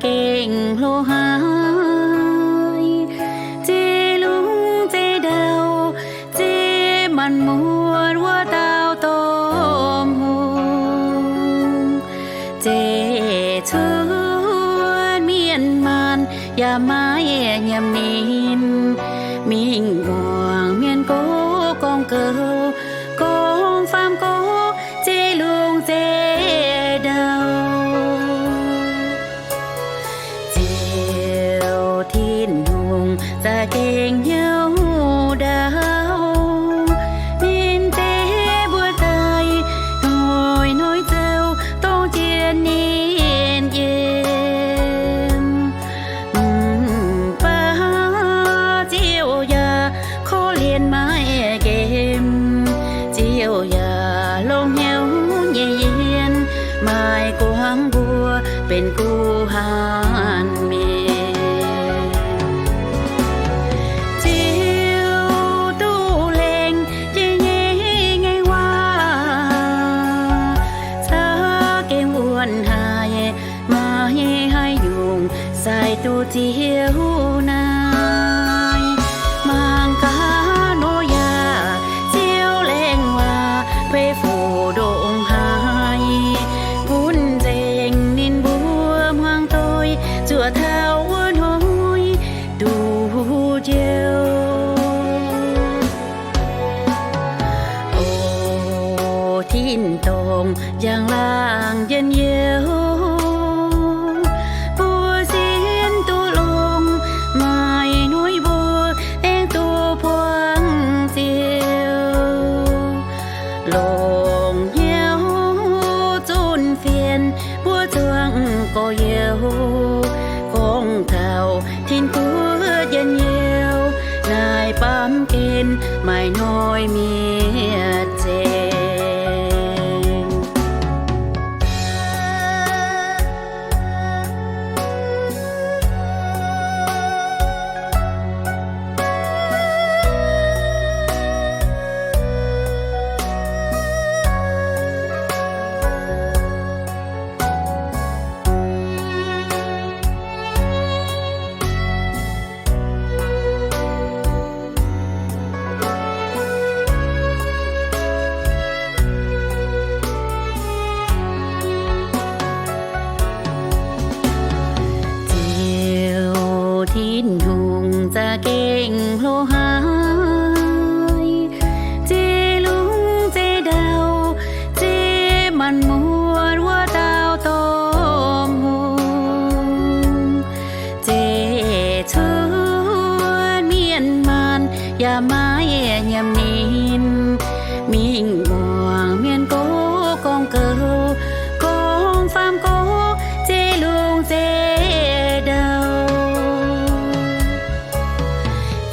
gengh hlo haic, zeiv lungh zeiv ndau, zeiv maanc muotc wuov dauh domh hungh. Zeiv cuotv mienh maanh yaac maiv nyiemc ninh, mingh muangx mienh gox gorngv goux, gorngv faam gox zeiv lungh zeiv ndau. Ziouv Tin-Hungh za'gengh hnyouv ndau, ninh deix mbuo daaih hnoi-hnoi zoux dongh jiex ninh yiem. Mv baac Ziouv yaac korv-lienh maiv nqemh, Ziouv yaac longx hnyouv nyei yiem, maiv guangc mbuo benx guh haanv mienh. Ziouv duqv lengh jiex nyei ngaengc waac za'gengh wuonh haic, maiv haih nyungc sai duqv Ziouv naaic. Mangc gaax Noyaa, Ziouv lengh waac beiv fuqv ndongc haaix, gunv nzengc ninh mbuo hmuangx doic zuoqc taux wuov hnoi duqv njoux. O tin-dorngh njang-laangc njien-youh, mbuo sienx duqv longx, maaih hnoi mbuo aengx duqv buangh Ziouv. Longc hnyouv zunv fienx mbuo zuangx gorx-youz, gorngv taux tin-guoqv njien-youh, naaic baamh gen maaih hnoi mietc nzengc. Ziouv Tin-Hungh za'gengh hlo haic, zeiv lungh zeiv ndau, zeiv maanc muotc wuov dauh domh hungh. Zeiv cuotv mienh maanh yaac maiv nyiemc ninh, mingh muangx mienh gox gorngv goux, gorngv faam gox zeiv lungh zeiv ndau.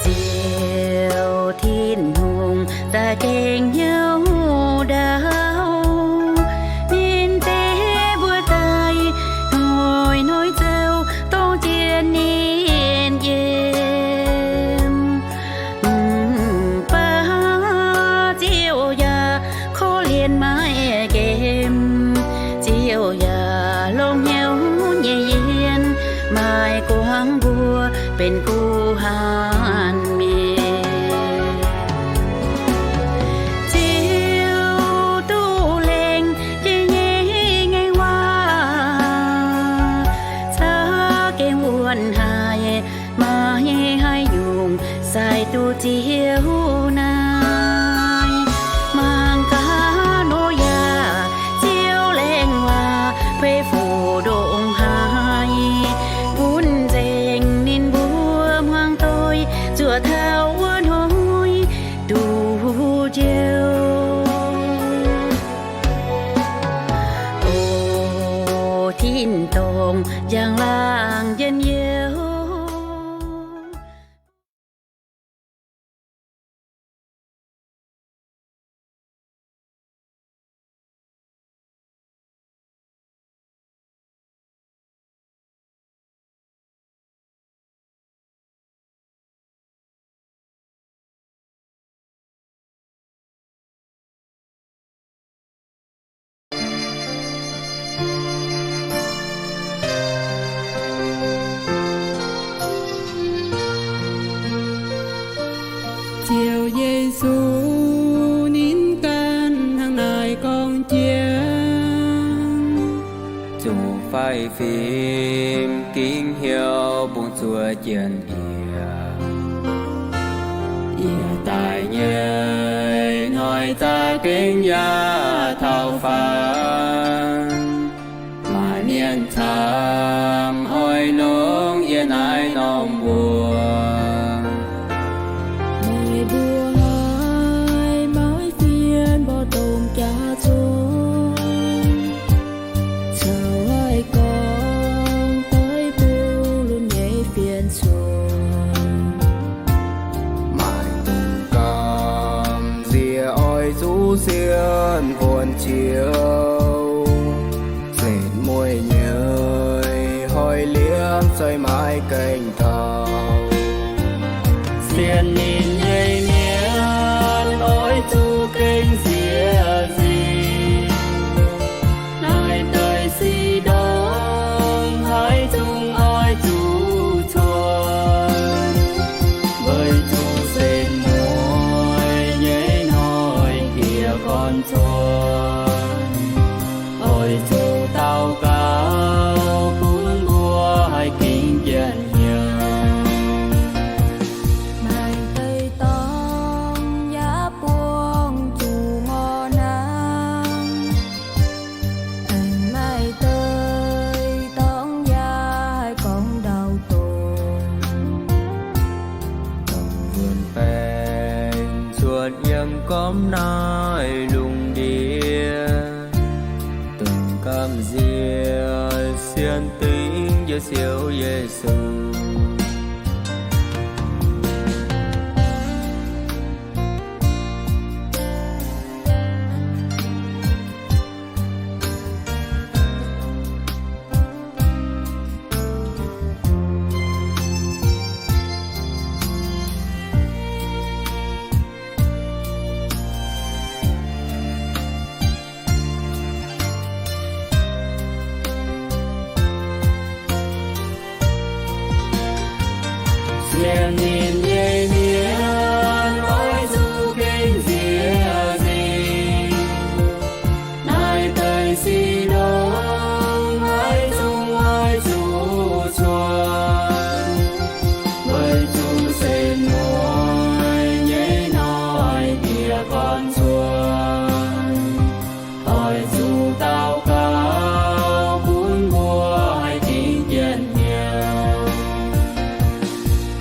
Ziouv Tin-Hungh za'gengh hnyouv ndau, ninh deix mbuo daaih hnoi-hnoi zoux dongh jiex ninh yiem. Mv baac Ziouv yaac korv-lienh maiv nqemh, Ziouv yaac longx hnyouv nyei yiem, maiv guangc mbuo benx guh haanv mienh. Ziouv duqv lengh jiex nyei ngaengc waac za'gengh wuonh haic, maiv haih nyungc sai duqv Ziouv naaic. Mangc gaax Noyaa, Ziouv lengh waac beiv fuqv ndongc haaix, gunv nzengc ninh mbuo Baeqc fim gingx hnyouv bungx zuov jien-yiem. Yie daaih nyei hnoi za'gengh yaac taux faanv. Maaih mienh camv oix longc yie naaiv norm mbuo. Meih mbuo haiz maiv fien mborqv dongh jaax zong, caux haih gorngv doix bun lunx nyei fien cuotv. Maaih dongh gamh nziex oix zuqc sienx buonc ziouc, zenc mueiz nyei hnoi liemh zeih maiv gaengh taux. Sienx ninh nyei mienh oix zuqc gengh nziex nzingc. Naaiv deix sic ndongc haaix zungv oix zuqc cuotv, weic zuqc zenc mueiz nyei hnoi diex gorn cuotv. Oix zuqc daux gaux bun mbuo haih gingx jien-yiem. Maaih deix dorngx yaac buangh zuqc ngorc hnaangx. Aengx maaih deix dorngx yaac haih gorngv ndau-dorngh. Dongh wuonh baengc cuotv yiem gormx naaiv lungh ndiev, dongh gamh nziex sienx dingc Njoux Ziouv Yesu. Sienx ninh nyei mienh oix zuqc gengh nziex nzingc. Naaiv deix sic ndongc haaix zungv oix zuqc cuotv, weic zuqc zenc mueiz nyei hnoi diex gorn cuotv. Oix zuqc daux gaux bun mbuo haih gingx jien-yiem.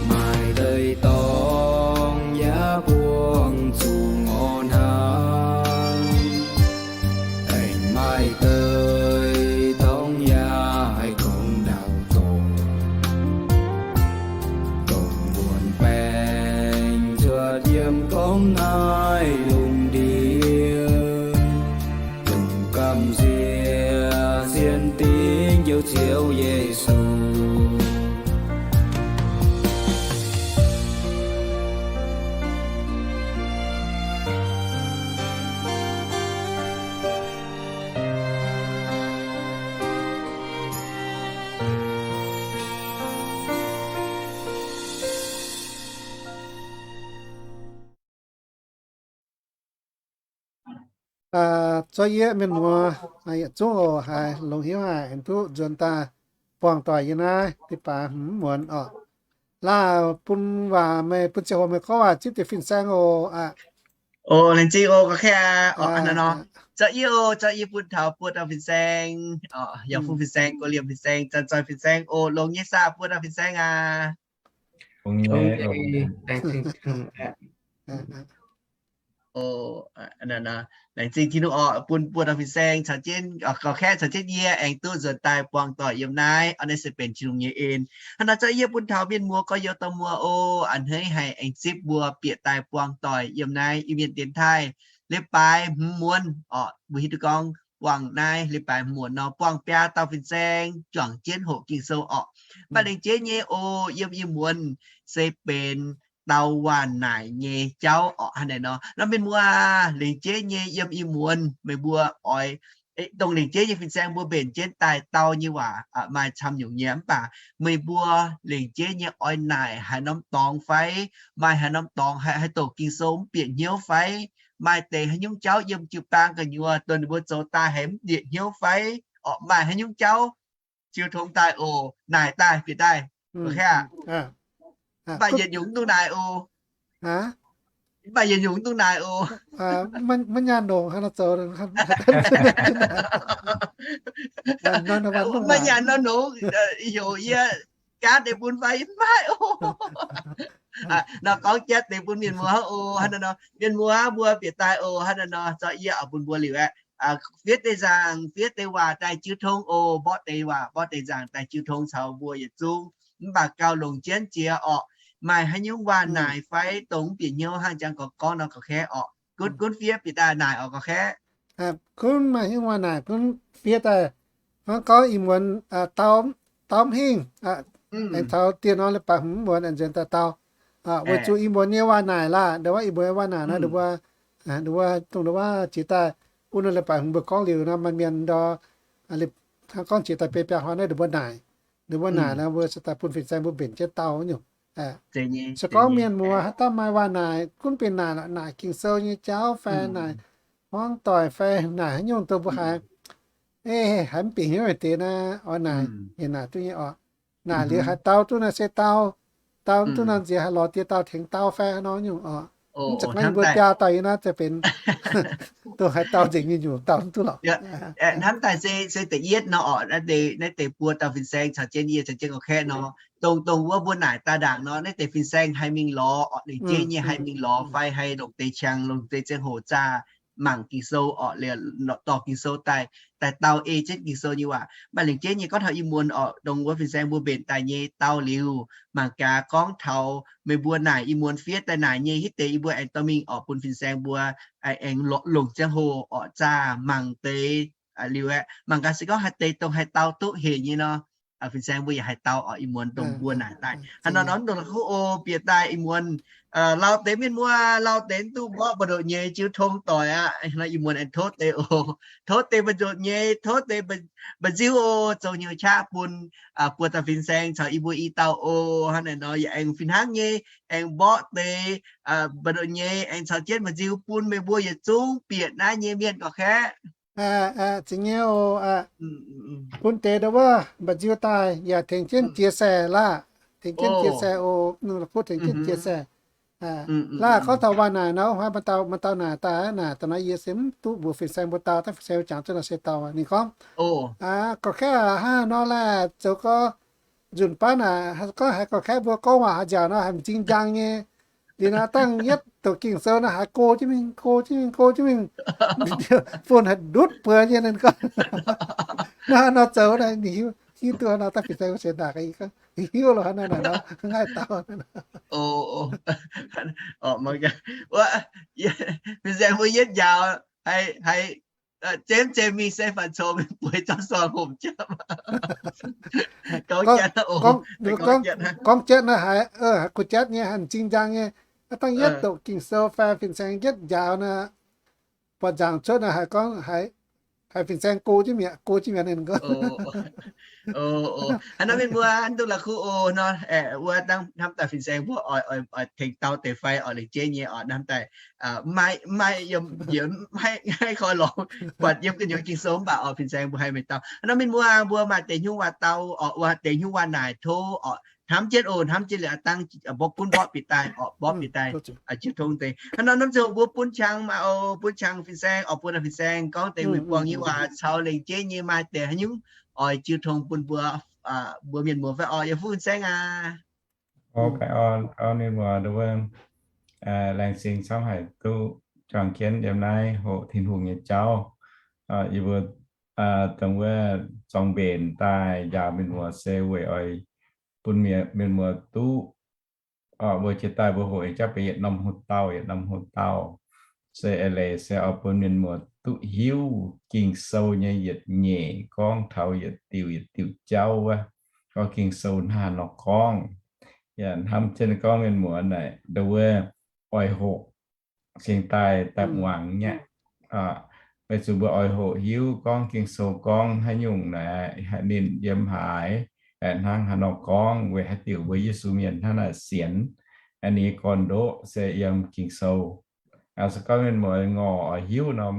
Maaih deix dorngx yaac buangh zuqc ngorc hnaangx. Aengx maaih deix dorngx yaac haih gorngv ndau-dorngh. Dongh wuonh baengc cuotv yiem gormx naaiv lungh ndiev, dongh gamh nziex sienx dingc Njoux Ziouv Yesu. Zorqv yie mienh muoz yietc zungv oc, haiz longx hnyouv haic, aengx duqv nzuonx daaih buangh doic yiem naaiv deix baac hmz muonz oc. Laauh bun waac meih, bun ziangh hoc meih gorngv waac zipv deix fin-saeng oc. Aa, laengz zingh oc, gorqv-kaeqv. Zorqv yie oc, zorqv yie bun taux buo dauh fin-saeng, yaac bun fin-saeng, go liemh fin-saeng, zanc-zoih fin-saeng oc. Longx nyei saah, buo dauh fin-saeng aac. Laengz zingh Tin-Hungh oc, bun buo dauh fin-saeng caux jienv, gorqv-kaeqv caux jienv yie aengx duqv nzuonx daaih buangh doic yiem naaiv. Naaiv se benx Tin-Hungh nyei en. Hnangv naaiv zorqv yie bun taux mienh muoz gorx-youz dorh muoz oc. A'hneiv haiz aengx zipv mbuo bieqc daaih buangh doic yiem naaiv Iu-Mienh dienx taaih. Leiz-baaix hmz muonz oc, mbuo hiuv duqv gorngv buangh naaiv leiz-baaix hmz muonz nor, buangh biaa dauh fin-saeng juangc jienv hoqc Ging-Sou oc. Mv baac lengc jeiv nyei oc, yiem ih muonz se benx dau waanc naaic nyei jauv oc. Hnangv naaiv nor, norm mienh muoz, lengc jeiv nyei yiem ih muonz meih mbuo oix, dongh lengc jeiv nyei fin-saeng mbuo mbenc jienv daaih dau nyei waac maaih camv nyungc nyei, mv baac meih mbuo lengc jeiv nyei oix naaic haaix norm dorngx fai, maaih haaix norm dorngx haih, haih doqc Ging-Sou mv bieqc hnyouv fai, maaih deix haaix nyungc jauv yiem jiu-baang gu'nyuoz dongh ninh mbuo zoux daaih haiz mv bieqc hnyouv fai, oc, maaih haaix nyungc jauv jiu tong daaih oc, naaic daaih bieqc daaih. Mv baac yietc nyungc mv dungx naaic oc. Mv baac yietc nyungc mv dungx naaic oc. Maiv nyanc nongx, maiv nyanc nor nongx, heuc yie gaatv deix bun fai mv maaih oc. Nor gorngv jatv deix bun mienh muoz oc. Hnangv naaiv nor, mienh muoz mbuo bieqc daaih oc. Hnangv naaiv nor, zorqv yie oix bun mbuo liuz aeqv, fiev deix nzaangc, fiev deix waac daaih jiu tong oc. Mborqv deix waac, mborqv deix nzaangc daaih jiu tong caux mbuo yietc zungv. Mv baac gauh longc jienv jiex orqc. Maaih haaix nyungc waac-naaic fai dongh mv bieqc hnyouv hnangv jangx gorngv nor, gauh kaeqv orqc. Gunv, gunv fiev bieqc daaih naaic orqc, gauh kaeqv. Gunv maaih haaix nyungc waac-naaic gunv fiev daaih. Hnangv gorngv ih muonz dau, dau mv hingh, aengx taux dieh norm leiz-baaix hmz muonz aengx nzuonx daaih dau. Weic zuqc ih muonz nyei waac-naaic laah, ndongc wuov ih muonz waac-naaic naaiv, ndongc wuov, ndongc wuov dongh ndongc wuov jiex daaih, wuov norm leiz-baaix hmz mbuo gorngv liuz nor, maaih mienh ndau, hnangv gorngv jiex daaih biei biaa hnoi naaiv ndongc mbuo naaic, ndongc mbuo naaic nor mbuo cingx daaih bun fin-saeng mbuo mbenc jienv dau nyungc. Se gorngv mienh muoz haaix dauh maaih waac-naaic gunv benx naaic lorqc, naaic Ging-Sou nyei jauv fai naaic hmuangv doic fai naaic haaix nyungc dongh mbuo haiz, haiz mv bieqc hnyouv deix naaiv oix naaic, yaac naaic duqv nyei orqc. Naaic liuz haaix dau duqv naaiv se dau, dau duqv naaiv nziex haaix lorz diex dau tengx dau fai haaix nor nyungc orqc. Mv zeiz gorngv yie mbuo biaa dauh yie naaiv za'gengh benx dongh haaix dauh nzengc nyei nyungc dau mv duqv lorqc. Hnamv daaih se, se da'yietv nor orqc, naaiv deix buo dauh fin-saeng caux jienv yie caux jienv gauh kaeqv nor, dongh, dongh wuov mbuo naaic daaih ndaangc nor, naaiv deix fin-saeng haih mingh lorz orqc, lengc jeiv nyei haih mingh lorz fai haih longc deix qangx, longc deix ziangh hoc zaah mangc Ging-Sou orqc, dorh Ging-Sou daaih, daaih dau ei jienv Ging-Sou nyei waac. Mv baac lengc jeiv nyei gorngv taux ih muonz orqc, dongh wuov fin-saeng mbuo mbenc daaih nyei dau liuz, mangc gaax gorngv taux meih mbuo naaic ih muonz fiev daaih naaic nyei hitv deix yie mbuo aengx dorh mingh orqc bun fin-saeng mbuo aengx longc ziangh hoc orqc zaah mangc deix liuz aeqv, mangc gaax se gorngv haaix deix dongh haih dau duqv hec nyei nor, fin-saeng mbuo yaac haih dau orqc. Ih muonz dongh mbuo naaic daaih hnangv nor nor, dongh la'kuqv oc, bieqc daaih ih muonz lauh deix mienh muoz, lauh deix mv duqv mborqv mbu'ndongx nyei jiu tong doic aqv. Ih muonz aengx tov deix oc, tov deix mbu'ndongx nyei, tov deix mba'nziu oc, zoux hnyouv qaqv bun buo dauh fin-saeng caux yie mbuo i dauh oc. Hnangv naaic nor yaac aengx fih hnangv nyei, aengx mborqv deix mbu'ndongx nyei aengx caux jienv mba'nziu bun meih mbuo yietc zungv bieqc naaiv nyei mienh gauh kaeqv. Zingh nyei oc. Bun deix ndau wuov mba'nziu daaih yaac tengx jienv chia sẻ laah, tengx jienv chia sẻ oc. Ninh la'kuqv tengx jienv chia sẻ laah. Gorngv taux waac naaic nor, maaih dauh, maaih dauh naaic daaih naaic daaih nor, yie se mv duqv mbuox fin-saeng mbuo dau, dangh fin-saeng mbuo jangx duqv nor se dau. Ninh gorngv, gauh kaeqv hnangv nor laeh, zoux gorngv nzunc baav naaic gorngv haiz gauh kaeqv mbuo gorngv waac haaix nziaauc nor haiz m'zing njang nyei. Liuz nor dangh yietv doqc Ging-Sou nor haiz go jienv mingh, go jienv mingh, go jienv mingh, fun haiz ndutv buoz nyei. Ninh gorngv, naaiv nor zoux naaic ninh hiuv, hiuv duqv nor dangh fin-saeng mbuo sienx naaic, hiuv loh hnangv naaic nor, ngaih dauh. Fin-saeng mbuo yietv njaaux, haiz, haiz zemv zemv mingh se fanh coux mingh bueix zorqv sorng homc jatv. Gorngv jatv naaiv haiz, haiz kuh jatv nyei, haiz m'zing njang nyei. Dangh yietv doqc Ging-Sou fai fin-saeng yietv njaaux naaic, buatc nzaangc cuotv naaic haiz gorngv, haiz fin-saeng go jienv mi'aqv, go jienv mi'aqv. Ninh gorngv, hnangv nor mienh mbuo mv duqv la'kuqv oc nor, aeqv, wuov dangh hnamv daaih fin-saeng mbuo oix, oix tengx dau deix fai oix lengc jeiv nyei oc, hnamv daaih maiv, maiv yiem, yiem maiv koi lorz buatc yiem gu'nyuoz Ging-Sou mv baac oc, fin-saeng mbuo haih mingh dau. Hnangv nor mienh mbuo, mbuo maaih deix nyungc waac dau oc, wuov deix nyungc waac naaic tov oc, hnamv jienv oc, hnamv jienv liuz aqv dangh mborqv, gunv mborqv bieqc daaih oc, mborqv bieqc daaih jiu tong deix. Hnangv nor norm ziangh hoc mbuo bun qangx maah oc, bun qangx fin-saeng oc, bun fin-saeng gorngv deix wuic buangh nyei waac caux lengc jeiv nyei maaih deix haaix nyungc oix jiu tong bun mbuo, mbuo mienh muoz fai oc, yie fuqv fin-saeng aac. Oc, baengh orn, orn mienh muoz nduov, laengz zingh camv haic duqv juangc jienv yiem naaiv hoqc Tin-Hungh nyei jauv. Yie mbuo dongh wuov zorng mbenc daaih njaaux mienh muoz se weic oix bun mienh muoz duqv, mbuo jiex daaih mbuo hoqc nyei jauv benx yietc norm hoqc dauh, yietc norm hoqc dauh. Se eix leiz se oix bun mienh muoz duqv hiuv Ging-Sou nyei yietc nyeic gorngv taux yietc diuc yietc diuc jauv wuov, gorngv Ging-Sou hnangv haaix nor gorngv. Yaac hnamv jienv gorngv mienh muoz naaic nduov oix hoqc cingx daaih daaih muangx nyei. Weic zuqc mbuo oix hoqc hiuv gorngv Ging-Sou gorngv haaix nyungc naaic, ninh yiem haaix, hnangv haaix nor gorngv, weic haaix diuc mbuo Yesu mienh hnangv naaic sienx, ninh nyei gorn-ndoqv se yiem Ging-Sou. Se gorngv mienh muoz ngorc oix hiuv nor,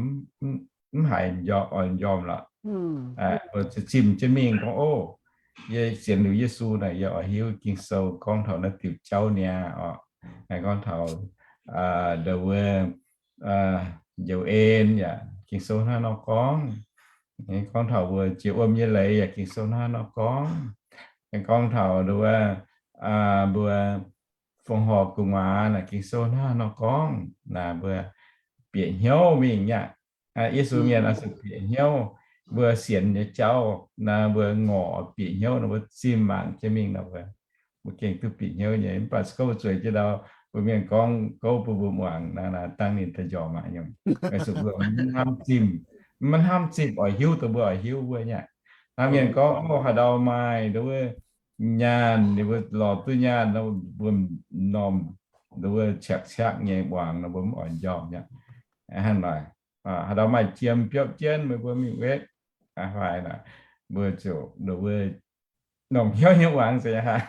mv haiz oix njormh lorqc. Zimh jienv mingh gorngv, ov, yie sienx liuz Yesu naaic, yie oix hiuv Ging-Sou gorngv taux naaiv diuc jauv niaa oc. Gorngv taux nduov wuov njoux en yaac Ging-Sou hnangv nor gorngv. Gorngv taux mbuo jiex wuom nyei leiz yaac Ging-Sou hnangv nor gorngv. Gorngv taux nduov wuov mbuo fongc horc gu'nguaaz naaic Ging-Sou hnangv nor gorngv. Naaic mbuo bieqc hnyouv mingh nyei aqv. Yesu mienh oix zuqc bieqc hnyouv. Mbuo sienx nyei jauv naaic mbuo ngorc bieqc hnyouv nor mbuo zimh mangc jienv mingh nor mbuo, mbuo gengh duqv bieqc hnyouv nyei. Mv baac se gorngv mbuo zueiz jienv ndau, mbuo mienh gorngv gouv bun mbuo muangx naaic, dangh ninh daaih njormh aqv nyungc. Weic zuqc mbuo maiv hnamv zimh, maiv hnamv zimh oix hiuv dongh mbuo oix hiuv wuov nyei aqv. Hnangv mienh gorngv, o, haaix ndau maaih nduov wuov nyaanh, ninh mbuo lorz duqv nyaanh nor, mbuo m'normh nduov wuov qaqv qaqv nyei muangx nor mbuo mv oix njormh nyei aqv. Hnangv naaic, haaix ndau maaih jiem biopv jienv meih mbuo mingh wetv, aa, fai naaic mbuo ziouc nduov wuov m'normh hnyouv nyei muangx se hnangv.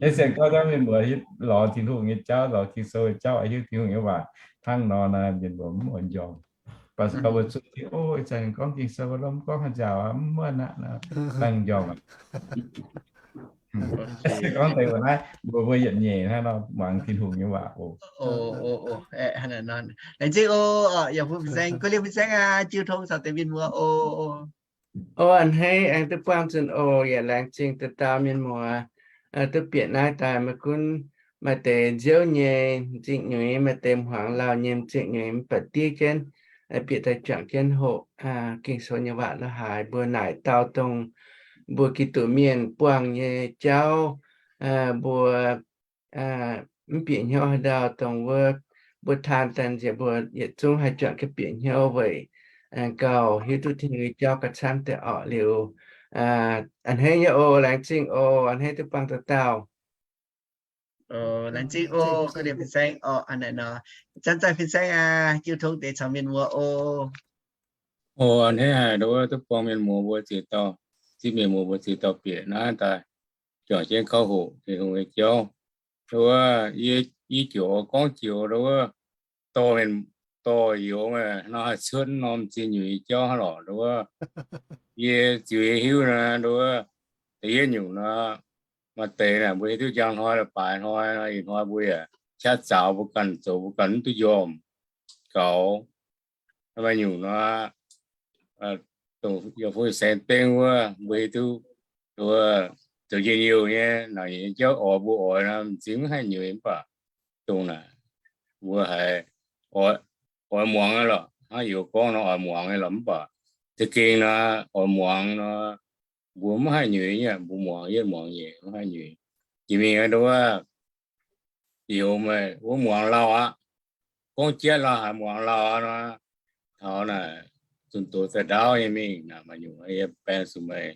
Yie sienx gorngv taux mienh mbuo hiuv lorz Tin-Hungh nyei jauv, lorz Ging-Sou nyei jauv, hiuv Tin-Hungh nyei waac hnangv nor naaic, mienh mbuo mv oix njormh. Mv baac se gorngv mbuo zuqc hiuv, o, ih zanc gorngv Ging-Sou lo mv gorngv haaix nziaauc aqv, mv muonc aqv, dangh njormh aqv. Se gorngv deix mbuo naaiv, mbuo, mbuo yietc nyeic hnangv nor muangx Tin-Hungh nyei waac oc. Laengz zingh oc, yaac bun fin-saeng, guv liemh fin-saeng aqv, jiu tong caux deix mienh muoz oc. O, a'hneiv aengx duqv buangh zunh oc, yaac laengz zingh dauh dauh mienh muoz duqv bieqc naaiv daaih. Maiv gunv maaih deix nziouv nyei m'zing nyuiz, maaih deix hmuangx lauh nyei m'zing nyuiz, mv baac diev jienv bieqc daaih juangc jienv hoqc Ging-Sou nyei waac la'haaix. Mbuo naaic dau dongh mbuo Giduc mienh buangh nyei jauv, mbuo mv bieqc hnyouv haaix ndau dongh wuov, mbuo taan daaih nziex mbuo yietc zungv haih juangc jienv bieqc hnyouv weic gauh hiuv duqv Tin-Hungh nyei jauv gauh camv deix orqc. Liuz, a'hneiv nyei oc, laengz zingh oc, a'hneiv duqv buangh dauh dauh. Laengz zingh oc, guv liemh fin-saeng oc. Hnangv naaic nor, zanc zaih fin-saeng aqv, jiu tong deix caux mienh muoz oc. O, a'hneiv haic nduov wuov duqv buangh mienh muoz mbuo ziouc dauh, zipv mienh muoz mbuo ziouc dauh bieqc naaiv daaih juangc jienv kouv hoqc Tin-Hungh nyei jauv. Nduov wuov, yie, yie ziouc gorngv joux nduov wuov, dorh mienh, dorh youz nor haih cuotv norm m'zing nyuiz nyei jauv hnangv lorqc nduov wuov. Yie ziux yie hiuv nor nduov wuov, da'yietv nyungc nor, maaih deix naaic mbuo hiuv duqv njang hnoi la'baaix hnoi nor, ih hnoi mbuo yaac qaqv zaux mbuo ganh zoux mbuo ganh mv duqv njormh gaux. Maaih nyungc nor, dongh yiem fin-saeng dengv wuov, mbuo hiuv duqv nduov zoux njien-youh nyei, naaic nyei jauv oix mbuo oix nor m'zing mv haih nyuiz mv baac dongh naaic mbuo haiz oix muangx nyei lorqc. Hnangv youz gorngv nor oix muangx nyei lorqc, mv baac za'gengh nor oix muangx nor, mbuo mv haih nyuiz nyei, mbuo muangx yietv muangx nyeic mv haih nyuiz. Jiex mingh nduov wuov, youz meih wuov muangx lauh aqv. Gorngv jatv lauh haic muangx lauh aqv nor, taux naaic zunh doz daaih ndaauv nyei mingh naaic maaih nyungc yie baeng zuqc meih,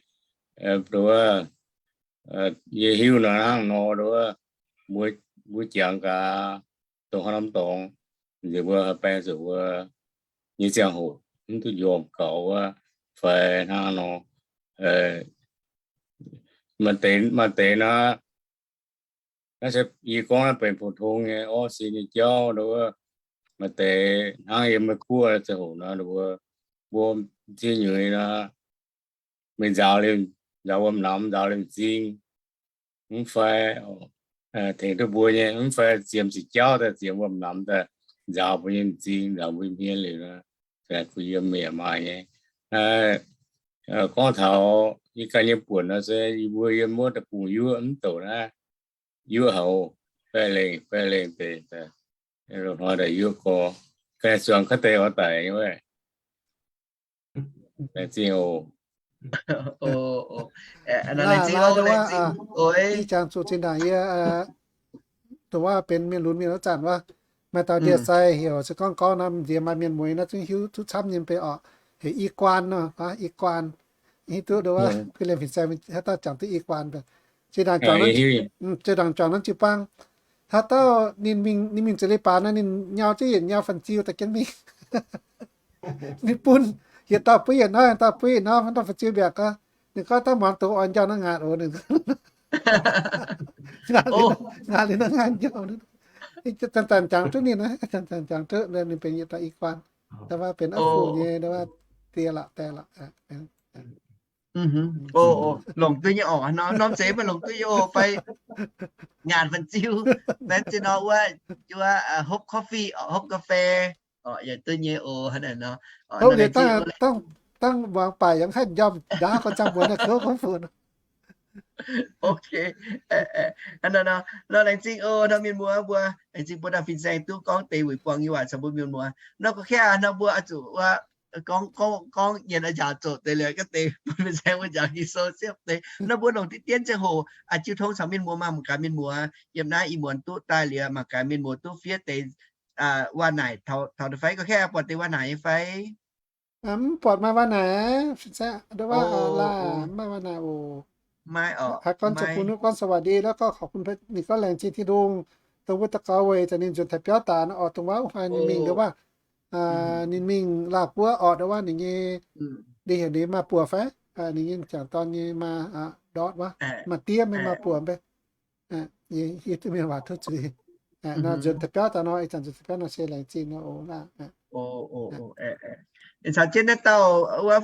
nduov wuov, yie hiuv nor hnangv nor nduov wuov, mbuo, mbuo jangx gaax dongh haaix norm dorngx, nziex mbuo haih baeng zuqc wuov nyei ziangh hoc mv duqv njormh gaux wuov fai hnangv nor. Maaih deix, maaih deix nor, naaiv se yie gorngv naaiv benx pou-tong nyei orqv sin nyei jauv nduov wuov, maaih deix hnangv yiem maiv guoqv ziangh hoc nor nduov wuov, mbuo m'zing nyuiz nor, mingh nzaaux liemh, nzaaux wuom-namx, nzaaux liemh m'zing, mv fai tengx duqv mbuo nyei, mv fai ziemx ziqc jauv daaih, ziemx wuom-namx daaih nzaaux mbuo nyei m'zing, nzaaux mbuo nyei hmien liuz nor, kuh yiem yaac maaih nyei. Gorngv taux yie ganh nyei buonc nor se yie mbuo yiem wuov deic-bung-yuoqv mv douc naaiv, yuoqv houx, baeqv lengh, baeqv lengh deix, loz-hnoi daaih yuoqv gorx, ganh zuangx kaav deix oix daic nyei wuov. Laengz zingh oc. Ih jangx zuqc zinh ndaangc yie, dongh wuov benx mienh lunx mienh wuov zanc wuov, maaih dauh ndie-sai heuc se gorngv gorngv nor, nziex maaih mienh mueiz nor zungv hiuv duqv camv nyei mv bei orqc, heuc I Guan nor, I Guan. Hiuv duqv nduov wuov, kuh liemh fin-saeng haaix dauh jangx duqv I Guan. Zinh ndaangc juangc, zinh ndaangc juangc naaiv jiu-baang, haaix dauh ninh mingh, ninh mingh za'leiz-baaix nor, ninh nyau jienv yietc nyau fan-ziu daaih jienv mingh. Ninh bun, yietc dauh buov yietc norm, yietc dauh buov yietc norm, haaix dauh fan-ziu mbiaauc gau. Ninh gorngv dauh muangx doz oix njau naaiv ngaatc oc. Ngaatc liuz naaiv ngaatc njau. Zanc-zanc jangx duqv ninh, zanc-zanc jangx duqv, ninh benx yietc dauh I Guan. Da'faanh benx a'fungc nyei, da'faanh die lorqc, die lorqc. O, longc duqv nyei oc. Norm zeiz maaih longc duqv nyei oc fai? Ngaanc fan ziu, maiv zeiz nor wuov, wuov hopv coffee, hopv ga'fei, yaac duqv nyei oc. Hnangv naaic nor, dangh muangx baac yaac haih njormh ndaauv gorx ziangh muonz naaiv kouv gorngv funx. Ok, nor laengz zingh oc nor mienh muoz mbuo, laengz zingh mbuo dauh fin-saeng duqv gorngv deix weic buangh nyei waac caux mbuo mienh muoz. Nor gorngv kaav nor mbuo oix zuqc wuov gorngv, gorngv, gorngv nyienx oix njaaux zoqc deix liuz ga'deix bun fin-saeng mbuo njaaux Ging-Sou siepv deix. Nor mbuo longc diqv dienv ziangh hoc jiu tong caux mienh muoz, mangc gaax mienh muoz yiem naaiv ih muonz duqv daaih liuz, mangc gaax mienh muoz duqv fiev deix waac-naaic taux deix fai? Gorngv kaav buatc deix waac-naaic nyei fai? Mv buatc maaih waac-naaic, fin-saeng, nduov waac laac, mv maaih waac-naaic oc. Haiz gorngv ziouc bun ninh gorngv สวัสดี แล้วก็ขอบคุณ ninh gorngv laengz zingh Tin-Hungh dongh wuov daux gaux weic zuqc ninh nzuonx taux biauv daaih nor oc, dongh waac wuov haiz ninh mingh nduov waac, ninh mingh Laauh Guoqv oc, nduov waac ninh nyei, ninh heuc ninh maaih buoc fai, ninh nyei m'jangc dorn nyei maa ndortv wuov, maaih diev mingh maaih buoc mbe. Hiuv duqv mienh waac tov zuiz. Nor nzuonx deix biauv daaih nor, ih zanc nzuonx deix biauv nor se laengz zingh nor oc laac. Caux jienv naaiv dauh wuov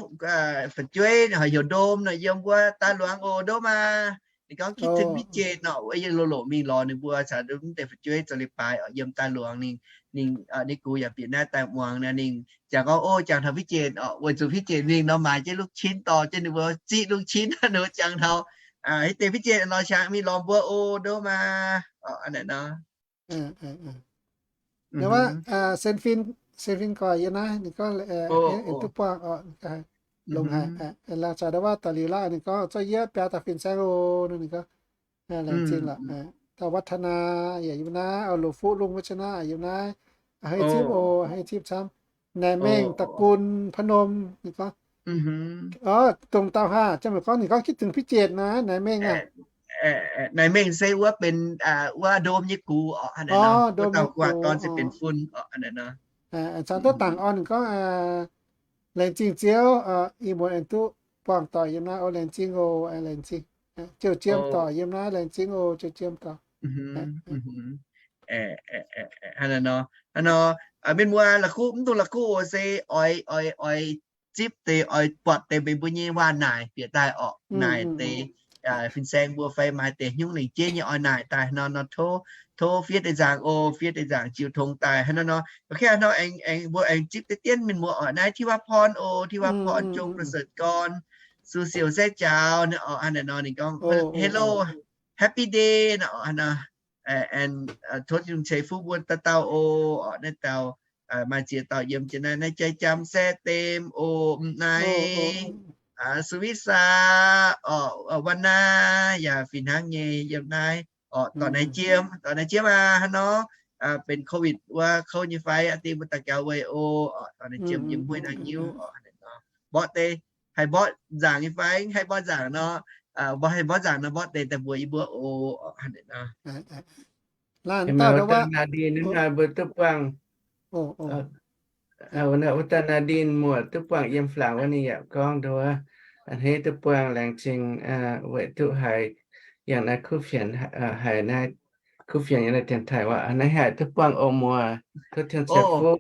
fu'jueiv heuc Ndom nor yiem wuov daaih luangx oc, Ndom aac. Ninh gorngv คิดถึงพี่เจน nor, wuov yie loz-loz mingh lorz ninh mbuo caux mv deix fu'jueiv zoux leiz-baaix oc, yiem daaih luangx ninh, ninh, ninh gux yaac bieqc naaiv daaih muangx nor, ninh jangx gorngv, O, jangx taux พี่เจน oc, weic zuqc พี่เจน ninh nor maaiz jienv ลูกชิ้น dorh jienv ninh mbuo ziqv ลูกชิ้น ninh mbuo jangx taux. Hiuv deix พี่เจน lorz qangx mingh lorz mbuo oc, Ndom aac. Hnangv naaic nor. Nduov waac, Sen Fin, Sen Fin gorx yiem naaiv, ninh gorngv aengx duqv buangh oc, longx haic. Laengz zingh nduov waac daux liuz laac, ninh gorngv, Zorqv yie biaa dauh fin-saeng oc. Ninh gorngv, Laengz zingh lorqc. Dauh วัฒนา yaac yiem naaiv, Loz Fuqv Lungh wuov ziex naaiv yiem naaiv. A'hneiv zipv oc, a'hneiv zipv camv. Naaic Mengh ตระกูลพนม ninh gorngv, dongh dauh haah, ziangh meih gorngv ninh gorngv คิดถึงพี่เจน naaiv, Naaic Mengh aah. Naaic Mengh se wuov benx wuov Ndom nyei gux oc, hnangv naaic nor. Wuov dauh gu'nguaaz dorn se benx fun oc, hnangv naaic nor. Caux duqv dangc orn ninh gorngv, Laengz zingh Ziouv, ih muonz aengx duqv buangh doic yiem naaiv oc, laengz zingh oc, laengz zingh. Jouh jiem doic yiem naaiv, laengz zingh oc, jouh jiem doic. Hnangv naaic nor, hnangv nor, mienh muoz la'kuqv, mv dungx la'kuqv oc, se oix, oix, oix zipv deix, oix buatc deix meih mbuo nyei waac-naaic bieqc daaih orqc, naaic deix fin-saeng mbuo fai maaih deix hnyouv lengc jeiv nyei oix naaic daaih nor, nor tov, tov fiev deix nzaangc oc, fiev deix nzaangc jiu tong daaih hnangv nor nor. Oc, hnangv nor aengx, aengx mbuo aengx zipv deix dienv mienh muoz oc. Naaiv ธิวาพร oc, ธิวาพร จงประเสริฐกร, Su Siou Saeqv Jaaux naaiv oc, hnangv naaic nor ninh gorngv, Hello, happy day naaic oc, hnangv nor. Aengx tov Tin-Hungh ceix fuqv mbuo dauh dauh oc. Naaiv dauh maaih ziex dauh yiem jienv naaiv, naaiv Jai Jam, Saeqv Dem oc, M'Naaiv, Su Witv Saa oc, Wa Naa yaac fih hnangv nyei yiem naaiv oc. Dorc Naaiv Jiem, Dorc Naaiv Jiem aac, hnangv nor benx โควิด wuov kouv nyei fai? Aa dingh mbuo daux gaux weic oc. Dorc Naaiv Jiem yiem Huei Naang Nyiuv oc. Mborqv deix, haih mborqv nzaangc nyei fai? Haih mborqv nzaangc nor, mbuo haih mborqv nzaangc nor mborqv deix daaih mbuox yie mbuo oc. Wuov dauh Nadine naaiv mbuo duqv buangh, wuov dauh Nadine muoc duqv buangh yiem Flaangc wuov, ninh yaac gorngv nduov, a'hneiv duqv buangh laengz zingh weic duqv haiz yangh naaiv kuv fienx, haiz naaiv kuv fienx yangh naaiv dienx taaih waac, naaiv haih duqv buangh oc muoz, tov Tin-Hungh ceix fuqv.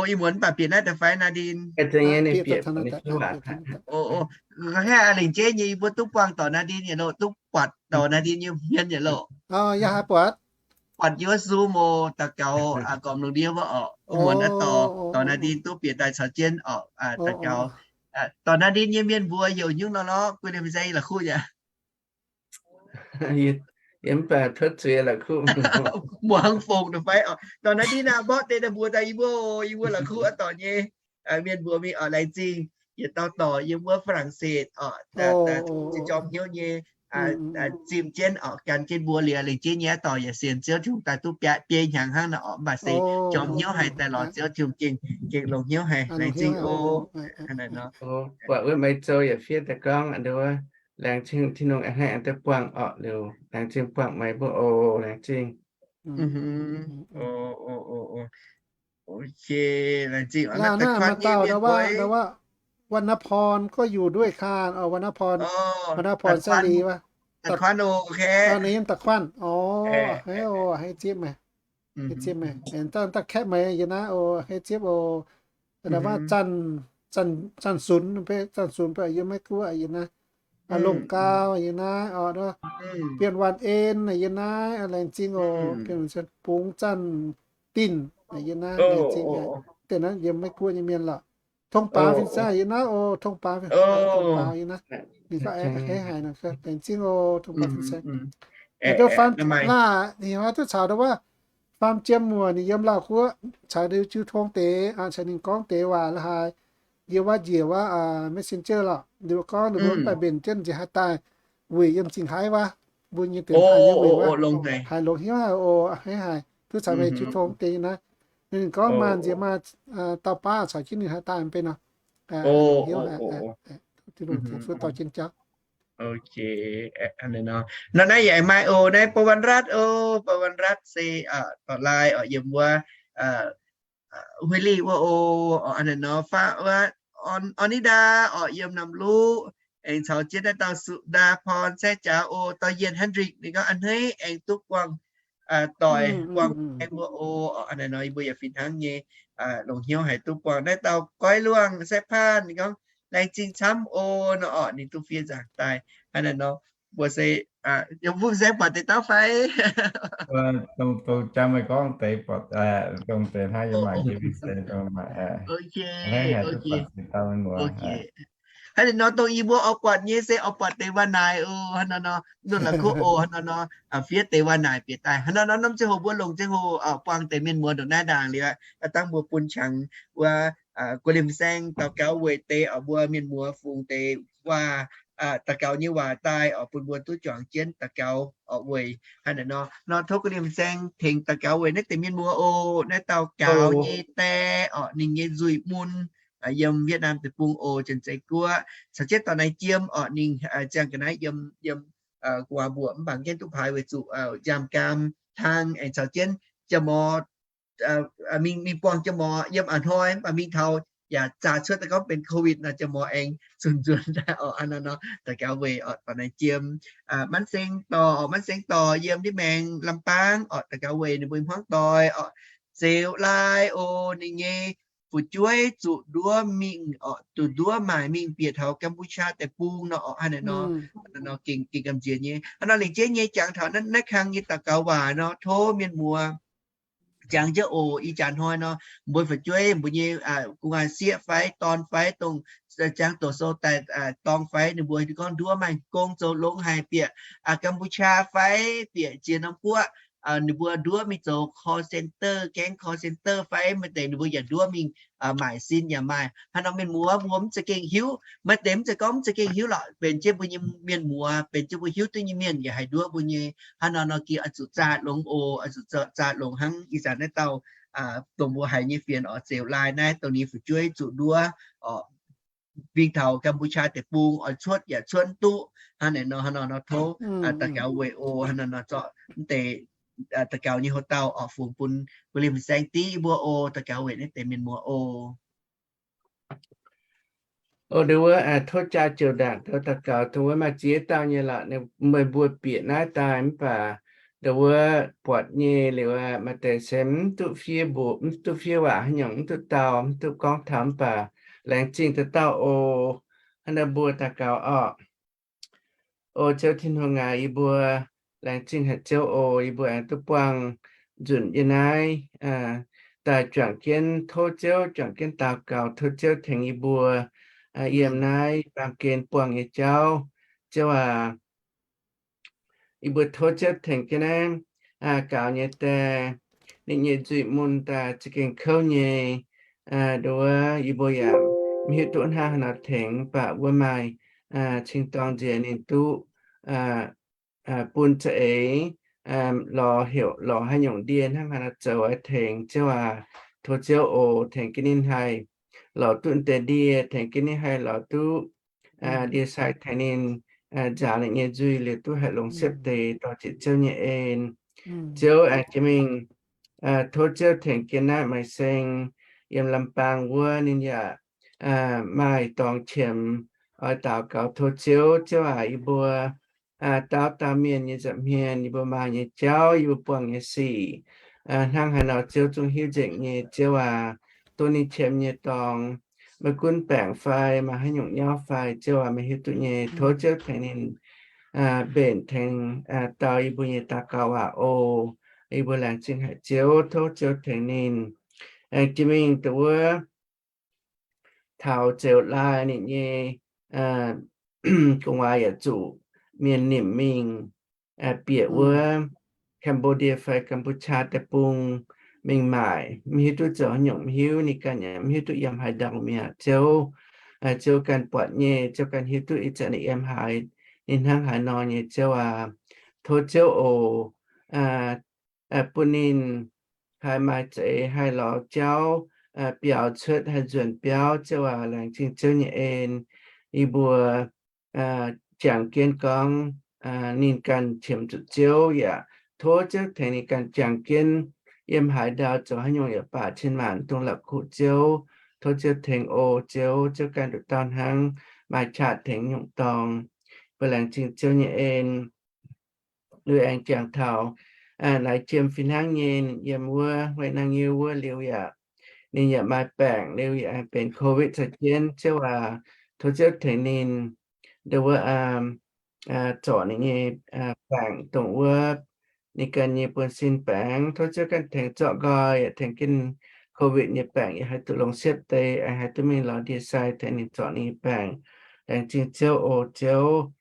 Ih muonz mv baac bieqc naaiv daaih fai, Nadine? Hnangv naaic lingc jeiv nyei yie mbuo duqv buangh dorc Nadine nyei loh, duqv buatc dorc Nadine nyei hmien nyei loh. Yie haiz buatc, buatc yiem wuov Zoom oc, daux gaux gormx lungh ndiev wuov oc. Ih muonz naaiv dorc, dorc Nadine duqv bieqc daaih caux jienv oc, daux gaux. Dorc Nadine nyei mienh mbuox heuc hnyouv nor lorqc, guei liemh se la'kuqv yaac Yie mv baac cuotv zuiz la'kuqv. Muangx fongc daaih fai oc. Dorc Nadine aah, mborqv deix daaih mbuox daaih yie mbuo, yie mbuo la'kuqv aqv dorc nyei mienh mbuox mingh oc. Laengz zingh yietc dauh dorc yiem wuov ฝรั่งเศส oc, se jorm hnyouv nyei, zimh jienv oc, gan jienv mbuo liuz, lengc jeiv nyei aqv dorc yaac sienx Ziouv Tin-Hungh daaih duqv biei hnyangx hnangv nor oc, mv baac se jorm hnyouv haic daaih lorz Ziouv Tin-Hungh gengh longc hnyouv haic. Laengz zingh oc. Buatc wuov Meiz Zou yaac fiev daaih gorngv nduov, laengz zingh Tin-Hungh a'hneiv aengx duqv buangh orqc liuz, laengz zingh buangh meih mbuo oc, laengz zingh. Laanh naaiv maaih dauh, วรรณพร ก็อยู่ด้วยค่ะ อ๋อ วรรณพร วรรณพร เสรี วะ ตะควัน โอเค ninh yiem ตะควัน อ๋อ hei, o, hei zipv meih, hei zipv meih, da'kaeqv meih yie naaiv, o, hei zipv, o, da'faanh zanc, zanc sunx, zanc sunx mbuo yiem Meiv Guoqv yie naaiv, longc gau yie naaiv oc, Bienh Waanc En yie naaiv, laengz zingh oc. Bienh Waanc En, Bungx Zanc Dinh yie naaiv, laengz zingh. Deix naaiv yiem Meiv Guoqv nyei mienh lorqc. Tong Baaux Fin-Saeng yie naaiv oc, Tong Baaux, Tong Baaux yie naaiv, ninh gorngv a'hneiv haic, laengz zingh oc, Tong Baaux Fin-Saeng. Ndo faan laah, ninh hnoi duqv caux ndo wuov Faam Jiem Muoc, ninh yiem Lauv Guoqv, caux jiu tong deix, caux ninh gorngv deix waac la'haaix, yie wuov njiec wuov messenger lorqc, ninh mbuo gorngv ninh mbuo mv baac mbenc jienv nziex haaix daaih wuic yiem Zingh Haiv wuov, mbuo nyei dienx taaih nyei wuic wuov, haiz longx hnyouv haic oc, a'hneiv haic, duqv caux meih jiu tong deix naaiv. Ninh gorngv maaih nziex maaih dauh baav caux jienv ninh haaix daaih mv bei nor. Hnyouv haic, Tin-Hungh fungx fuqv dorh jienv jauv. Nor naaiv yaac maaih oc, naaiv Bou Wan Ratv oc, Bou Wan Ratv se dorc laaih oc, yiem wuov Huih Lih wuov oc, naaiv nor faqv wuov Orn Ni Ndaa oc, yiem Namh Luqv, aengx caux jienv naaiv dauh Suqv Ndaa Porn Saeqv Jaax oc, dorh Yien Hendrik, ninh gorngv a'hneiv aengx duqv buangh doic buangh aengx wuov oc, naaiv nor yie mbuo yaac fih hnangv nyei longx hnyouv haic duqv buangh naaiv dauh Goiv Luangh Saeqv Paanh, ninh gorngv laengz zingh camv oc nor oc, ninh duqv fiev nzaangc daaih. Hnangv naaiv nor mbuo se, yiem mbuo se buatc deix dauh fai? Dongh jang meih gorngv deix buatc, dongh deix hnangv yie mangc yie mingh se dongh maaih, hnangv haaix duqv buatc deix dauh mienh muoz. Hnangv naaiv nor dongh yie mbuo oix buatc nyei se oix buatc deix waac-naaic oc, hnangv naaiv nor, nor la'kuqv oc, hnangv naaiv nor, fiev deix waac-naaic bieqc daaih. Hnangv naaiv nor norm ziangh hoc mbuo longc ziangh hoc buangh deix mienh muoz ndongc naaiv ndaangc liuz, dangh mbuo bun qangx wuov guei lim saeng daux gaux weic deix oc, mbuo mienh muoz fungx deix waac, daux gaux nyei waac daaih oc, bun mbuo duqv juangc jienv daux gaux oc weic. Hnangv naaiv nor, nor tov guei lim saeng tengx daux gaux weic naaiv deix mienh muoz oc. Naaiv dauh gaux nyei die oc, ninh nyei nzuih mun yiem Vietnam deic-bung oc, Janx-Zei Guoqv, caux jienv dorh naaiv Jiem oc, ninh ziangh ga'naaiv yiem, yiem gu'nguaaz mbuoqc mv baac mv gaengh duqv paaix weic zuqc nziaamv-gaam hlang, aengx caux jienv jaa-morc mingh, mingh buangh jaa-morc yiem a'hnoi mv baac mingh taux yaac zaah cuotv daaih gorngv benx COVID nor, jaa-morc aengx zunc nzuonx daaih oc. Hnangv naaiv nor daux gaux weic oc, dorh naaiv Jiem, Manv Seng Dorc, Manv Seng Dorc yiem ndiev maengx Lambaang oc, daux gaux weic ninh mbuo hmuangv doic oc. Zeux Lai oc, ninh nyei fu'jueiv zuqc nduov mingh oc, zuqc nduov maaic mingh bieqc taux Kam^pu^qaa deic-bung nor oc. Hnangv naaiv nor, nor gengh, gengh gamh nziex nyei. Hnangv nor lengc jeiv nyei jangx taux naaiv, naaiv kang nyei daux gaux waac nor, tov mienh muoz jangx jienv oc. Ih jaax hnoi nor, mbuo fu'jueiv, mbuo nyei gu'nguaaz-sieqv fai dorn fai dongh jangx doqc sou daaih dorng fai, ninh mbuo gorngv nduov maaih gong zoux longx haic, bieqc Kam^pu^qaa fai bieqc ziex norm guoqv, ninh mbuo nduov mingh zoux call center, gaengh call center fai maaih deix ninh mbuo yaac nduov mingh maaic sin yaac maaih. Hnangv nor mienh muoz mbuo mv za'gengh hiuv, maaih deix mv zeiz gorngv mv za'gengh hiuv lorqc, benx jienv mbuo nyei mienh muoz, benx jienv mbuo hiuv duqv nyei mienh yaac haih nduov mbuo nyei. Hnangv nor nor gengh oix zuqc zaah longx oc, oix zuqc zaah longx hnangv ih zanc naaiv dauh dongh mbuo haiz nyei fienx oc, Zeux Lai naaiv dongh ninh fu'jueiv zuqc nduov oc, mingh taux Kam^pu^qaa deic-bung oix cuotv yaac cuotv mv duqv. Hnangv naaiv nor, hnangv nor nor tov daux gaux weic oc. Hnangv nor nor zorqv mv deix daux gaux nyei houx-dauh oc fungx bun guei lim saeng div mbuo oc. Daux gaux weic naaiv deix mienh muoz oc. Oc, ndo wuov tov jaa ziouc ndaangc daux gaux dongh wuov maaih ziex dauh nyei lorqc, meih mbuo bieqc naaiv daaih mv baac ndo wuov buatc nyei liuz maaih deix se mv duqv fiev mbuox, mv duqv fiev waac haaix nyungc, mv duqv dau, mv duqv gorngv taux mv baac laengz zingh deix dauh oc. Hnangv naaiv mbuo daux gaux oc. O Ziouv Tin-Hungh aac, yie mbuo laengz zingh haic Ziouv oc. Yie mbuo aengx duqv buangh nzunc yiem naaiv daaih juangc jienv tov Ziouv, juangc jienv daux gaux tov Ziouv tengx yie mbuo yiem naaiv baamh gen buangh nyei jauv. Ziouv aac, yie mbuo tov Ziouv tengx jienv naaiv gaux nyei die, ninh nyei nzuih mun daaih za'gengh kouv nyei. Ndo wuov yie mbuo yaac mv hiuv duqv hnangv haaix nor tengx, mv baac wuov maaih cing-dorngh nziex ninh duqv bun za'eix lorz heuc lorz haaix nyungc ndie hnangv haaix nor zoux tengx. Ziouv aac, tov Ziouv oc tengx jienv ninh haih lorz duqv deix ndie, tengx jienv ninh haih lorz duqv ndie-sai tengx ninh nzaaux ninh nyei nzuih liuz duqv haiz longx siepv deix dorh jienv Ziouv nyei en. Ziouv aengx jiex mingh tov Ziouv tengx jienv naaiv Maiv Seng yiem Lambaang wuov ninh yaac maaih dorngx qiemx oix daux gaux tov Ziouv. Ziouv aac, yie mbuo dauh dauh mienh nyei nza'hmien, yie mbuo maaih nyei jauv, yie mbuo buangh nyei sic hnangv haaix nor Ziouv zungv hiuv nzengc nyei. Ziouv aac, tov ninh qiemx nyei dorngx maiv gunv baengc fai maaih haaix nyungc nyauv fai, Ziouv aac, meih hiuv duqv nyei. Tov Ziouv tengx ninh mbenc tengx dau yie mbuo nyei daux gaux waac oc. Yie mbuo laengz zingh haic Ziouv. Tov Ziouv tengx ninh aengx jiex mingh dongh wuov taux Zeuz Laai ninh nyei gu'nguaaz yaac zuqc mienh nimc mingh bieqc wuov Cambodia fai Kampuchea deic-bung mingh maaic. Mv hiuv duqv zoux haaix nyungc, mv hiuv, ninh ganh yaac mv hiuv duqv yiem haaix ndau mi'aqv. Ziouv, Ziouv ganh buatc nyei, Ziouv ganh hiuv duqv ih zanc ninh yiem haaix, ninh hnangv haaix nor nyei, Ziouv aac. Tov Ziouv oc, bun ninh haih maaih za'eix haih lorz jauv biaux cuotv, haih nzuonx biauv, Ziouv aac. Laengz zingh Ziouv nyei en. Yie mbuo jangx jienv gorngv ninh ganh qiemx zuqc Ziouv yaac tov Ziouv tengx ninh ganh jangx jienv yiem haaix ndau zoux haaix nyungc yaac baac cin-maanc dongh la'kuqv Ziouv. Tov Ziouv tengx oc Ziouv. Ziouv ganh nduqc dauh hnangv maaih qaqv tengx nyungc dorngx. Mbuo laengz zingh Ziouv nyei en. Liuz aengx jangx taux naaiv jiem fih hnangv nyei, ninh yiem wuov Huai Nangh Nyiu wuov liuz yaac ninh yaac maaih baengc liuz yaac aengx benx COVID caux jienv, Ziouv aac. Tov Ziouv tengx ninh nduqc wuov zorc ninh nyei baengc dongh wuov ninh ganh nyei buonv-sin baengc. Tov Ziouv ganh tengx zorqv nqoi yaac tengx jienv COVID nyei baengc yaac haih duqv longc siepv deix, aengx haih duqv mingh lorz ndie-sai tengx ninh zorc ninh nyei baengc. Laengz zingh Ziouv oc Ziouv.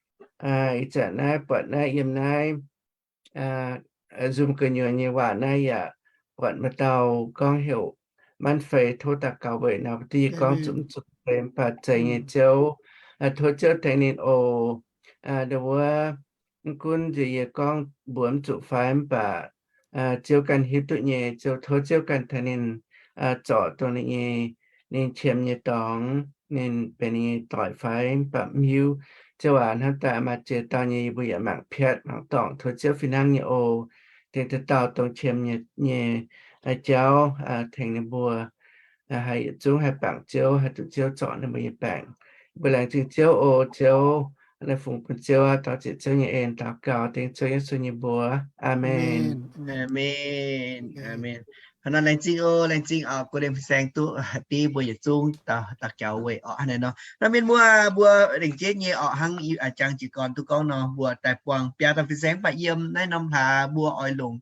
Ih zanc naaiv buatc naaiv yiem naaiv nzumc gu'nyuoz nyei waac naaiv yaac buatc maaih dauh gorngv heuc Manv Fei, tov daux gaux weic naaiv, duqv yie gorngv zuqc mv zuqc fai mv baac zeiz nyei Ziouv. Tov Ziouv tengx ninh oc. Nduqc wuov, mv gunv nziex yie gorngv mbuox mv zuqc fai mv baac Ziouv ganh hiuv duqv nyei. Ziouv, tov Ziouv ganh tengx ninh zorc dongh ninh nyei, ninh qiemx nyei dorngx, ninh benx ninh nyei doic fai mv baac mv hiuv. Ziouv aac, hnamv daaih maaih ziex dauh nyei yie mbuo yaac mangc piatv mangc dorngc. Tov Ziouv fih hnangv nyei oc. Tengx dauh dauh dongh qiemx nyei, nyei jauv tengx ninh mbuo haih yietc zungv haih bangc Ziouv, haih duqv Ziouv zorc ninh mbuo nyei baengc. Mbuo laengz zingh Ziouv oc Ziouv. Naaiv fungx bun Ziouv aqv, daux ziec Ziouv nyei en daux gaux dengv Ziouv Yesu nyei mbuox. Aamen. Aamen. Aamen. Hnangv naaiv laengz zingh oc, laengz zingh oc, guei lengh fin-saeng duqv div mbuo yietc zungv daux gaux weic orqc. Hnangv naaiv nor, nor mienh muoz mbuo lengc jeiv nyei orqc, hnangv jangx jiez gorn duqv gorngv nor, mbuo daaih buangh biaa dauh fin-saeng mv baac yiem naaiv norm hlaax mbuo oix longc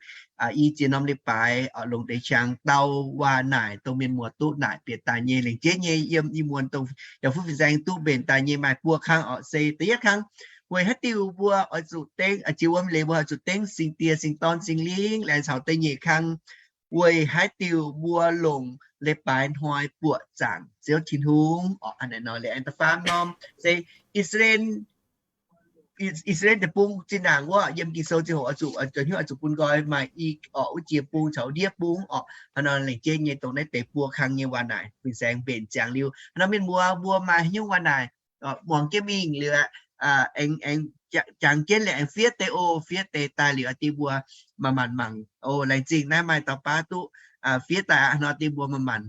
i ziex norm leiz-baaix orqc, longc deix qangx dau waac naaic dongh mienh muoz duqv naaic bieqc daaih nyei. Lengc jeiv nyei yiem ih muonz dongh yaac fuqv fin-saeng duqv mbenc daaih nyei maaih buo kang orqc. Se da'yietv kang, weic haaix diuc mbuo oix zuqc dengv, jiex wuom leiz mbuo oix zuqc dengv Singx Diex, Singx Dorn, Singx Lingh. Laengz caux da'nyeic kang, weic haaix diuc mbuo longc leiz-baaix hnoi buoqc zaangc Ziouv Tin-Hungh orqc. Hnangv naaiv nor, liuz aengx da'faam norm se I^saa^laa^en, I^saa^laa^en deic-bung zinh ndaangc wuov, yiem Ging-Sou ziangh hoc oix zuqc, oix zuqc hnyouv oix zuqc bun nqoi maaih i orqc wuov jiex bung caux ndiev bung orqc. Hnangv nor lengc jeiv nyei dongh naaiv deix buo kang nyei waac naaic fin-saeng mbenc ziangx liuz, hnangv nor mienh muoz mbuo maaih haaix nyungc waac naaic muangx jienv mingh liuz, aengx, aengx jangx jienv liuz aengx fiev deix oc. Fiev deix daaih liuz aengx dingh mbuo manc-manc mangc oc. Laengz zingh naaiv maaih dauh baav duqv fiev daaih aqv. Hnangv nor dingh mbuo manc-manc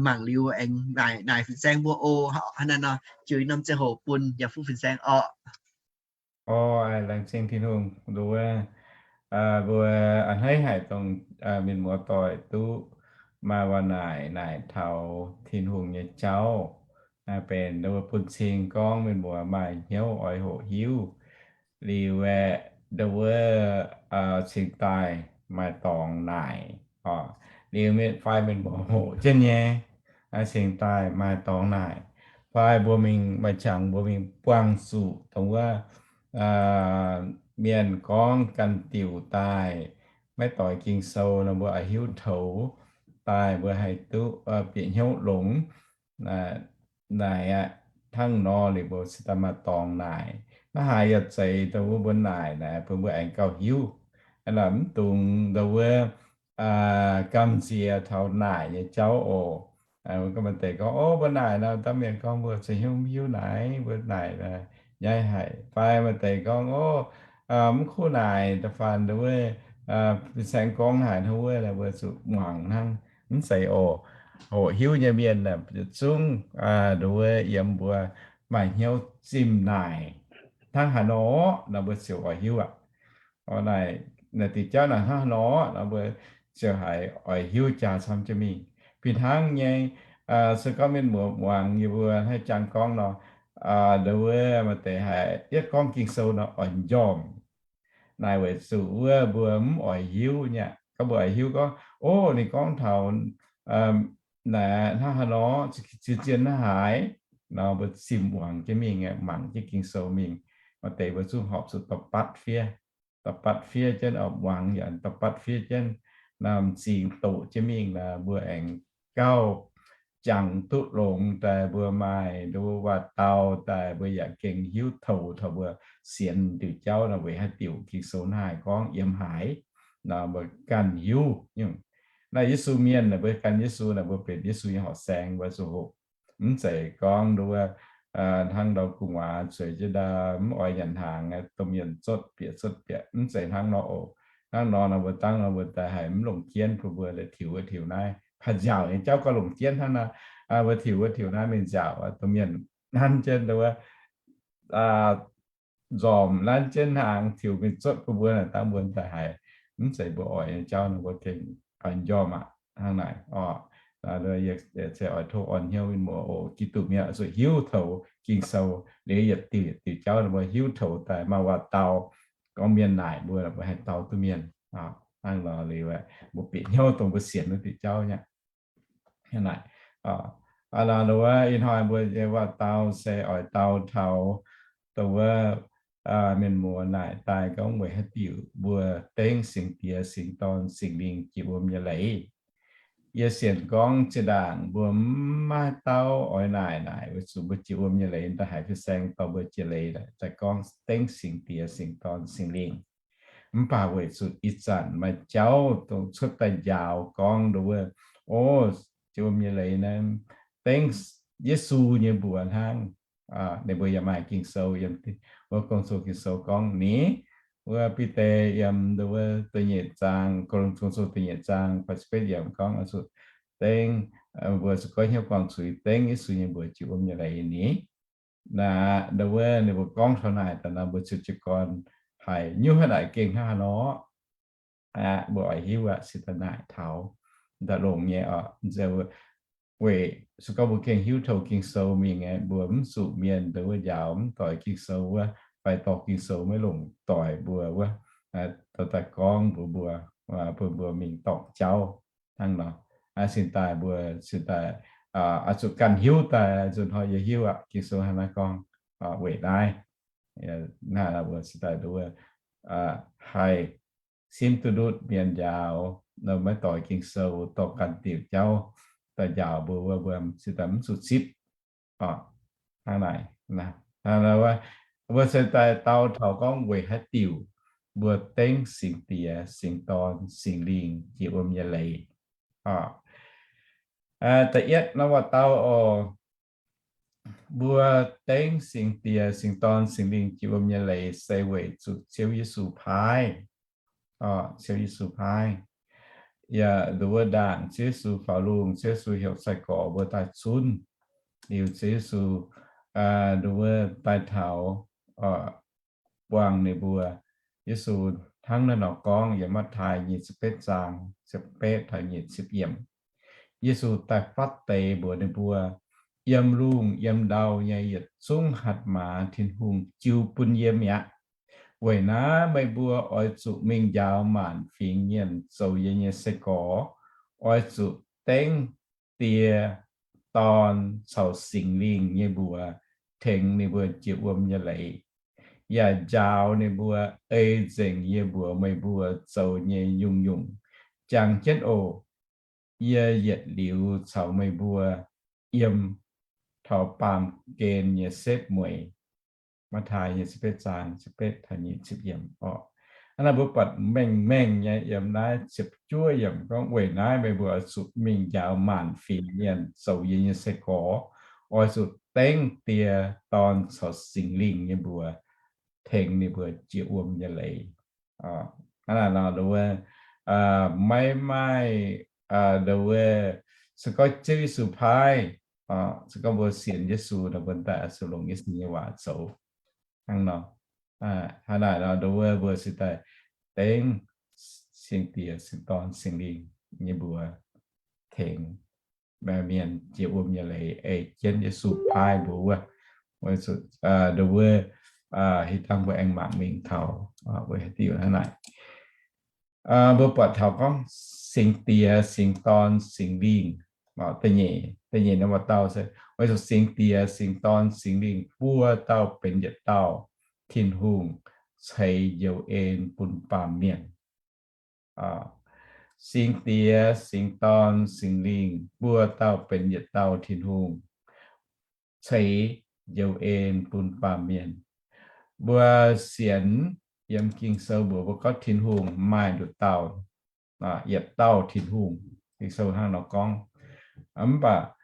mangc liuz aengx naaic, naaic fin-saeng mbuo oc. Hnangv naaiv nor, jiex norm ziangh hoc bun yaac fuqv fin-saeng orqc. Orqc, laengz zingh Tin-Hungh nduov. Mbuo a'hneiv haic dongh mienh muoz doic duqv maaih waac naaic, naaic taux Tin-Hungh nyei jauv, benx nduov bun cing gorngv mienh muoz maaih hnyouv oix hoqc hiuv. Liuz aeqv, nduov cingx daaih maaih dorngx naaic. Liuz mienh fai mienh muoz hoqc jienv nyei, cingx daaih maaih dorngx naaic. Fai mbuo mingh maaih qangx mbuo mingh buangh zuqc dongh wuov mienh gorngv ganh diuc daaih, maiv doix Ging-Sou nor mbuo oix hiuv toux daaih mbuo haih duqv bieqc hnyouv longx. Naaic aqv, hnangv nor liuz mbuo cingx daaih maaih dorngx naaic. Maiv haaix yaac zeiz dongh wuov mbuo naaic naaic bun mbuo aengx gauh hiuv. Aa, mv dungx dongh wuov gamh nziex taux naaic nyei jauv oc. Mbuo ganh maaih deix gorngv, Ov, mbuo naaic nor, domh mienh gorngv mbuo zuqc hiuv mv hiuv naaic, mbuo naaic nyaiv haic. Fai maaih deix gorngv, Ov, mv kuv naaic, da'faanh dongh wuov fin-saeng gorngv haic hnangv wuov, mbuo zuqc muangx hnangv. Mv zeiz oc. Hoqc hiuv nyei mienh yietc zungv dongh wuov yiem mbuo maaih hnyouv zimh naaic hnangv haaix nor nor mbuo ziouc oix hiuv aqv. Naaic, naaic diuc jauv naaic hnangv haaix nor nor mbuo ziouc haiz oix hiuv jaax camv jienv mingh. Fih hnangv nyei, se gorngv mienh muoz muangx yie mbuo haih jangx gorngv nor, nduov wuov maaih deix haiz yietv gorngv Ging-Sou nor oix njormh. Naaic weic zuqc wuov mbuo mv oix hiuv nyei. Gorngv mbuo oix hiuv gorngv, o, ninh gorngv taux naaic hnangv haaix nor, zien zien hnangv haaix nor, mbuo zimh muangx jienv mingh, mangc jienv Ging-Sou mingh. Maaih deix mbuo zungv horpc zuqc dorh batv fiev, dorh batv fiev jienv, muangx yaac dorh batv fiev jienv, m'zing doqc jienv mingh nor, mbuo aengx gauh jangx duqv longx daaih, mbuo maaih nduov waac-dau daaih, mbuo yaac gengh hiuv toux taux mbuo sienx diuc jauv nor, weic haaix diuc Ging-Sou naaiv haiz gorngv yiem haaix nor, mbuo ganh hiuv nyungc. Naaiv Yesu mienh naaic, mbuo gan Yesu naaic, mbuo benx Yesu nyei horqc saeng, mbuo zuqc hoqc. Mv zeiz gorngv nduov hnangv ndau gu'nguaaz zueiz jienv ndaauv, mv oix nyanc hnaangx, domh mienh zotv bieqc zotv bieqc. Mv zeiz hnangv nor oc. Hnangv nor nor mbuo dangv nor mbuo daaih haiz mv longc jienv, bun mbuo la'tiux wuov tiux naaiv. Paav nziaauc nyei jauv gauh longc jienv hnangv naaiv, mbuo tiux wuov tiux naaiv mingh nziaauc, domh mienh nanv jienv nduov nzormc nanv jienv hnaangx tiux mingh zotv bun mbuo naaic, dangv mbuo daaih haiz mv zeiz mbuo oix nyei jauv nor, mbuo gengh oix njormh aqv hnangv naaic oc. Yie se oix tov orn hnyouv mienh muoz oc, Giduc mienh oix zuqc hiuv toux Ging-Sou liuz yietc diuc yietc diuc jauv nor, mbuo hiuv toux daaih maaih waac-dau gorngv mienh naaic mbuo, mbuo haih dau duqv mienh. Hnangv nor liuz mbuo bieqc hnyouv dongh mbuo sienx wuov diuc jauv nyei. Hnangv naaic, hnangv nor wuov ih hnoi mbuo nyei waac-dau se oix dau taux dongh wuov mienh muoz naaic daaih gorngv weic haaix diuc mbuo dengv Singx Diex, Singx Dorn, Singx Lingh jiex wuom nyei leiz. Yie sienx gorngv zinh ndaangc mbuo mv maaih dauh oix naaic naaic weic zuqc mbuo jiex wuom nyei leiz daaih haiz fin-saeng dorh mbuo jiex leiz daaih gorngv dengv Singx Diex, Singx Dorn, Singx Lingh. Mv baac weic zuqc ih zanc maaih jauv dongh cuotv daaih njaaux gorngv nduov wuov, o, jiex wuom nyei leiz naaiv dengv Yesu nyei mbuox hnangv. Ninh mbuo yaac maaih Ging-Sou yiem wuov Gong-Zoh Ging-Sou gorngv ni, wuov Bide yiem nduov wuov da'nyeic zaang, Gong-Zoh da'nyeic zaang faah ziepc betv yiemc gorngv oix zuqc dengv, mbuo zuqc goiv hnyouv buangh zuiz dengv Yesu nyei mbuox jiex wuom nyei leiz ni. Naaic nduov wuov ninh mbuo gorngv taux naaic daaih nor, mbuo ziouc jiez gorn haiz nyungc haaix naaic gengh hnangv haaix nor. Aqv, mbuo oix hiuv aqv, se daaih naaic taux daaih longx nyei oc. Weic se gorngv mbuo gengh hiuv taux Ging-Sou mingh, mbuo mv zuqc mienh nduov wuov njaaux mv doix Ging-Sou wuov, fai dorh Ging-Sou maiv longc doix mbuo wuov, dorh daaih gorngv mbuox mbuo, bun mbuo mingh dorngc jauv hnangv nor. Cingx daaih mbuo cingx daaih oix zuqc ganh hiuv daaih nzunc hnoi yie hiuv aqv, Ging-Sou hnangv naaiv gorngv. Weic naaiv naaic mbuo cingx daaih nduov haih simv duqv ndutv mienh njaaux maiv doix Ging-Sou, dorh ganh diuc jauv daaih njaaux mbuo, mbuo cingx daaih mv zuqc zipv. Hnangv naaic, mbuo cingx daaih dau taux gorngv weic haaix diuc mbuo dengv Singx Diex, Singx Dorn, Singx Lingh jiex wuom nyei leiz. Da'yietv nor waac-dau oc, mbuo dengv Singx Diex, Singx Dorn, Singx Lingh jiex wuom nyei leiz se weic zuqc Ziouv Yesu paaiv. Ziouv Yesu paaiv. Yaac nduov wuov ndaangc Ziouv Yesu faaux lungh, Ziouv Yesu heuc sai-gorx mbuo daaih zunv. Liuz Ziouv Yesu nduov wuov daaih taux buangh ninh mbuo. Yesu hnangv naaiv nor gorngv yiem Matv^taai nyic ziepc betv zaang, ziepc betv taux nyic ziepc yiemc. Yesu daaih fatv deix mbuox ninh mbuo, yiem lungh yiem ndau nyei yietc zungv hatc maaz Tin-Hungh jiu bun yie mi'aqv. Weic naaiv meih mbuo oix zuqc mingh njaaux maanc fingx mienh zoux yie nyei sai-gorx. Oix zuqc dengv Die, Dorn caux Singx Lingh nyei mbuox tengx ninh mbuo jiex wuom nyei leiz, yaac njaaux ninh mbuo ei nzengc yie mbuox meih mbuo zoux nyei nyungc-nyungc. Jangx jienv oc. Yie yietc liuz caux meih mbuo yiem taux baamh gen nyei setv mueiz. Matv^taai nyic ziepc betv zaang ziepc betv taux nyic ziepc yiemc oc. Hnangv naaiv mbuo buatc mengh mengh nyei yiem naaiv ziepc juov yiemc gorngv, weic naaiv meih mbuo oix zuqc mingh njaaux maanc fingx mienh zoux yie nyei sai-gorx. Oix zuqc dengv Die, Dorn caux Singx Lingh nyei mbuox tengx ninh mbuo jiex wuom nyei leiz. Hnangv naaic nor, nduov wuov, maiv maaih, nduov wuov, se gorngv Ziouv Yesu paaiv, se gorngv mbuo sienx Yesu nor, mbuo daaih oix zuqc longc Yesu nyei waac zoux. Hnangv nor, hnangv naaic nor, nduov wuov, mbuo cingx daaih dengv Singx Diex, Singx Dorn, Singx Lingh nyei mbuox tengx mienh jiex wuom nyei leiz ei jienv Yesu paaiv mbuo wuov. Weic zuqc nduov wuov, hih dangh mbuo aengx mangc mingh taux wuov diuh hnangv naaic. Mbuo buatc taux gorngv Singx Diex, Singx Dorn, Singx Lingh, da'nyeic, da'nyeic norm dauh se weic zuqc Singx Diex, Singx Dorn, Singx Lingh buo dauh benx yietc dauh Tin-Hungh ceix njoux en bun baamh mienh. Singx Diex, Singx Dorn, Singx Lingh buo dauh benx yietc dauh Tin-Hungh ceix njoux en bun baamh mienh. Mbuo sienx yiem Ging-Sou mbuox mbuo gorngv Tin-Hungh maaih nduqc dauh, yietc dauh Tin-Hungh. Ging-Sou hnangv nor gorngv. Mv baac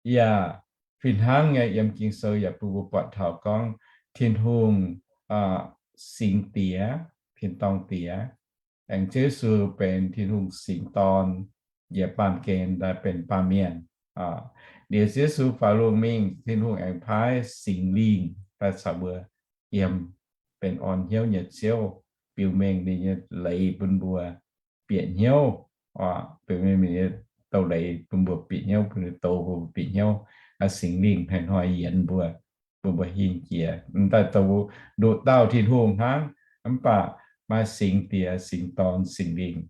yaac fih hnangv nyei yiem Ging-Sou yaac bun mbuo buatc taux gorngv Tin-Hungh Singx Diex, Tin-Dorngh Diex, aengx Ziouv Yesu benx Tin-Hungh Singx Dorn, njiec baamh gen daaih benx baamh mienh. Liuz Ziouv Yesu faaux lungh mingh, Tin-Hungh aengx paaiv Singx Lingh daaih caux mbuo yiem, benx orn hnyouv nyei Ziouv, biux mengh ninh nyei leiz bun mbuo bieqc hnyouv, biux mengh ninh nyei douz-leiz bun mbuo bieqc hnyouv, bun ninh douz bun mbuo bieqc hnyouv. Singx Lingh hnoi-hnoi yienx mbuo, bun mbuo hingh jiex. M'daaih douz nduqc dauh Tin-Hungh hnangv, mv baac maaih Singx Diex, Singx Dorn, Singx Lingh,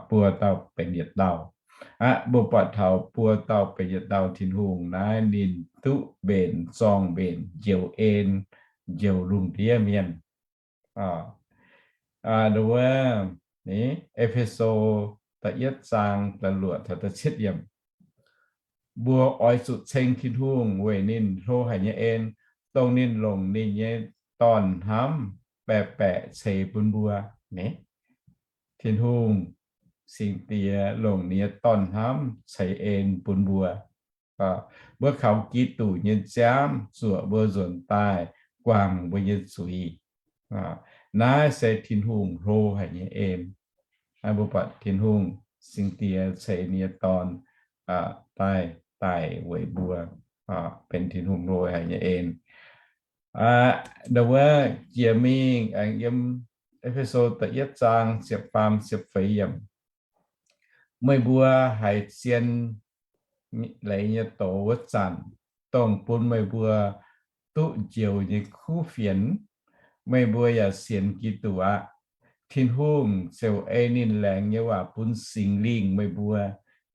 buo dauh benx yietc dauh. Aqv, mbuo buatc taux buo dauh benx yietc dauh Tin-Hungh naaiv ninh duqv mbenc zorng-mbenc njoux en, njoux lungh ndiev mienh. Nduov wuov, E^fe^so da'yietv zaang da'luoqc taux da'cietv yiemc. Mbuo oix zuqc ceng Tin-Hungh weic ninh hlo haic nyei en, dongh ninh longc ninh nyei Dorn-hnamv baeqc baeqc ceix bun mbuo. Tin-Hungh, Singx Diex, longc ninh nyei Dorn-hnamv ceix en bun mbuo. Mbuo kaux Giduc nyei nziaamv zuoqc mbuo nzuonx daaih guangc mbuo nyei zuiz. Naaiv se Tin-Hungh hlo haic nyei en. Mbuo buatc Tin-Hungh, Singx Diex, ceix ninh nyei Dorn daaih, daaih weic mbuo, benx Tin-Hungh hlo haic nyei en. Nduov wuov, jiex mingh aengx yiem E^fe^so da'yietv zaang ziepc faam ziepc feix yiemc. Meih mbuo haiz zien leiz nyei doz wuov zanc, dongh bun meih mbuo duqv njoux nyei kuv fienx, meih mbuo yaac sienx Giduc aqv. Tin-Hungh ziouc ei ninh laengz nyei waac bun Singx Lingh meih mbuo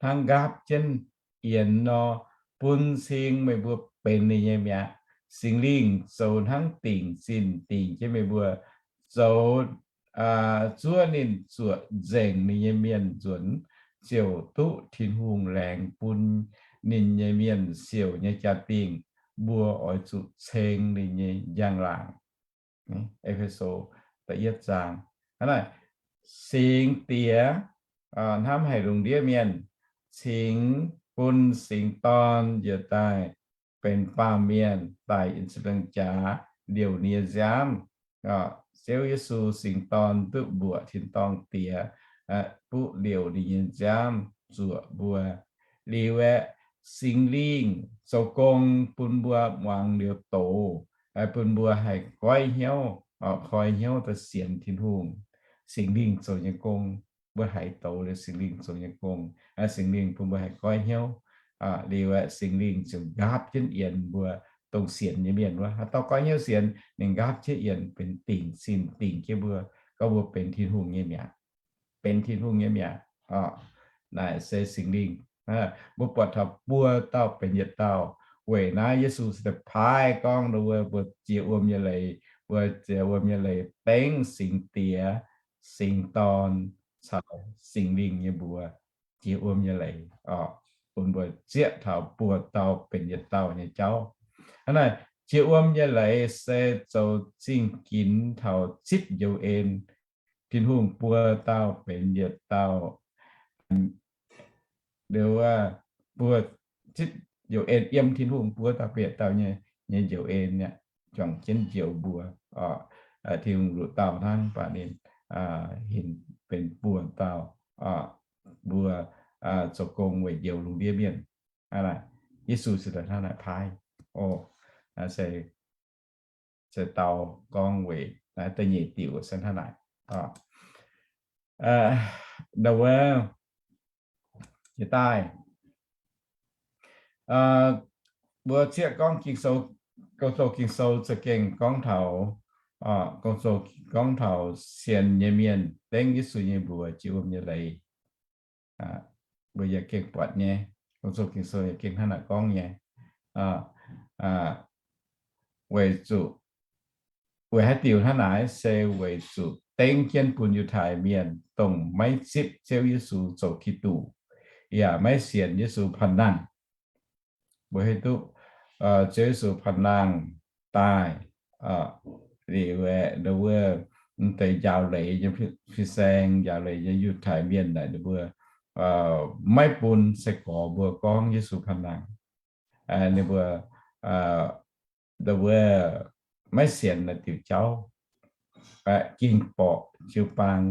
hnangv nqaapv jienv yienx nor, bun cing meih mbuo benx ninh nyei mi'aqv. Singx Lingh zoux hnangv dingc zinh dingc jienv meih mbuo, zoux zuov ninh zuoqc nzengc ninh nyei mienh nzuonx, ziouc duqv Tin-Hungh laengz bun ninh nyei mienh siouc nyei jaa-dingh. Mbuo oix zuqc ceng ninh nyei njang-laangc. E^fe^so da'yietv zaang. Hnangv naaic, Singx Diex hnamv haic lungh ndiev mienh, cingx bun Singx Dorn njiec daaih benx baamh mienh daaih yiem ziepc nzaangc jaax liouc ninh nyei nziaamv. Ziouv Yesu, Singx Dorn, duqv mbuoqc tin-dorngh Diex, buv liouc ninh nyei nziaamv zuoqc mbuo. Liuz aeqv, Singx Lingh zoux gong bun mbuo muangx liuz doz, bun mbuo haih goiv hnyouv, koi hnyouv daaih sienx Tin-Hungh. Singx Lingh zoux nyei gong, mbuo haiz doz liuz Singx Lingh zoux nyei gong. Singx Lingh bun mbuo haih goiv hnyouv. Liuz aeqv, Singx Lingh ziouc nqaapv jienv yienx mbuo dongh sienx nyei mienh wuov. Haaix dauh goiv hnyouv sienx, ninh nqaapv jienv yienx benx dingc zinh dingc jienv mbuo, gorngv mbuo benx Tin-Hungh nyei mi'aqv. Benx Tin-Hungh nyei mi'aqv. Naaic se Singx Lingh. Mbuo buatc taux buo dauh benx yietc dauh. Weic naaiv Yesu se daaih paaiv gorngv mbuo jiex wuom nyei leiz, mbuo jiex wuom nyei leiz dengv Singx Diex, Singx Dorn caux Singx Lingh nyei mbuox jiex wuom nyei leiz, bun mbuo zieqv taux buo dauh benx yietc dauh nyei jauv. Hnangv naaic, jiex wuom nyei leiz se zoux zingh ginx taux zipv njoux en. Tin-Hungh buo dauh benx yietc dauh. Liuz, buo zipv njoux en yiem Tin-Hungh buo dauh benx yietc dauh nyei, nyei njoux en aqv, juangc jienv njoux mbuo. Tin-Hungh nduqc dauh hnangv, mv baac ninh hinc benx buo dauh, mbuo zoux gong weic njoux lungh ndiev mienh. Yesu se daaih hnangv naaic paaiv. O, se se dau gorngv weic naaiv da'nyeic diuc se hnangv naaic. Ndau wuov, jiex daaih, Mbuo zieqv gorngv Ging-Sou, Gong-Zoh Ging-Sou za'gengh gorngv taux, Gong-Zoh gorngv taux sienx nyei mienh dengv Yesu nyei mbuox jiex wuom nyei leiz. Mbuo yaac gengh buatc nyei, Gong-Zoh Ging-Sou yaac gengh hnangv naaic gorngv nyei. Weic zuqc, weic haaix diuc hnangv naaic? Se weic zuqc dengv jienv bun Yiutai Mienh dongh maiv zipv Ziouv Yesu zoux Giduc, yaac maiv sienx Yesu Panh Nangh. Mbuo hiuv duqv Ziouv Yesu Panh Nangh daaih liuz aeqv, wuov, m'deix njaaux leiz nyei fin-saeng, njaaux leiz nyei Yiutai Mienh naaic ninh mbuo maiv bun sai-gorx mbuo gorngv Yesu Panh Nangh. Ninh mbuo, wuov, maiv sienx naaic diuc jauv, ging borqc jiu-baang.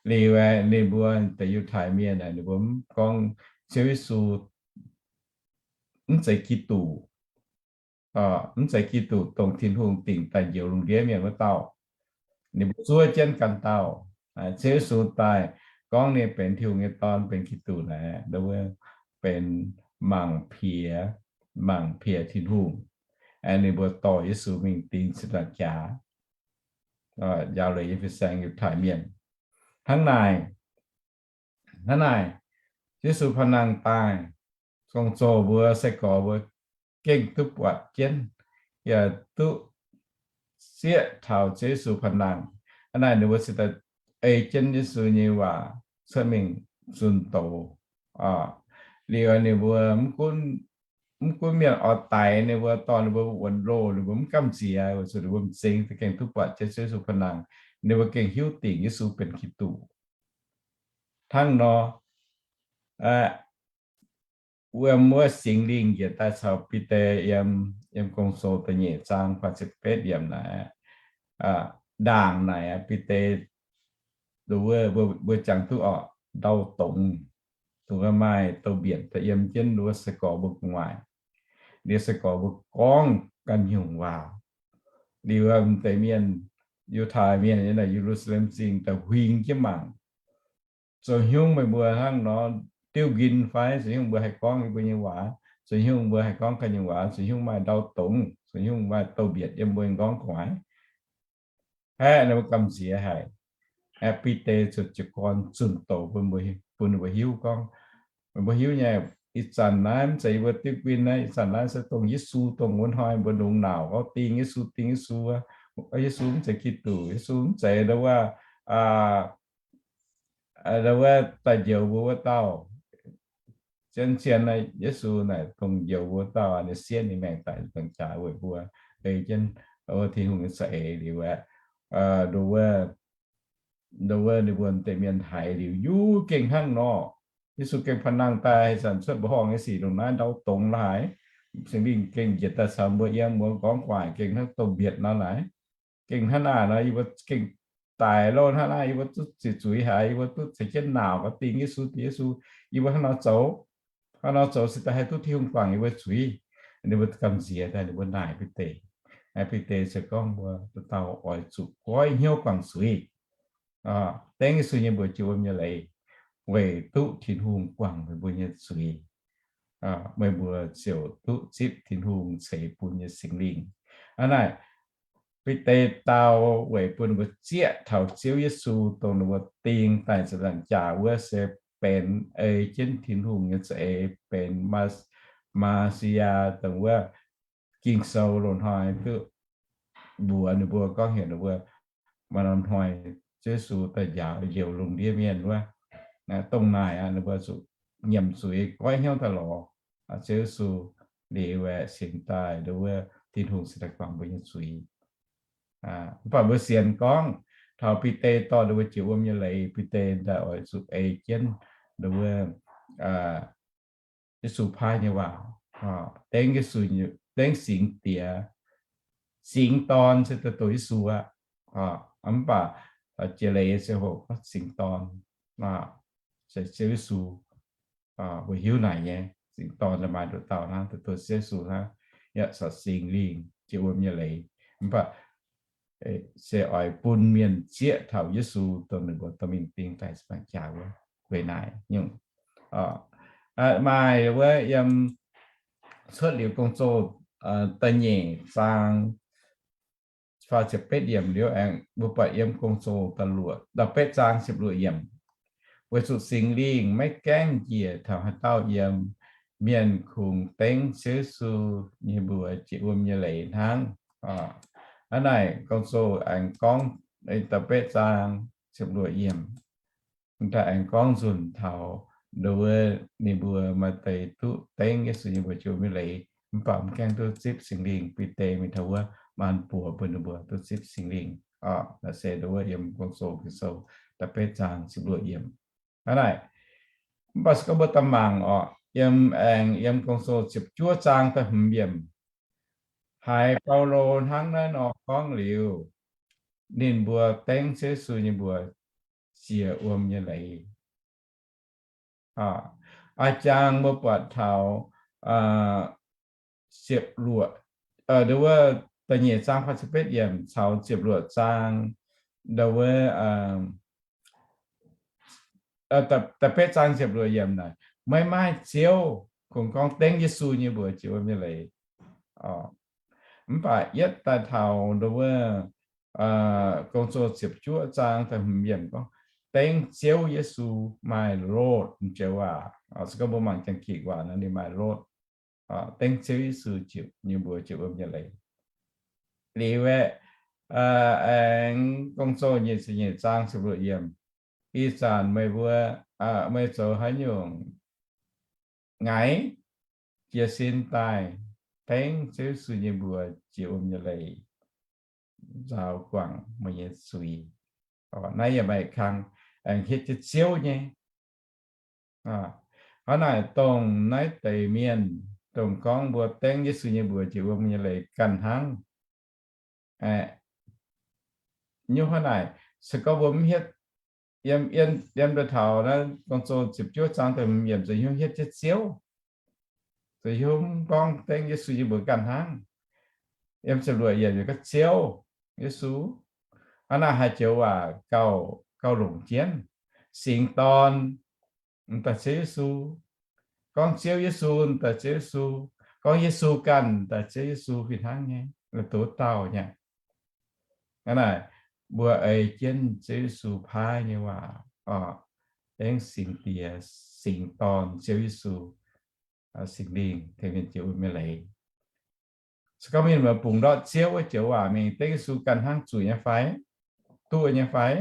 Liuz aeqv, ninh mbuo deix Yiutai Mienh aeqv, ninh mbuo mv gorngv Ziouv Yesu mv zeiz Giduc, mv zeiz Giduc dongh Tin-Hungh dingc daaih njoux lungh ndiev mienh wuov dauh. Ninh mbuo zuov jienv ganh dauh. Ziouv Yesu daaih gorngv ninh benx Tin-Hungh nyei Dorn, benx Giduc naaic, wuov, benx mangc piex, mangc piex Tin-Hungh. Ninh mbuo dorh Yesu mingh ding zinh ndaangc jaax, njaaux leiz nyei fin-saeng Yiutai Mienh. Hnangv naaic, hnangv naaic, Yesu Panh Nangh daaih, gong-zoh mbuo, sai-gorx mbuo gengh duqv buatc jienv, yaac duqv zieqv taux Ziouv Yesu Panh Nangh. Hnangv naaic ninh mbuo cingx daaih ei jienv Yesu nyei waac cuotv mingh zunh doz. Liuz ninh mbuo mv gunv mienh oix daix ninh mbuo, dorh ninh mbuo wuonx loh, ninh mbuo mv gamh nziex, weic zuqc ninh mbuo m'zing gengh duqv buatc jienv Yesu Panh Nangh. Ninh mbuo gengh hiuv dingc Yesu benx Giduc. Hnangv nor, wuom wuov Singx Lingh njiec daaih caux Bide yiem, yiem Gong-Zoh da'nyeic zaang faah ziepc betv yiemc naaic, ndaangc naaic Bide, wuov, mbuo jangx duqv orqc, ndau dongz, dongh maaih douz-mbietc daaih yiem jienv wuov sai-gorx mbuo gu'nguaaic. Liuz sai-gorx mbuo gorngv ganh nyungc waac. Liuz m'deix mienh, Yiutai Mienh nyei naaic Ye^lu^saa^lem Zingh daaih huing jienv mangc, zoux haaix nyungc meih mbuo hnangv nor diuv nquin fai? Zoux haaix nyungc mbuo haih gorngv yie mbuo nyei waac? Zoux haaix nyungc mbuo haih gorngv ganh nyungc waac? Zoux haaix nyungc maaih ndau dongz? Zoux haaix nyungc maaih douz-mbietc yiem mbuo nyei m'nqorngv gu'nguaaic? Aeqv, ninh mbuo gamh nziex haic. Aeqv, Bide ziouc jiez gorn zunh doz bun mbuo, bun ninh mbuo hiuv gorngv, meih mbuo hiuv nyei, ih zanc naaiv mv zeiz yie mbuo diuv nquin naaiv. Ih zanc naaiv se dongh Yesu, dongh wuov hnoi mbuo longx nauc gorngv ding Yesu, ding Yesu, Yesu mv zeiz Giduc, Yesu mv zeiz ndau wuov, ndau wuov daaih njoux mbuo wuov dauh. Zien zien naaiv Yesu naaic dongh njoux mbuo dauh, ninh siev ninh maengc daaih dangx jaax weic mbuo, ei jienv wuov Tin-Hungh nyei za'eix liuz aeqv, ndau wuov, ndau wuov ninh mbuo deix mienh haiz liuz yaac gengh hnangv nor. Yesu gengh Panh Nangh daaih, haaix zanc cuotv mbuoqc horngh nyei sic ndongc naaiv ndau dongz lorqc haic. Singx Lingh gengh njiec daaih caux mbuo yiem, mbuo m'nqorngv gu'nguaaic gengh hnangv douz-mbietc nor naaic. Gengh hnangv naaic nor, yie mbuo gengh daic loh hnangv naaiv, yie mbuo duqv ziqc zuiz haic, yie mbuo duqv ceix jienv nauc gorngv ding Yesu, ding Yesu, yie mbuo hnangv nor zoux, hnangv nor zoux cingx daaih haih duqv Tin-Hungh guangc yie mbuo zuiz. Ninh mbuo gamh nziex daaih, ninh mbuo naaic Bide. Bide ziouc gorngv mbuo dauh dauh oix zuqc goiv hnyouv guangc zuiz, dengv Yesu nyei mbuox jiex wuom nyei leiz, weic duqv Tin-Hungh guangc meih mbuo nyei zuiz. Meih mbuo ziouc duqv zipv Tin-Hungh ceix bun nyei Singx Lingh. Hnangv naaic, Bide dau weic bun ninh mbuo zieqv taux Ziouv Yesu, dongh ninh mbuo ding daaih zinh ndaangc jaax wuov, se benx ei jienv Tin-Hungh nyei za'eix, benx Maa, Maa^si^yaa, dongh wuov Ging-Sou loz-hnoi duqv mbuox ninh mbuo gorngv heuc ninh mbuo maaih norm hnoi Ziouv Yesu daaih njaaux njoux lungh ndiev mienh wuov. Dongh naaic ninh mbuo zuqc nyiemc zuiz, goiv hnyouv daaih lorz Ziouv Yesu, liuz aeqv, sienx daaih ndau wuov, Tin-Hungh cingx daaih guangc mbuo nyei zuiz. Mv baac mbuo sienx gorngv taux Bide dorh ninh mbuo jiex wuom nyei leiz, Bide daaih oix zuqc ei jienv ndau wuov Yesu paaiv nyei waac, dengv Yesu, dengv Singx Diex, Singx Dorn se daaih doqc Yesu aqv. Mv baac jiex leiz se hoqc gorngv Singx Dorn, se Ziouv Yesu. Mbuo hiuv naaic nyei, Singx Dorn maaih nduqc dauh hnangv, daaih doqc Ziouv Yesu hnangv, yaac caux Singx Lingh jiex wuom nyei leiz. Mv baac se oix bun mienh zieqv taux Yesu, dongh ninh mbuo dorh mingh ding daaih zinh ndaangc jaax wuov, weic naaic nyungc. Maaih wuov yiem Cuotv Liuz Gong-Zoh da'nyeic zaang faah ziepc betv yiemc liuz aengx mbuo buatc yiem Gong-Zoh da'luoqc, da'betv zaang ziepc luoqc yiemc. Weic zuqc Singx Lingh maiv gaengh njiec taux haaix dauh yiem, mienh kungx dengv Ziouv Yesu nyei mbuox jiex wuom nyei leiz hnangv. Hnangv naaic Gong-Zoh aengx gorngv da'betv zaang ziepc luoqc yiemc, daaih aengx gorngv nzunc taux ndo wuov ninh mbuo maaih deix duqv dengv Yesu nyei mbuox jiex wuom nyei leiz, mv baac mv gaengh duqv zipv Singx Lingh. Bide mingh taux wuov maan buoz bun ninh mbuo duqv zipv Singx Lingh. Naaiv se ndo wuov yiem Gong-Zoh Ging-Sou da'betv zaang ziepc luoqc yiemc. Hnangv naaic, mv baac se gorngv mbuo daaih mangc orqc, yiem aengx yiem Gong-Zoh ziepc juov zaang da'hmz yiemc, haiz Baulo hnangv naaiv nor gorngv liuz, ninh mbuo dengv Ziouv Yesu nyei mbuox jiex wuom nyei leiz. A'jangv mbuo buatc taux ziepc luoqc, ndo wuov da'nyeic zaang faah ziepc betv yiemc caux ziepc luoqc zaang, ndo wuov da'betv zaang ziepc luoqc yiemc naaic, maiv maaih Ziouv kungx gorngv dengv Yesu nyei mbuox jiex wuom nyei leiz. Mv baac yietv daaih taux ndo wuov Gong-Zoh ziepc juov zaang da'hmz yiemc gorngv, dengv Ziouv Yesu, my Lord, joux waac. Se gorngv mbuo mangc Janx-Gikc waac nor ninh my Lord, dengv Ziouv Yesu nyei mbuox jiex wuom nyei leiz. Liuz aeqv, aengx Gong-Zoh nyic ziepc nyeic zaang ziepc luoqc yiemc, ih zanc meih mbuo, meih zoux haaix nyungc ngaix jiez sin daaih dengv Ziouv Yesu nyei mbuox jiex wuom nyei leiz, nzaaux guangc meih nyei zuiz. Naaiv yaac maaih kang aengx hietv jienv Ziouv nyei. Hnangv naaic dongh naaiv deix mienh, dongh gorngv mbuo dengv Yesu nyei mbuox jiex wuom nyei leiz ganh hnangv. Nyungc hnangv naaic, se gorngv mbuo mv hietv, yiem, yiem daaih taux naaiv Gong-Zoh ziepc juov zaang da'hmz yiemc, zoux hnyouv hietv jienv Ziouv, zoux hnyouv mv gorngv dengv Yesu nyei mbuox ganh hnangv. Yiem ziepc luoqc yiemc gorngv Ziouv Yesu. Hnangv naaic haaix joux waac gauh, gauh longc jienv. Singx Dorn m'daaih Ziouv Yesu. Gorngv Ziouv Yesu m'daaih Ziouv Yesu. Gorngv Yesu ganh m'daaih Ziouv Yesu fih hnangv nyei, la'duqv dauh nyei. Hnangv naaic, mbuo ei jienv Ziouv Yesu paaiv nyei waac, dengv Singx Diex, Singx Dorn, Ziouv Yesu, Singx Lingh tengx mienh jiex wuom nyei leiz. Se gorngv mienh muoz bungx ndortv Ziouv wuov joux waac mingh, dengv Yesu ganh hnangv zuqc nyei fai? Duqv nyei fai?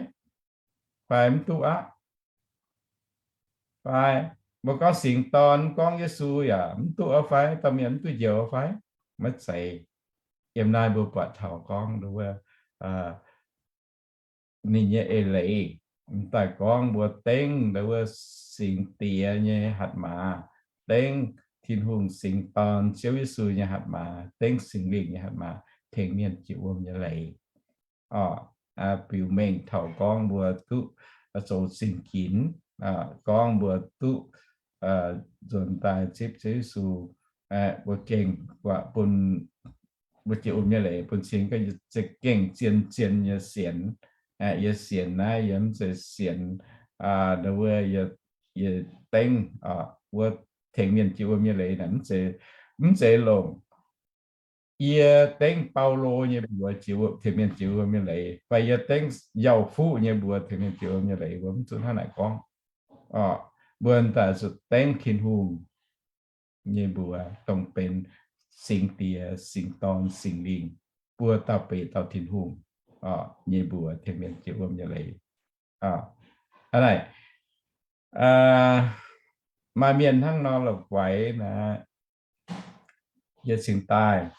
Fai mv duqv aqv? Fai mbuo gorngv Singx Dorn, gorngv Yesu yaac mv duqv fai? Dauh mienh mv duqv njoux fai? Maiv zeiz. Yiem naaiv mbuo buatc taux gorngv wuov ninh nyei eix leiz, m'daaih gorngv mbuo dengv ndo wuov Singx Diex nyei hatc maaz, dengv Tin-Hungh Singx Dorn Ziouv Yesu nyei hatc maaz, dengv Singx Lingh nyei hatc maaz tengx mienh jiex wuom nyei leiz. Biux mengh taux gorngv mbuo duqv zoux zingh ginx, gorngv mbuo duqv nzuonx daaih zipv Ziouv Yesu, mbuo gengh bun mbuo jiex wuom nyei leiz bun cing gorngv za'gengh zien-zien nyei sienx. Yie sienx naaiv, yie mv zeiz sienx ndo wuov yie dengv wuov tengx mienh jiex wuom nyei leiz naaic, mv zeiz longc yie dengv Baulo nyei mbuox jiex wuom, tengx mienh jiex wuom nyei leiz, fai yie dengv Yauh Fuqv nyei mbuox tengx mienh jiex wuom nyei leiz, mbuo mv zuqc hnangv naaic gorngv. Mbuo daaih zuqc dengv Tin-Hungh nyei mbuox, dongh benx Singx Diex, Singx Dorn, Singx Lingh, buo dauh beic dauh Tin-Hungh nyei mbuox tengx mienh jiex wuom nyei leiz. Hnangv naaic, maaih mienh hnangv nor la'guaix naaic, yie cingx daaih,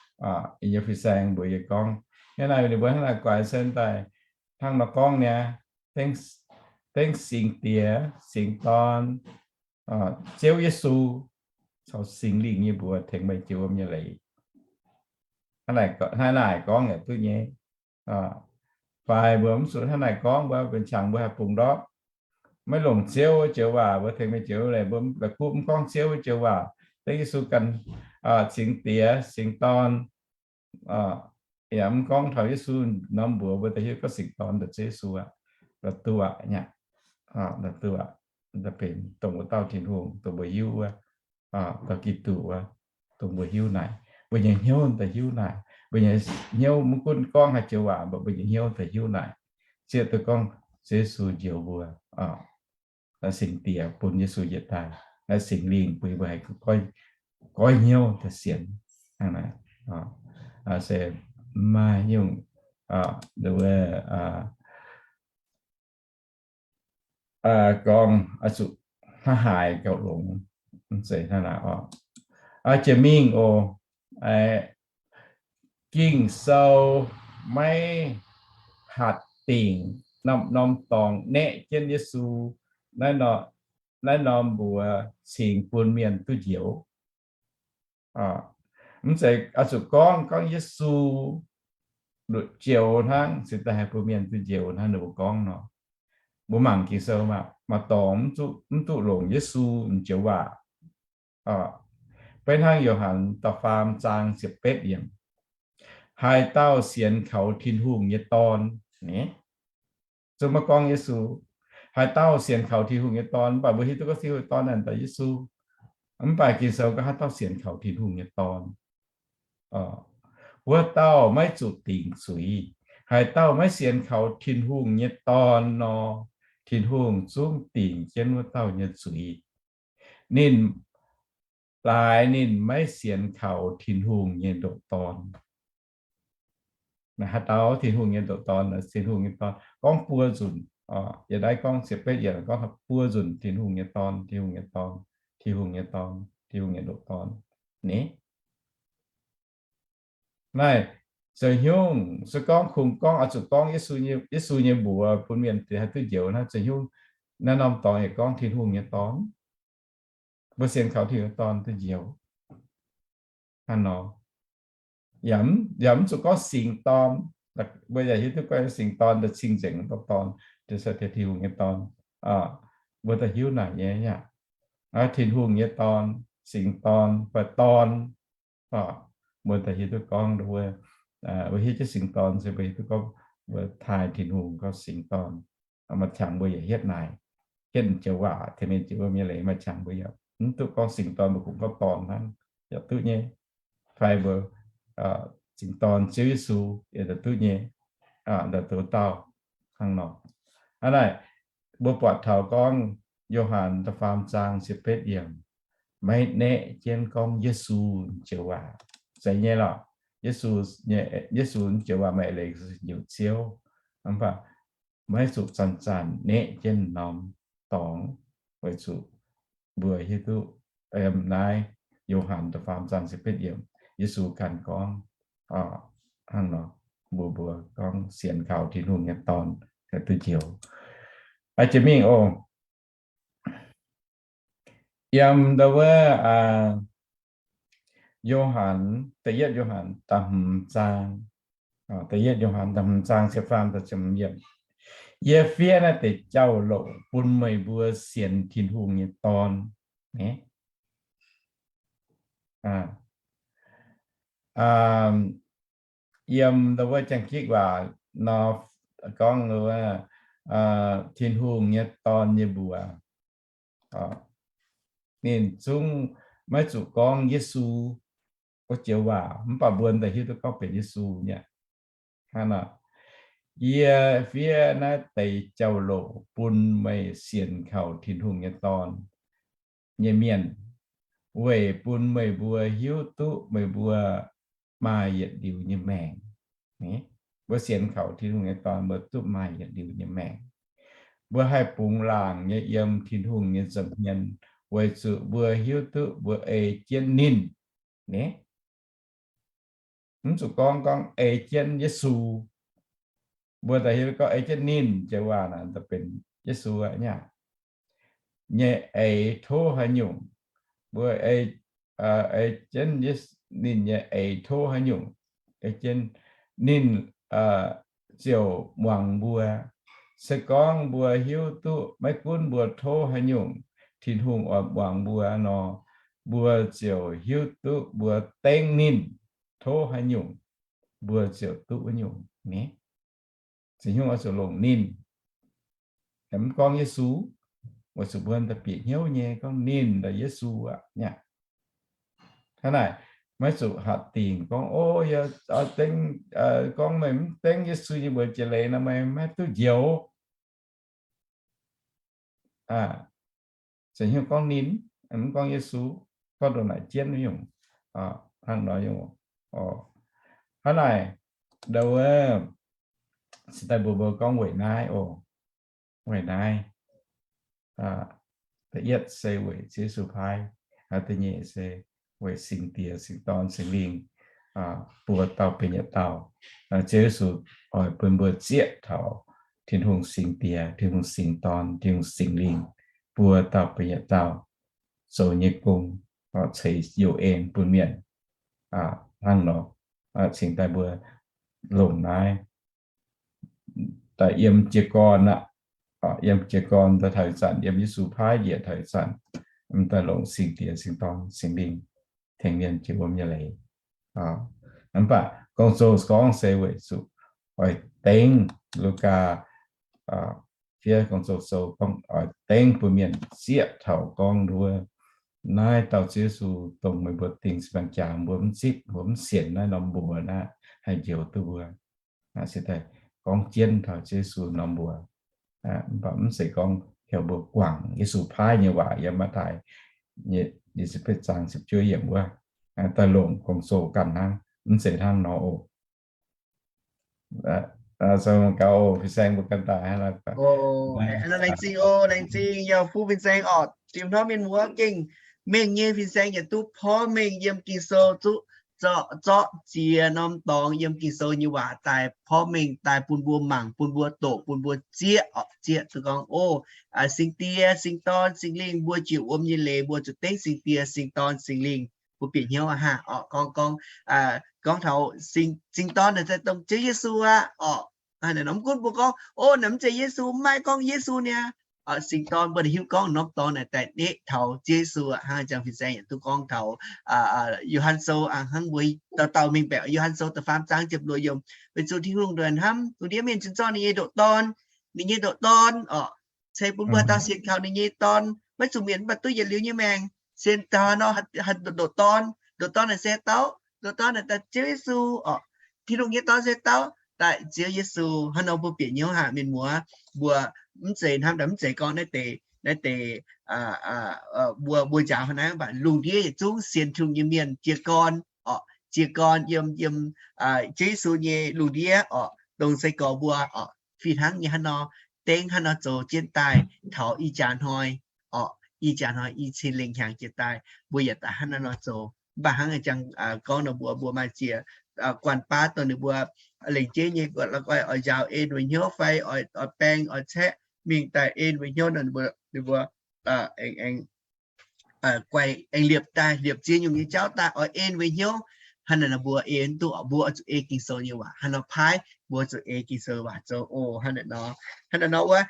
yie nyei fin-saeng mbuox yie gorngv, hnangv naaic ninh mbuo hnangv naaic guaix se daaih hnangv nor gorngv niaa, dengv Singx Diex, Singx Dorn, Ziouv Yesu, caux Singx Lingh nyei mbuox tengx meih jiex wuom nyei leiz. Hnangv naaic gorngv yaac duqv nyei. Fai mbuo mv zuqc hnangv naaic gorngv, mbuo benx qangx mbuo haih bungx ndortv. Maiv longc Ziouv joux waac mbuo tengx meih jiex wuom nyei leiz, mbuo la'kuqv mv gorngv Ziouv joux waac, dengv Yesu ganh, Singx Diex, Singx Dorn, yaac mv gorngv taux Yesu norm mbuox, mbuo da'hiuv gorngv Singx Dorn daaih Ziouv Yesu aqv. La'duqv aqv, la'duqv aqv. Da'benx dongh wuov dauh Tin-Hungh dongh mbuo hiuv wuov. Dorh Giduc wuov, dongh mbuo hiuv naaic, mbuo nyei hnyouv daaih hiuv naaic, mbuo nyei hnyouv mv gunv gorngv haaix joux waac, mv baac mbuo nyei hnyouv daaih hiuv naaic, zieqv duqv gorngv Yesu njoux mbuo. Singx Diex bun Yesu yietc daaih, Singx Lingh bun mbuo haih goiv hnyouv daaih sienx. Hnangv naaic se maaih nyungc gorngv zuqc hnangv haaix gauh longx. Jiex mingh oc, Ging-Sou maiv hatc dingc norm-norm dorngx naeqv jienv Yesu. Naaiv norm mbuox cingx bun mienh duqv njoux. Mv zeiz oix zuqc gorngv, gorngv Yesu nduqc joux hnangv, cingx daaih haih bun mienh duqv njoux hnangv ninh mbuo gorngv nor. Mbuo mangc Ging-Sou maah, maaih dorngx mv duqv longc Yesu njoux waac. Beiv hnangv Yo^han da'faam zaang ziepc betv yiemc, haaix dauh sienx kaux Tin-Hungh nyei Dorn, zuqc maiv gorngv Yesu, haaix dauh sienx kaux Tin-Hungh nyei Dorn, mv baac mbuo hiuv duqv gorngv Tin-Hungh nyei Dorn naaic daaih Yesu. Mv baac Ging-Sou gorngv haaix dauh sienx kaux Tin-Hungh nyei Dorn, wuov dauh maiv zuqc dingc zuiz. Haaix dauh maiv sienx kaux Tin-Hungh nyei Dorn nor, Tin-Hungh zungv dingc jienv wuov dauh nyei zuiz. Ninh laaix ninh maiv sienx kaux Tin-Hungh nyei ndoqc Dorn. Haaix dauh Tin-Hungh nyei ndoqc Dorn, Tin-Hungh nyei Dorn gorngv buo nzunc, yietc naaiv gorngv ziepc betv yiemc gorngv buo nzunc Tin-Hungh nyei Dorn, Tin-Hungh nyei Dorn, Tin-Hungh nyei Dorn, Tin-Hungh nyei ndoqc Dorn. Naaiv zoux hnyungv se gorngv kungx gorngv oix zuqc gorngv Yesu nyei mbuox bun mienh haih duqv njoux naaiv zoux hnyungv, naaiv norm dorngx yaac gorngv Tin-Hungh nyei Dorn. Mbuo sienx kaux Tin-Hungh nyei Dorn duqv njoux. Hnangv nor, yaac mv zuqc gorngv Singx Dorn. Mbuo yaac hiuv duqv gorngv Singx Dorn daaih cing-nzengc dorn, Tin-Hungh nyei Dorn. Mbuo daaih hiuv naaic nyei aqv. Tin-Hungh nyei Dorn, Singx Dorn fai Dorn, mbuo daaih hiuv duqv gorngv wuov, mbuo hiuv jienv Singx Dorn se mbuo hiuv duqv gorngv mbuo taaih Tin-Hungh gorngv Singx Dorn. Maaih qangx mbuo yaac hietv naaic, hietv joux waac, tengx mienh jiex wuov mienh leiz maaih qangx mbuo yaac mv duqv gorngv Singx Dorn, mbuo kungx gorngv Dorn hnangv yaac duqv nyei. Fai mbuo Singx Dorn Ziouv Yesu yaac duqv nyei, daaih douz dauh hnangv nor. Hnangv naaic, mbuo buatc taux gorngv Yo^han da'faam zaang ziepc betv yiemc, maiv naeqv jienv gorngv Yesu joux waac. Zeiz nyei lorqc, Yesu joux waac maaih leiz nyungc Ziouv, mv baac maiv zuqc zanc-zanc naeqv jienv norm dorngx, weic zuqc mbuo hiuv duqv yiem naaiv Yo^han da'faam zaang ziepc betv yiemc, Yesu ganh gorngv hnangv nor, mbuox mbuo gorngv sienx kaux Tin-Hungh nyei Dorn haih duqv njoux. Jiex mingh oc, yiem ndau wuov Yo^han, da'yietv Yo^han da'hmz zaang, da'yietv Yo^han da'hmz zaang ziepc faam da'hmz yiemc, yie fiev naaiv deix jauv-louc bun meih mbuo sienx Tin-Hungh nyei Dorn. Yiem ndau wuov Janx-Gikc waac nor gorngv wuov, Tin-Hungh nyei Dorn nyei mbuox, ninh zungv maiv zuqc gorngv Yesu wuov joux waac, mv baac mbuo daaih hiuv duqv gorngv benx Yesu nyei. Hnangv nor, yie fiev naaiv deix jauv-louc bun meih sienx kaux Tin-Hungh nyei Dorn nyei mienh, weic bun meih mbuo hiuv duqv meih mbuo maaih yietc liuz nyei maengc. Mbuo sienx kaux Tin-Hungh nyei Dorn, mbuo duqv maaih yietc liuz nyei maengc. Mbuo haih bungx laangc nyei yiem Tin-Hungh nyei nza'hmien, weic zuqc mbuo hiuv duqv mbuo ei jienv ninh. Mv zuqc gorngv, gorngv ei jienv Yesu. Mbuo daaih hiuv gorngv ei jienv ninh joux waac naaic daaih benx Yesu aqv nyei. Nyei eix tov haaix nyungc, mbuo ei, ei jienv ninh nyei eix tov haaix nyungc, ei jienv ninh ziouc muangx mbuo. Se gorngv mbuo hiuv duqv maiv gunv mbuo tov haaix nyungc, Tin-Hungh oix muangx mbuo nor, mbuo ziouc hiuv duqv mbuo dengv ninh tov haaix nyungc, mbuo ziouc duqv wuov nyungc. Zinh hiuv oix zuqc longc ninh, mv gorngv Yesu, weic zuqc mbuo daaih bieqc hnyouv nyei gorngv ninh daaih Yesu aqv nyei. Hnangv naaic, maiv zuqc hatc dingc gorngv, o, yie, gorngv meih mv dengv Yesu nyei mbuox jiex leiz nor, meih maiv duqv njoux. Aa, se hnyouv gorngv ninh, mv gorngv Yesu, gorngv ndongc naaic jienv nyungc, hnangv nor nyungc. Hnangv naaic, ndau wuov, se daaih mbuo mbuo gorngv weic naaiv oc, weic naaiv. Da'yietv se weic Ziouv Yesu paaiv, da'nyeic se weic Singx Diex, Singx Dorn, Singx Lingh buo dauh benx yietc dauh. Ziouv Yesu oix bun mbuo zieqv taux Tin-Hungh Singx Diex, Tin-Hungh Singx Dorn, Tin-Hungh Singx Lingh buo dauh benx yietc dauh zoux nyei gong, ceix youh en bun mienh. Hnangv nor, cingx daaih mbuo longc naaiv daaih yiem jiez gorn aqv. Yiem jiez gorn daaih taux ih zanc, yiem Yesu paaiv njiec taux ih zanc, daaih longc Singx Diex, Singx Dorn, Singx Lingh tengx mienh jiex wuom nyei leiz. Mv baac Gong-Zoh gorngv se weic zuqc oix dengv, Lugaa fiev Gong-Zoh sou gorngv oix dengv bun mienh zieqv taux gorngv nduov, naaiv dauh Ziouv Yesu dongh meih mbuo dingc sin baang jaax, mbuo mv zipv, mbuo mv sienx naaiv norm mbuox naaiv haih njoux duqv mbuo. Se daaih gorngv jienv taux Ziouv Yesu norm mbuox. Mv baac mv zeiz gorngv heuc mbuo guangc Yesu paaiv nyei waac yiem Matv^taai nyic ziepc betv zaang ziepc juov yiemc wuov, daaih longc Gong-Zoh ganh hnangv, mv zeiz hnangv nor oc. Gauh fin-saeng mbuo ganh daaih hnangv. Laengz zingh oc, laengz zingh yaac fuqv fin-saeng oc. Diex hnoi mienh muoz gengh mengh nyei fin-saeng yaac duqv porv mengh yiem Ging-Sou zuqv zorqv ziex norm dorngx yiem Ging-Sou nyei waac daaih porv mengh daaih bun mbuo mangc, bun mbuo doqc, bun mbuo zieqv oc, zieqv duqv gorngv, o, Singx Diex, Singx Dorn, Singx Lingh, mbuo jiex wuom nyei leiz mbuo zuqc dengv Singx Diex, Singx Dorn, Singx Lingh. Mbuo bieqc hnyouv aqv haah, oc, gorngv, gorngv, gorngv taux Singx Dorn naaic se dongh Ziouv Yesu aqv, oc. Mv gunv mbuo gorngv, o, naaic mv zeiz Yesu, mv maaih gorngv Yesu niaa. Singx Dorn mbuo hiuv gorngv norm dorngx naaic daaih neqv taux Ziouv Yesu aqv. Hnangv jangx fin-saeng yaac duqv gorngv taux Yo^han Sou, hnangv mbuo dauh dauh mengh baeqc Yo^han Sou da'faam zaang ziepc luoqc yiemc, weic zuqc Tin-Hungh nduqc hnamv lungh ndiev mienh cingx zorqv ninh nyei ndoqc Dorn, ninh nyei ndoqc Dorn, oc, ceix bun mbuo dauh sienx kaux ninh nyei Dorn, maiv zuqc mietc mv baac duqv yietc liuz nyei maengc, sienx taux haaix nor haih ndoqc Dorn. Ndoqc Dorn naaic se dauh, ndoqc Dorn naaic daaih Ziouv Yesu, oc. Tin-Hungh nyei Dorn se dauh daaih Ziouv Yesu. Hnangv nor mbuo bieqc hnyouv haah mienh muoz, mbuo mv zeiz hnamv daaih mv zeiz gorngv naaiv deix, naaiv deix mbuo, mbuo njaaux hnangv naaiv, mv baac lungh ndiev yietc zungv sienx Tin-Hungh nyei mienh jiez gorn, oc, jiez gorn yiem, yiem Ziouv Yesu nyei lungh ndiev, oc, dongh se gorx mbuo, oc, fih hnangv nyei hnangv nor, dengv hnangv nor zoux jienv daaih taux ih jaax hnoi, oc, ih jaax hnoi i cin lengh hnyangx jiex daaih mbuo yaac daaih hnangv naaiv nor zoux. Mv baac hnangv jangx gorngv nor mbuo, mbuo maaih ziex guanh baav dongh ninh mbuo lengc jeiv nyei la'guaih oix njaaux en weic hnyouv fai oix baeng oix caeqv mingh daaih en weic hnyouv nor, ninh mbuo, ninh mbuo aengx, aengx guai aengx liepc daaih, liepc ziex nyungc nyei jauv daaih oix en weic hnyouv. Hnangv naaic nor mbuo ei mv duqv, mbuo oix zuqc ei Ging-Sou nyei waac. Hnangv nor paaiv mbuo zuqc ei Ging-Sou waac zoux oc. Hnangv naaic nor, hnangv naaic nor wuov,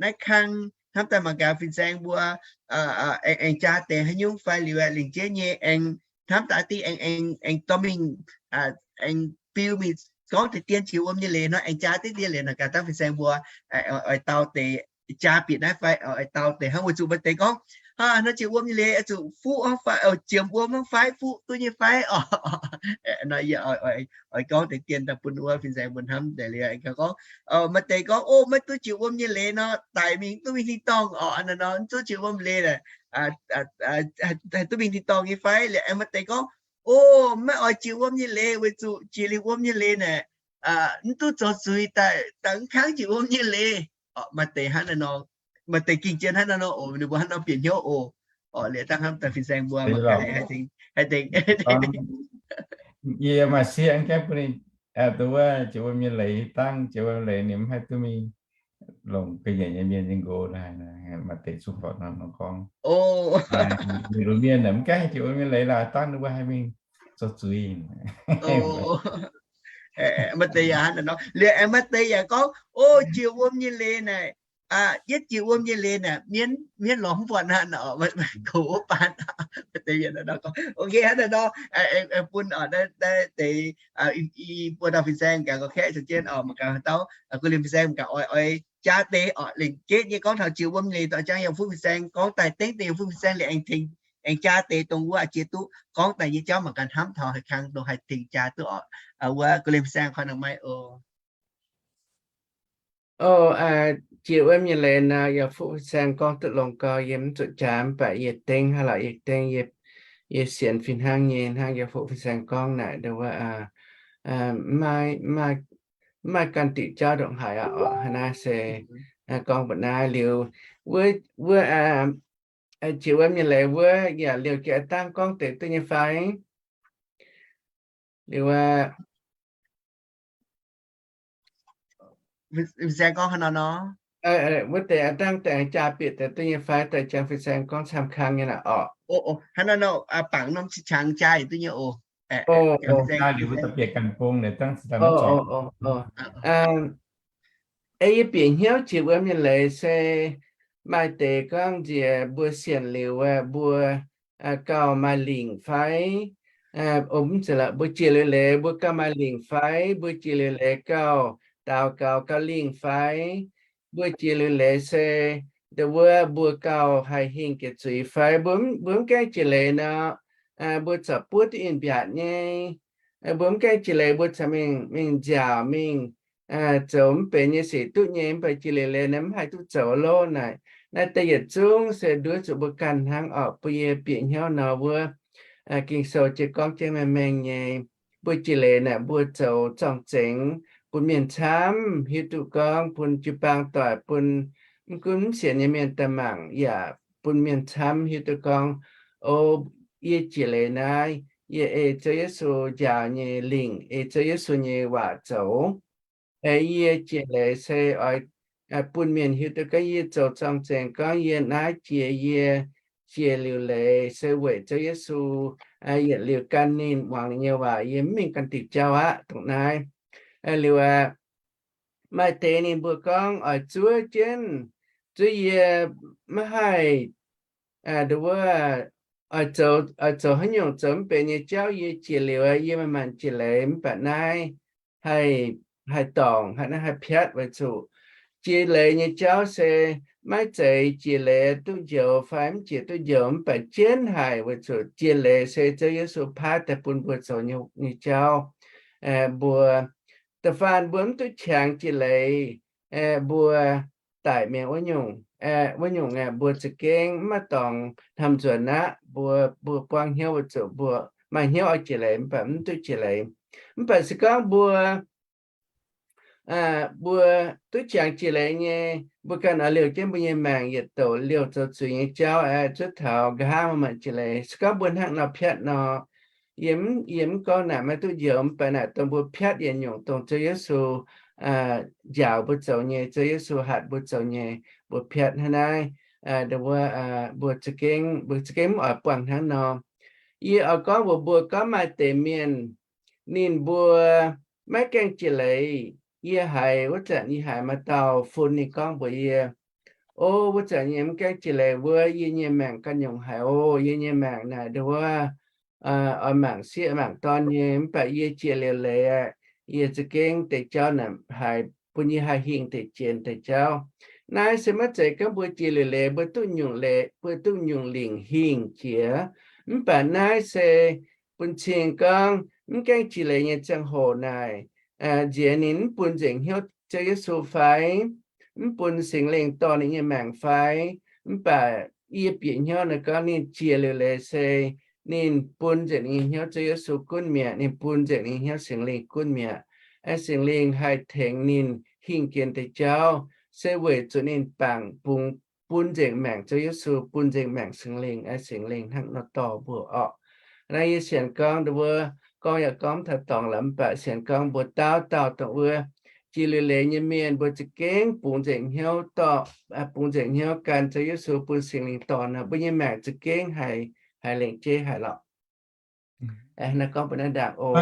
naaiv kang hnamv daaih mangc gaax fin-saeng mbuo aengx, aengx jaa deix haaix nyungc fai liuz lengc jeiv nyei aengx hnamv daaih dingh aengx, aengx, aengx dorh mingh, aengx biu mingh gorngv deix dien jiex wuom nyei leiz nor, aengx jaa deix dien leiz nor gaax dangh fin-saeng mbuo oix dau deix jaa bieqc naaiv fai oix dau deix hnangv, weic zuqc maaih deix gorngv, hnangv jiex wuom nyei leiz oix zuqc fuqv hnangv fai, ziemx wuom hnangv fai, fuqv duqv nyei fai oc. Nor yie oix gorngv deix dien daaih bun wuov fin-saeng mbuo hnamv deix liuz aengx gaax gorngv, maaih deix gorngv, o, maiv duqv jiex wuom nyei leiz nor, daic mingh duqv mingh tin-dorngh oc. Hnangv naaic nor, mv duqv jiex wuom leiz naaic, haih duqv mingh tin-dorngh nyei fai? Liuz aengx maaih deix gorngv, o, maiv oix jiex wuom nyei leiz weic zuqc jiex liuz wuom nyei leiz naaic, mv duqv zoux zuiz daaih, daaih mv kangv jiex wuom nyei leiz. Maaih deix hnangv naaic nor, maaih deix ging jien hnangv naaic nor oc. Ninh mbuo hnangv nor bieqc hnyouv oc. Oc, liuz dangh hnamv daaih fin-saeng mbuo maaih deix, haih deix, yie maaih sieqv aengx gaengh bun ninh, dongh wuov jiex wuom nyei leiz dangh, jiex wuom leiz ninh mv haih duqv mingh longc ga'nyiec nyei mienh nyei nqox naaic, maaih deix zungv horpc nor gorngv. Ninh longc mienh naaic mv gaengh jiex wuom nyei leiz laaix dangh ninh mbuo haih mingh zoux zuiz. Maaih deix yaac hnangv naaic nor. Liuz aengx maaih deix yaac gorngv, o, jiex wuom nyei leiz naaic, yietv jiex wuom nyei leiz naaic, mienv, mienv lorz mv buatc hnangv naaic, gox wuov baan. Maaih deix yaac hnangv naaic nor gorngv. Ok, hnangv naaic nor, bun deix i buo dauh fin-saeng gaax gorngv kaeqv caux jienv oc, mangc gaax haaix dauh, guh liemh fin-saeng mangc gaax oix, oix jaa deix oc, lengc jeiv nyei gorngv taux jiex wuom nyei leiz, dorh jangv yiem fuqv fin-saeng gorngv daaih dengv deix yiem fuqv fin-saeng liuz aengx tengx aengx jaa deix dongh wuov jiex duqv gorngv daaih nyei jauv mangc gaax hnamv taux haih kang dongh haih tengx jaa duqv oc. Wuov gu'lim saeng koi nor maiv oc. Oc, jiex wuov nyei leiz nor, yaac fuqv fin-saeng gorngv duqv longx gau, yie mv zuqc jaa mv baac yie dengv hnangv lorqc, yie dengv yie, yie sienx fih hnangv nyei hnangv yaac fuqv fin-saeng gorngv naaic nduov, mv maaih, mv maaih ganh diuc jauv ndongc haaix aqv oc. Hnangv naaiv se gorngv mbuox naaiv liuz, wuov, wuov, jiex wuov nyei leiz wuov yaac liouh jiex aav dangh gorngv deix duqv nyei fai? Liuz, fin-saeng gorngv haaix nor nor? Wuov deix aav dangh deix jaa bieqc deix duqv nyei fai, daaih jangx fin-saeng gorngv camv kang nyei naaic oc. Haaix nor nor, bangc norm qangx jaa duqv nyei oc. Ei yie bieqc hnyouv jiex wuom nyei leiz se maaih deix gorngv nziex mbuo sienx liuz, mbuo gauh maaih lingc fai? Mv zeiz, mbuo jiex liuz leiz mbuo gauh maaih lingc fai? Mbuo jiex liuz leiz gauh daux gaux gauh lingc fai? Mbuo jiex liuz leiz se nduov wuov mbuo gauh haih hingh jiex zuiz fai? Mbuo, mbuo mv gaengh jiex leiz nor, mbuo corc buov duqv in-mbiaatc nyei. Mbuo mv gaengh jiex leiz mbuo corc mingh, mingh nziaauc mingh zoux mv benx nyei sic duqv nyei, mv baac jiex liuz leiz naaiv mv haih duqv zoux lov naaic. Naaiv deix yietc zungv se nduov zuqc mbuo ganh hnangv oc. Bun yie bieqc hnyouv nor wuov, Ging-Sou jiex gorngv jienv mengh mengh nyei, mbuo jiex leiz naaic mbuo zoux zorng-zengx bun mienh camv hiuv duqv gorngv, bun jiu-baang doic, bun mv gunv mv sienx nyei mienh daaih mangc, yaac bun mienh camv hiuv duqv gorngv, o, yie jiex leiz naaiv, yie ei Ziouv Yesu njaaux nyei lingc, ei Ziouv Yesu nyei waac zoux. Yie jiex leiz se oix bun mienh hiuv duqv gorngv yie zoux zorng-zengx gorngv yie naaiv jiex, yie jiex liuz leiz se weic Ziouv Yesu, yietc liuz gan ninh, muangx ninh nyei waac, yie mv mingh ganh diuc jauv aqv. Dongh naaiv liuz aqv, maaih deix ninh mbuo gorngv oix zuov jienv, zuov yie maiv haih, nduov wuov, oix zoux, oix zoux haaix nyungc zoux mv benx nyei jauv, yie jiex liuz yie maaih maanc jiex leiz. Mv baac naaiv haih, haih dorngc, haih, naaiv haih piatv weic zuqc jiex leiz nyei jauv se maiv zeiz jiex leiz duqv njoux fai mv jiex duqv njoux, mv baac jienv haic weic zuqc jiex leiz se Ziouv Yesu paaiv daaih bun mbuo zoux nyei, nyei jauv. Mbuo da'faanh mbuo mv duqv qangx jiex leiz, mbuo daic mi'aqv. Wuov nyungc, wuov nyungc aeqv, mbuo za'gengh mv maaih dorngx hnamv nzuonx aqv. Mbuo, mbuo buangv hnyouv weic zuqc mbuo maaih hnyouv oix jiex leiz mv baac mv duqv jiex leiz. Mv baac se gorngv mbuo, mbuo duqv qangx jiex leiz nyei, mbuo ganh oix liouh jienv mbuo nyei maengc yietc douc liouh zoux zuiz nyei jauv aeqv, zuov taux nqa'haav maaih maanc jiex leiz. Se gorngv mbuo hnangv nor piatv nor, yie mv, yie mv gorngv naaic maiv duqv njoux, mv baac naaic dongh mbuo piatv yietc nyungc dongh Ziouv Yesu njaaux mbuo zoux nyei, Ziouv Yesu hatc mbuo zoux nyei, mbuo piatv hnangv naaiv. Mbuo za'gengh, mbuo za'gengh mv oix buangh hnangv nor. Yie oix gorngv mbuox mbuo gorngv maaih deix mienh ninh mbuo maiv gaengh jiex leiz. Yie haiz wuov zanc yie haiz maaih dauh fun ninh gorngv mbuox yie, o, wuov zanc yie mv gaengh jiex leiz wuov, yie nyei maengc ganh nyungc haic oc. Yie nyei maengc naaic nduov wuov, oix mangc sieqv mangc dorn nyei, mv baac yie jiex liuz leiz aqv, yie za'gengh deix jauv naaic haiz bun yie haih hingh deix jiex deix jauv. Naaiv se maiv zeiz gorngv mbuo jiex liuz leiz mbuo duqv nyungc leiz, mbuo duqv nyungc lingc hingh jiex. Mv baac naaiv se bun cing gorngv mv gaengh jiex leiz nyei ziangh hoc naaic, nziex ninh mv bun nzengc hnyouv Ziouv Yesu fai, mv bun Singx Lingh dorh ninh nyei maengc fai, mv baac yie bieqc hnyouv naaic gorngv ninh jiex liuz leiz se ninh bun nzengc ninh nyei hnyouv Ziouv Yesu gunv mi'aqv, ninh bun nzengc ninh nyei hnyouv Singx Lingh gunv mi'aqv. Aeqv, Singx Lingh haih tengx ninh hingh jiex deix jauv, se weic zuqc ninh bangc bungx bun nzengc maengc Ziouv Yesu, bun nzengc maengc Singx Lingh. Aeqv, Singx Lingh hnangv nor dorh mbuo orqc. Naaiv yie sienx gorngv nduov wuov, gorngv yaac gorngv taux dorngx lorqc, mv baac sienx gorngv mbuo dauh dauh dongh wuov jiex liuz leiz nyei mienh, mbuo za'gengh bungx nzengc hnyouv dorh, bungx nzengc hnyouv gan Ziouv Yesu bun Singx Lingh dorh nor, mbuo nyei maengc za'gengh haiz, haiz lengc jeiv haic lorqc. Naaiv gorngv mbuo naaiv ndaangc oc.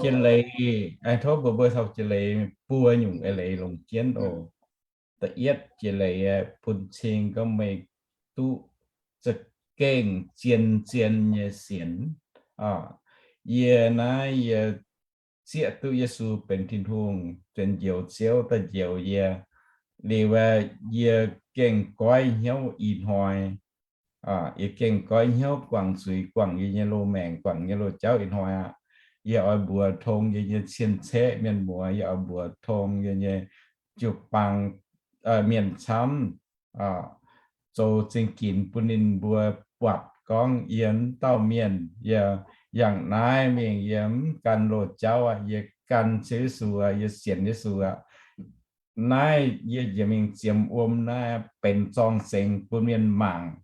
Jiex leiz, tov mbuox mbuo taux jiex leiz buo nyungc eix leiz longc jienv oc. Da'yietv jiex leiz bun cing gorngv meih duqv za'gengh zien-zien nyei sienx. Yie naaiv yie zieqv duqv Yesu benx Tin-Hungh, benx Njoux Ziouv daaih njoux yie. Liuz yie gengh goiv hnyouv ih hnoi. Yie gengh goiv hnyouv guangc zuiz, guangc yie nyei loz-maengc, guangc nyei loz-jauv ih hnoi aqv. Yie oix mbuox tong yie nyei cien-ceqv mienh muoz, yie oix mbuox tong yie nyei jiu-baang mienh camv, zoux zingh ginx bun ninh mbuo buatc gorngv yie wuov dauh mienh, yie yangh naaiv mingh yie mv gan loz-jauv aqv, yie gan Ziouv Yesu aqv, yie sienx Yesu aqv. Naaiv yie njiec mingh ziemx wuom naaiv benx zorng-zengx bun mienh mangc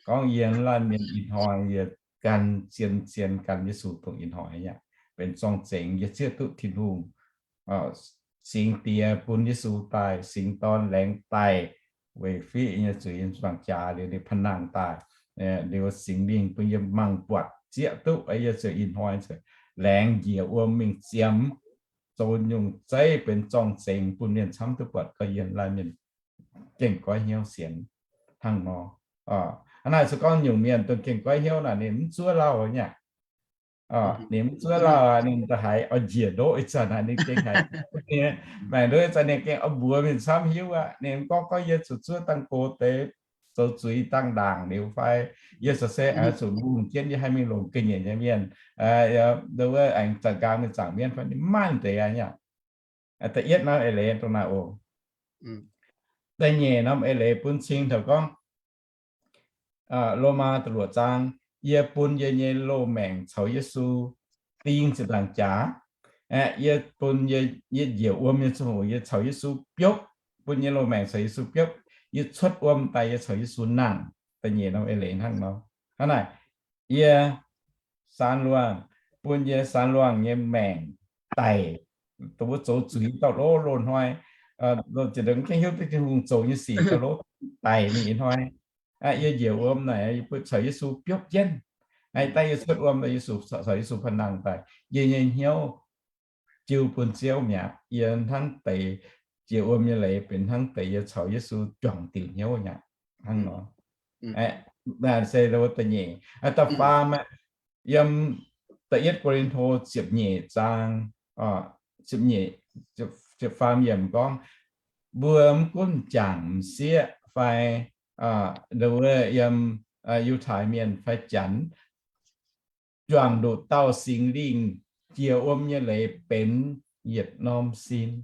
gorngv yie laanh mienh ih hnoi yie gan zien-zien gan Yesu dongh ih hnoi aqv, benx zorng-zengx. Yie zieqv duqv Tin-Hungh singx diex bun Yesu daaih, singx dorn laengz daaih weic fiqv nyei zuiz, mangc jaax liuz ninh pa'nangh daaih, liuz Singx Lingh bun yie mangc buatc zieqv duqv, yie ziouc ih hnoi laengz njiec wuom mingh ziemx, zoux nyungc zeiv benx zorng-zengx bun mienh camv duqv buatc gorngv yie laanh mienh gengh goiv hnyouv sienx hnangv nor. Hnangv naaic se gorngv nyungc mienh dongh gengh goiv hnyouv naaic ninh mv zuov lauh nyei. Ninh mv zuov lauh, ninh da'haiz oix njiec ndoqv ih zanc naaic ninh gengh haiz, maengc ndoqv ih zanc ninh gengh oix mbuox mienh camv hiuv aqv. Ninh mv gorngv gorngv yie zuqc zuov dangh gox deix, zoux zuiz dangh ndaangc liuz fai yie se se zuqc mbungh jienv yie haih mingh longc ga'nyiec nyei mienh, ndoqv wuov aengx zanc nqaang mingh zaangc mienv fai, ninh mv maaih deix aqv nyei. Da'yietv norm eix leiz dongh naaic oc. Da'nyeic norm eix leiz bun cing taux gorngv Lomaa da'luoqc zaang, yie bun yie nyei loz-maengc caux Yesu ding ziepc nzaangc jaax. Yie bun yie, yie njiec wuom nyei ziangh hoc yie caux Yesu biopv, bun yie loz-maengc caux Yesu biopv. Yie cuotv wuom daaih yie caux Yesu nangh. Da'nyeic norm eix leiz hnangv nor. Hnangv naaic, yie Saan Luangh, bun yie Saan Luangh nyei maengc daic, dongh wuov zoux zuiz dauh lov loz-hnoi, loz-ziepc ndongc mv gaengh hiuv duqv Tin-Hungh zoux nyei sic dauh lov daic mingh ih hnoi. Yie njiec wuom naaic yie bun caux Yesu biopv jienv. Daaih yie cuotv wuom daaih Yesu, caux Yesu pa'nangh daaih, yie nyei hnyouv jiu bun Ziouv mi'aqv. Yie hnangv deix jiex wuom nyei leiz benx hnangv deix yie caux Yesu juangc diuc hnyouv mi'aqv hnangv nor. Naaiv se da'nyeic. Da'faam aeqv, yiem da'yietv Ko^lin^to ziepc nyeic zaang, ziepc nyeic, ziepc faam yiemc gorngv, mbuo mv gunv jangc m'sieqv fai, nduov, yiem Yiutai Mienh fai Janx, juangc nduqc dauh Singx Lingh jiex wuom nyei leiz benx yietc norm sin.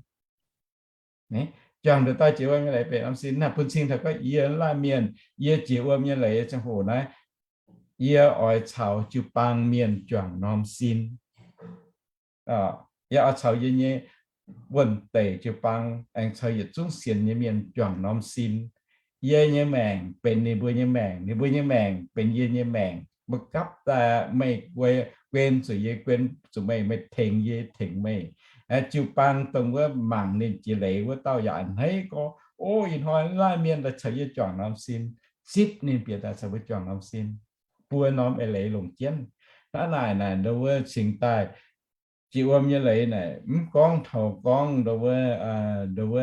Juangc nduqc dauh jiex wuom nyei leiz benx norm sin. Naaiv bun cing taux gorngv yie laanh mienh, yie jiex wuom nyei leiz ziangh hoc naaiv, yie oix caux jiu-baang mienh juangc norm sin. Yie oix caux yie nyei wuon-deic jiu-baang aengx caux yietc zungv sienx nyei mienh juangc norm sin. Yie nyei maengc benx ninh mbuo nyei maengc, ninh mbuo nyei maengc benx yie nyei maengc. Mbuo gapv daaih, meih guen zuqc yie, guen zuqc meih, meih tengx yie, tengx meih. Jiu-baang dongh wuov mangc ninh jiex leiz wuov dauh yaac a'hneiv gorngv, o, ih hnoi laanh mienh daaih caux yie juangc norm sin, zipv ninh bieqc daaih caux mbuo juangc norm sin, buo norm eix leiz longc jienv. Hnangv naaic naaic, nduov, wuov cingx daaih jiex wuom nyei leiz naaic, mv gorngv taux gorngv nduov, nduov,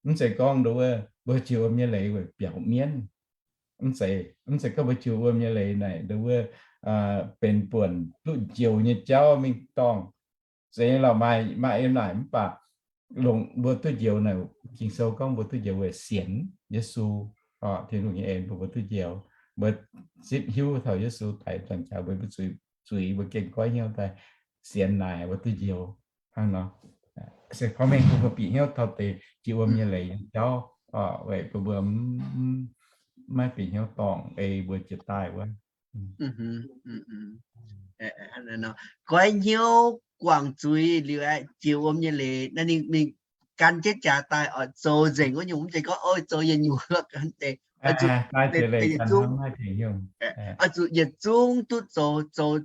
mv zeiz gorngv nduov, mbuo jiex wuom nyei leiz weic biaux mienv. Mv zeiz, mv zeiz gorngv mbuo jiex wuom nyei leiz naaic nduov, benx buonc duqv njoux nyei jauv mingh dorngh. Zeiz lorqc, maaih, maaih yiem naaic mv baac longc mbuo duqv njoux naaic, Ging-Sou gorngv mbuo duqv njoux weic sienx Yesu, Tin-Hungh nyei en bun mbuo duqv njoux. Mbuo zipv hiuv taux Yesu daic dangh jaax mbuo zuiz, zuiz mbuo gengh goiv hnyouv daaih sienx naaic mbuo duqv njoux hnangv nor. Se gorngv mengh bun mbuo bieqc hnyouv taux deix jiex wuom nyei leiz nyei jauv, weic bun mbuo maiv bieqc hnyouv dorngc ei mbuo jiex daaih wuov. Goiv hnyouv guangc zuiz liuz aeqv, jiex wuom nyei leiz naaiv ninh, ninh gan jienv jaax daaih oix zoux nzengc wuov nyungc, mv zeiz gorngv, o, zoux yietc nyungc, oix zuqc yietc zungv, oix zuqc yietc zungv duqv zoux, zoux,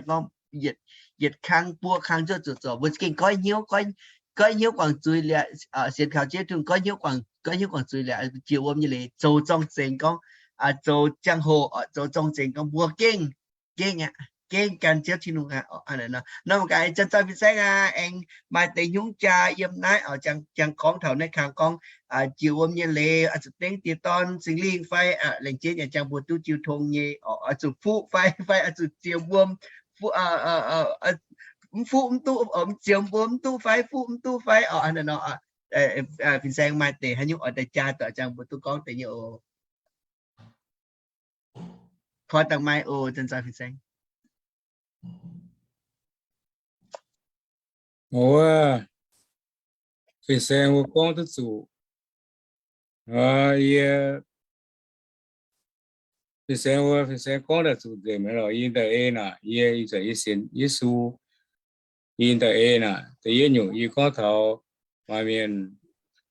gorngv yietc kang buo kang zuqc zoux. Mbuo gengh goiv hnyouv, goiv hnyouv guangc zuiz liuz, sienx kaux Ziouv Tin-Hungh, goiv hnyouv guangc, goiv hnyouv guangc zuiz liuz, jiex wuom nyei leiz zoux zorng-zengx gorngv, zoux ziangh hoc, zoux zorng-zengx gorngv mbuo gengh, gengh aqv, gengh gan Ziouv Tin-Hungh aqv. Norm gaax, ih zanc fin-saeng aqv, aengx maaih deix hnyouv jaa yiem naaiv oc, jangx gorngv taux naaiv kang gorngv, jiex wuom nyei leiz oix zuqc dengv Die Dorn Singx Lingh fai, laengz jienv yaac jangx mbuo duqv jiu tong nyei oc, oix zuqc fuqv fai, fai oix zuqc ziemx wuom, mv fuqv mv duqv, ziemx wuom mv duqv fai fuqv mv duqv fai oc, hnangv naaiv nor. Fin-saeng maaih deix haaix nyungc oix daaih jaa doic jangx mbuo duqv gorngv deix nyei oc. Poi dangh maiv oc, zanc-zanc Fin-Saeng. Wuov, Fin-Saeng mbuo gorngv duqv zuqc. Yie, Fin-Saeng mbuo, Fin-Saeng gorngv daaih zuqc nzengc mi'aqv lorqc. Yie daaih ei naaic, yie, yie zanc yie sienx Yesu, yie daaih ei naaic, da'yietv nyungc yie gorngv taux maaih mienh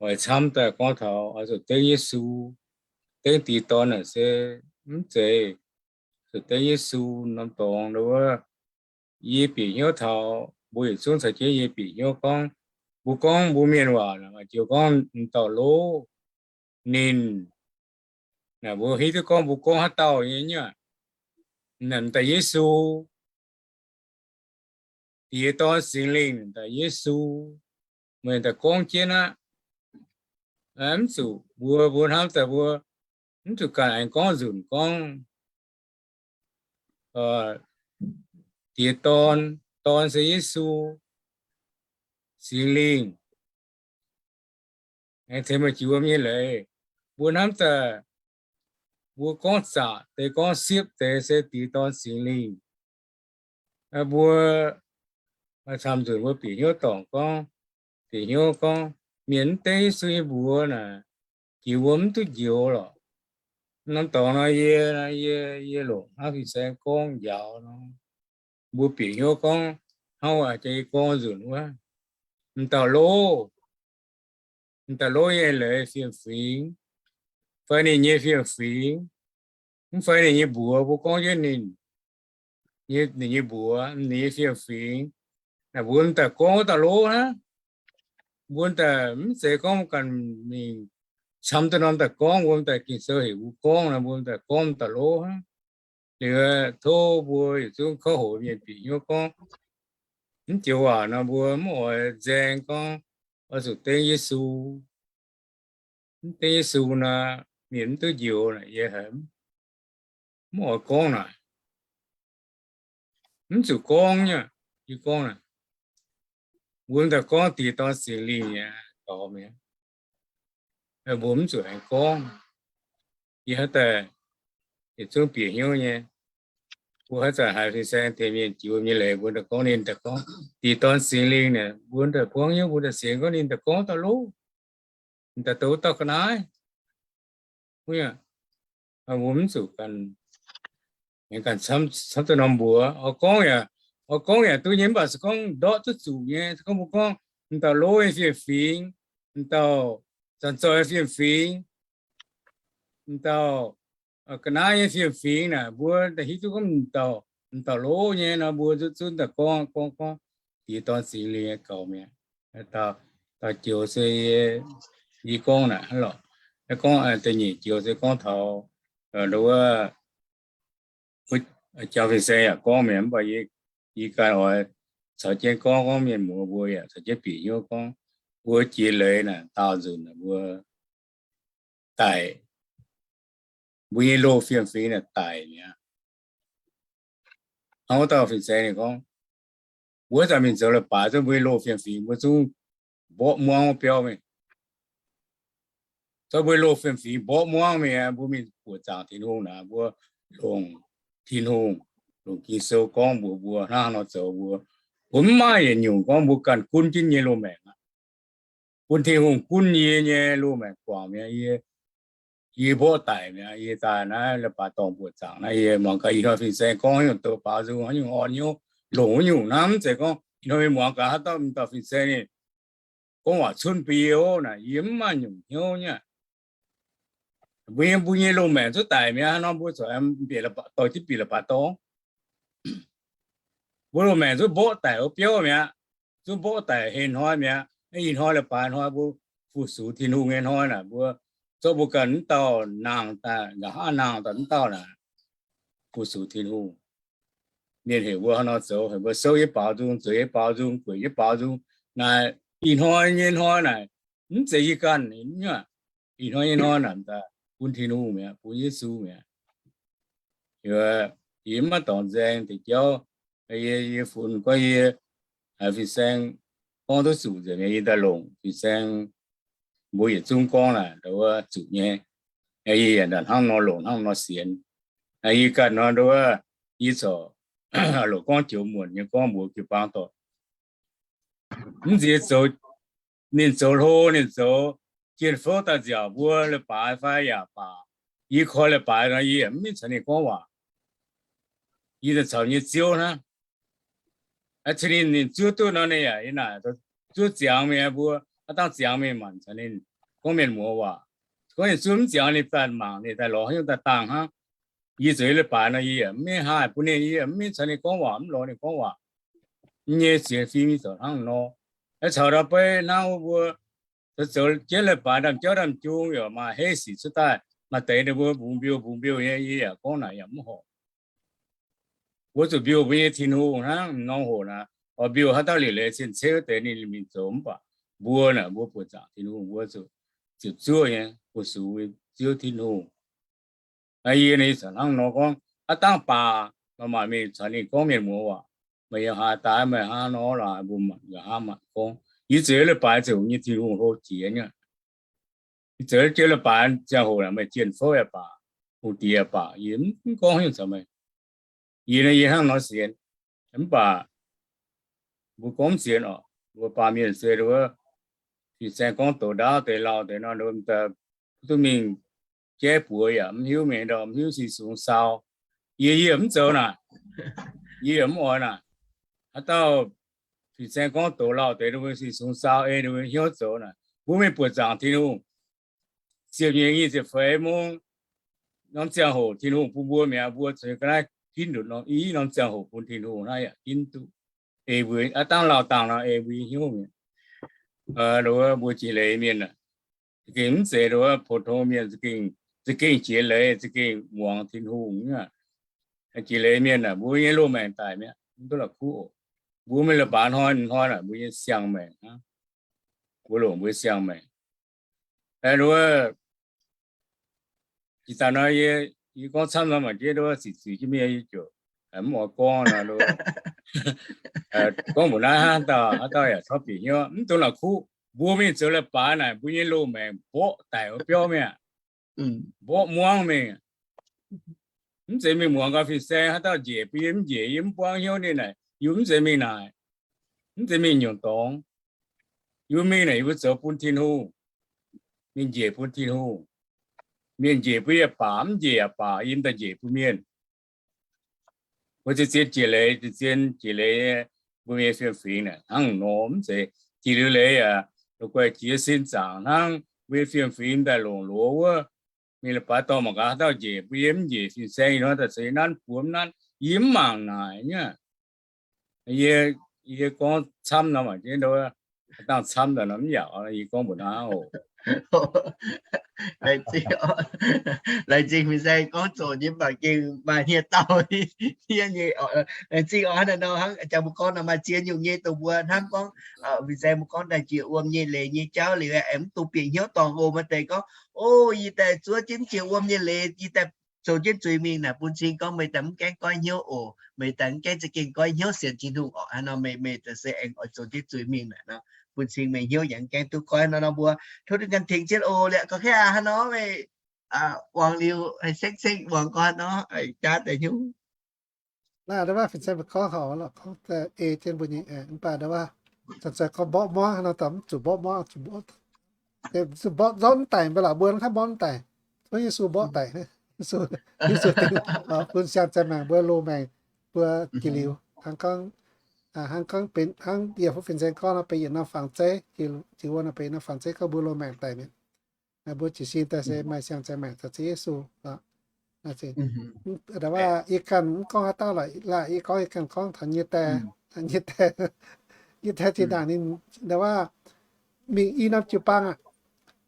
oix camv daaih gorngv taux oix zuqc dengv Yesu, dengv diqc dorn naaic se mv zeiz, zuqc dengv Yesu norm dorngx wuov. Yie bieqc hnyouv taux mbuo yietc zungv caux jienv yie bieqc hnyouv gorngv, mbuo gorngv mbuo mienh waac naaic, maaih joux gorngv m'dauh lov ninh, naaic mbuo hiuv duqv gorngv mbuo gorngv haaix dauh nyei nyei, m'daaih Yesu, Diex Dorn Singx Lingh m'daaih Yesu, meih m'daaih gorngv jienv aqv. Mv zuqc mbuo, mbuo hnamv daaih mbuo mv zuqc ganh aengx gorngv nzunc gorngv Diex Dorn, Dorn se Yesu, Singx Lingh aengx tengx meih jiex wuom nyei leiz. Mbuo hnamv daaih mbuo gorngv zaqc deix gorngv siepv deix se Diex Dorn Singx Lingh. Mbuo camv nzunc mbuo bieqc hnyouv dorngc gorngv, bieqc hnyouv gorngv mienh mv dengv Yesu nyei mbuox naaic, jiex wuom mv duqv njoux lorqc. Norm dorngx nor yie, yie, yie longc hnangv Fin-Saeng gorngv njaaux nor, mbuo bieqc hnyouv gorngv hnangv wuov jiex gorngv nzunc wuov, m'dauh lov, m'dauh lov nyei leiz fiem-fingx, fai ninh nyei fiem-fingx, mv fai ninh nyei mbuox, mbuo gorngv jienv ninh, ninh nyei mbuox, ninh nyei fiem-fingx, naaic mbuo m'daaih gorngv wuov dauh lov hnangv. Mbuo m'daaih mv zeiz gorngv ganh mingh camv duqv norm daaih gorngv, mbuo m'daaih Ging-Sou heuc mbuo gorngv naaic, mbuo m'daaih gorngv m'dauh lov hnangv. Liuz tov mbuo yietc zungv kouv hoqc mienh bieqc hnyouv gorngv, mv joux waac nor mbuo mv oix nzaeng gorngv oix zuqc dengv Yesu. Mv dengv Yesu nor, mienh mv duqv njoux naaic, yie haiz mv oix gorngv naaic. Mv zuqc gorngv nyei, yie gorngv naaic. Mbuo m'daaih gorngv Diex Dorn Singx Lingh nyei dorh mi'aqv. Mbuo mv zuqc aengx gorngv. Yie haaix daaih yietc zungv bieqc hnyouv nyei. Mbuo haaix zanc haiz fin-saeng tengx mienh jiu nyei leiz, mbuo daaih gorngv ninh daaih gorngv Diex Dorn Singx Lingh naaic, mbuo daaih buangv hnyouv, mbuo daaih sienx gorngv ninh daaih gorngv dauh lov, ninh daaih douc dauh ga'naaiv. Mbuo mv zuqc ganh, ganh camv duqv norm mbuox. Oix gorngv yaac, oix gorngv yaac duqv nyei, mv baac se gorngv ndortv duqv zuqc nyei. Se gorngv mbuo gorngv m'dauh lov nyei fiem-fingx, m'dauh zanc-zoih nyei fiem-fingx, m'dauh ga'naaiv nyei fiem-fingx naaic, mbuo daaih hiuv duqv gorngv m'dauh, m'dauh lov nyei nor, mbuo zunv zunv daaih gorngv, gorngv, gorngv Diex Dorn Singx Lingh nyei gaux mi'aqv. Dauh joux se yie gorngv naaic hnangv lorqc. Gorngv da'nyeic joux se gorngv taux wuov, jangx fin-saeng yaac gorngv mi'aqv, mv baac yie ganh oix caux jienv gorngv, gorngv mienh muoz mbuo yaac caux jienv bieqc hnyouv gorngv, mbuo jiex leiz naaic daauh nzunc mbuo daic, mbuo nyei loz fiem-fingx naaic daic mi'aqv. Hnangv wuov dauh fin-saeng ninh gorngv, mbuo zanc mingh zoux leiz-baaix zungv mbuo nyei loz fiem-fingx mbuo zungv mborqv muangv wuov biauv mingh. Zorqv mbuo nyei loz fiem-fingx mborqv muangv mingh, mbuo mingh buoqc zaangc Tin-Hungh naaic, mbuo longc Tin-Hungh, longc Ging-Sou gorngv mbuox mbuo hnangv haaix nor zoux mbuo, mbuo mv maaih yietc nyungc gorngv mbuo ganh gunv jienv nyei loz-maengc aqv. Bun Tin-Hungh gunv yie nyei loz-maengc guangc mi'aqv. Yie, yie mborqv daic mi'aqv. Yie daaih naaiv leiz-baaix dorngh buoqc zaangc naaiv, yie muangx gaax ih hnoi fin-saeng gorngv haaix nyungc douz baaux nzung, haaix nyungc orn hnyouv, longc haaix nyungc naaiv, mv zeiz gorngv ih hnoi mbuo muangx gaax haaix dauh m'dauh fin-saeng ninh gorngv waac cunv bun yie oc naaic, yie mv maaih nyungc hnyouv nyei. Mbuo nyei, mbuo nyei loz-maengc zungv daic mi'aqv. Hnangv nor mbuo corc bieqc, dorh jienv bieqc leiz-baaix dorngh. Mbuo loz-maengc zungv mborqv daic wuov biauv mi'aqv. Zungv mborqv daic heh hnoi mi'aqv. Ih hnoi leiz-baaix hnoi mbuo fu-sux Tin-Hungh nyei hnoi naaic, mbuo zorqv mbuo ganh mv dauh nangh daaih, nqa'haav nangh daaih mv dauh naaic, fu-sux Tin-Hungh. Mienh heuc mbuo haaix nor zoux, heuc mbuo souv nyei baaux nzung, zueiz nyei baaux nzung, gueic nyei baaux nzung. Naaic ih hnoi nyei hnoi naaic, mv zeiz yie ganh, ih hnoi nyei hnoi naaic bun Tin-Hungh mi'aqv, bun Yesu mi'aqv. Yie mv maaih dorngx nzaeng deix jauv. Yie, yie funx gorngv yie haiz fin-saeng gorngv duqv zuqc nzengc, yie daaih longc fin-saeng mbuo yietc zungv gorngv naaic, wuov zuqc nyei. Yie yaac hnangv nor longc, hnangv nor sienx. Yie ganh nor nduov, yie corc loc gorngv joux muonc nyei gorngv mbuox jiu-baang dorh. Mv nziex zoux, ninh zoux hlo, ninh zoux jien fouv daaih nziaauc mbuo leiz-baaix fai yaac baac, yie koi leiz-baaix nor yie yaac mv caux ninh gorngv waac. Yie daaih caux nyei ziouv hnangv. Cin ninh, ninh zuov duqv nor ninh yaac naaic zuov ziangx mingh mbuo, aav dangh ziangx mingh maanc caux ninh gorngv mienh muoz waac. Gorngv ninh zuov mv ziangx ninh daaih mangc ninh daaih lorz haaix nyungc daaih dangh hnangv. Yie zoux leiz-baaix nor yie yaac mv haih bun ninh, yie yaac mv caux ninh gorngv waac, mv lorz ninh gorngv waac. Nyei sienx fim mingh zoux hnangv nor. Caux ndau beiv hnangv mbuo zoux jienv leiz-baaix ndaamv-jauv ndaamv-jung yaac maaih heiv sic cuotv daaih, maaih deix ninh mbuo mbungx mbiouh mbungx mbiouh nyei, yie yaac gorngv naaic yaac mv horpc. Mbuo zuqc mbiouh mbuo nyei Tin-Hungh hnangv. M'normh hoc naaic, oix mbiouh haaix dauh liuc leiz cien-ceqv wuov deix ninh mingh zoux mv baac mbuo naaic mbuo buoqc zaangc Tin-Hungh mbuo zuqc ziepc zuoqv nyei fu-sux Ziouv Tin-Hungh. Yie naaic caux hnangv nor gorngv, aav dangh baac maaih maaih mingh caux ninh gorngv mienh muoz waac, meih yaac haaix daaih, meih hnangv nor laaix mbuo mangc yaac hnangv mangc gorngv. Yie zoux leiz-baaix zoux nyei Tin-Hungh hlo jiex nyei. Yie zoux jienv leiz-baaix ziangh hoc meih jien fouv yaac baac, hungh diex yaac baac, yie mv gorngv haaix nyungc caux meih. Yie naaiv yie hnangv nor sienx. Mv baac mbuo gorngv mv sienx oc, mbuo baamh mienh se wuov, fin-saeng gorngv douz ndaauv deix lauh deix nor, duqv mingh jaiv buoz yaac mv hiuv, mingh ndau mv hiuv sin sungx saau. Yie, yie mv zoux naaic. Yie mv oix naaic. Haaix dauh fin-saeng gorngv douz lauh deix, ninh mbuo sin sungx saau ei ninh mbuo hnyouv zoux naaic. Mbuo mingh buoqc zaangc Tin-Hungh. Ziepc nyeic nyic ziepc feix mungv norm ziangh hoc Tin-Hungh bun mbuo mi'aqv, mbuo zuqc ga'naaiv ginv nduqc norm, i norm ziangh hoc bun Tin-Hungh naaiv yaac ginv duqv. Ei mbuo aav dangh lauh dangh nor ei mbuo hnyouv mi'aqv. Mbuo jiex leiz mienh aah, za'gengh mv zeiz nduov pou-tong mienh, za'gengh jiex leiz, za'gengh muangx Tin-Hungh nyei. Jiex leiz mienh aah, mbuo nyei loz-maengc daic mi'aqv, mv duqv la'kuqv oc. Mbuo mingh leiz-baaix hnoi hnoi naaic mbuo nyei siang-maengc hnangv. Mbuo longc mbuo siang-maengc. Nduov, jiex daaih nor yie, yie gorngv camv nor mangc jienv nduov, ziqc zuiz jienv mienh yie ziouc mv oix gorngv nor. Gorngv mbuox naaiv haaix dauh, haaix dauh yaac corc bieqc hnyouv, mv dungx la'kuqv. Mbuo mingh zoux leiz-baaix naaic, mbuo nyei loz-maengc mborqv daic wuov biauv mingh, mborqv muangv mingh. Mv zeiz mingh muangx gau fin-saeng, haaix dauh njiec bun yie mv njiec, yie mv buangv hnyouv ninh naaic, yie mv zeiz mingh naaic. Mv zeiz mingh nyungc dorngx. Yie mingh naaic yie mbuo zoux bun Tin-Hungh. Mingh njiec bun Tin-Hungh. Mienh njiec bun yie baac, mv njiec yaac baac, yie mv daaih njiec bun mienh. Mbuo zien-zien jiex leiz, zien-zien jiex leiz, mbuo nyei fiem-fingx naaic hnangv nor mv zeiz jiex liuz leiz yaac la'guaih jiex sin zaangc hnangv. Mbuo nyei fiem-fingx daaih longc loz wuov, mingh leiz-baaix dorh mangc gaax haaix dauh njiec bun yie mv njiec, fin-saeng ih hnoi daaih ceix nanv buoz nanv, yie mv mangc naaic nyei. Yie, yie gorngv camv nor mangc jienv nduov, dangh camv daaih nor mv yaac, yie gorngv mbuox hnangv oc. Laengz zingh, laengz zingh fin-saeng gorngv zoqc nyei mv baac gengh maaih hniev-daauh hniev nyei. Laengz zingh oc, hnangv naaiv nor hnangv jangx mbuo gorngv nor maaih ziex nyungc nyei dongh mbuo hnamv gorngv, fin-saeng mbuo gorngv daaih jiex wuom nyei leiz nyei jauv liuz aengx mv dungx bieqc hnyouv dorngc oc. Maaih deix gorngv, o, yie daaih zuov jienv jiex wuom nyei leiz, yie daaih zoux jienv zuiz mingh naaic, bun cing gorngv meih daaih mv gaengh goiv hnyouv oc. Meih daaih mv gaengh za'gengh goiv hnyouv sienx Tin-Hungh oc. Hnangv nor meih, meih daaih se aengx oix zoux jienv zuiz mingh naaic nor, bun cing meih hnyouv yaac mv gaengh duqv goiv. Hnangv nor mbuo tov dinh ganh tengx jienv oc. Liuz gorngv kaav aqv, hnangv nor meih muangx liuz haih ceng-ceng muangx gorngv hnangv nor jaav daaih hnyouv. Naaiv ndau wuov fin-saeng mbuo gorngv horpc lorqc, gorngv ei jienv mbuo nyei, mv baac ndau wuov zanc-zanc gorngv mborqv muangv nor, daaih mv zuqc mborqv muangv, zuqc mborqv, zuqc mborqv zorqv mv daic, mv baac laaix mbuo hnangv mborqv mv daic, tov Yesu mborqv daic. Yesu, Yesu, bun siang-zaeng maengc mbuo loz-maengc mbuo jiex liuz, hnangv gorngv, hnangv gorngv benx hnangv yie fu fin-saeng gorngv nor, benx yietc norm fangx zeiv, jiex wuom nor benx yietc norm fangx zeiv gorngv mbuo loz-maengc daic mi'aqv. Mbuo jiez sin daaih se maaih siang-zaeng maengc caux Ziouv Yesu. Ndau wuov yie ganh mv gorngv haaix dauh lorqc, yie gorngv yie ganh gorngv taux nyei die, nyei die, nyei die zinh ndaangc ninh ndau wuov mingh i norm jiu-baang aqv.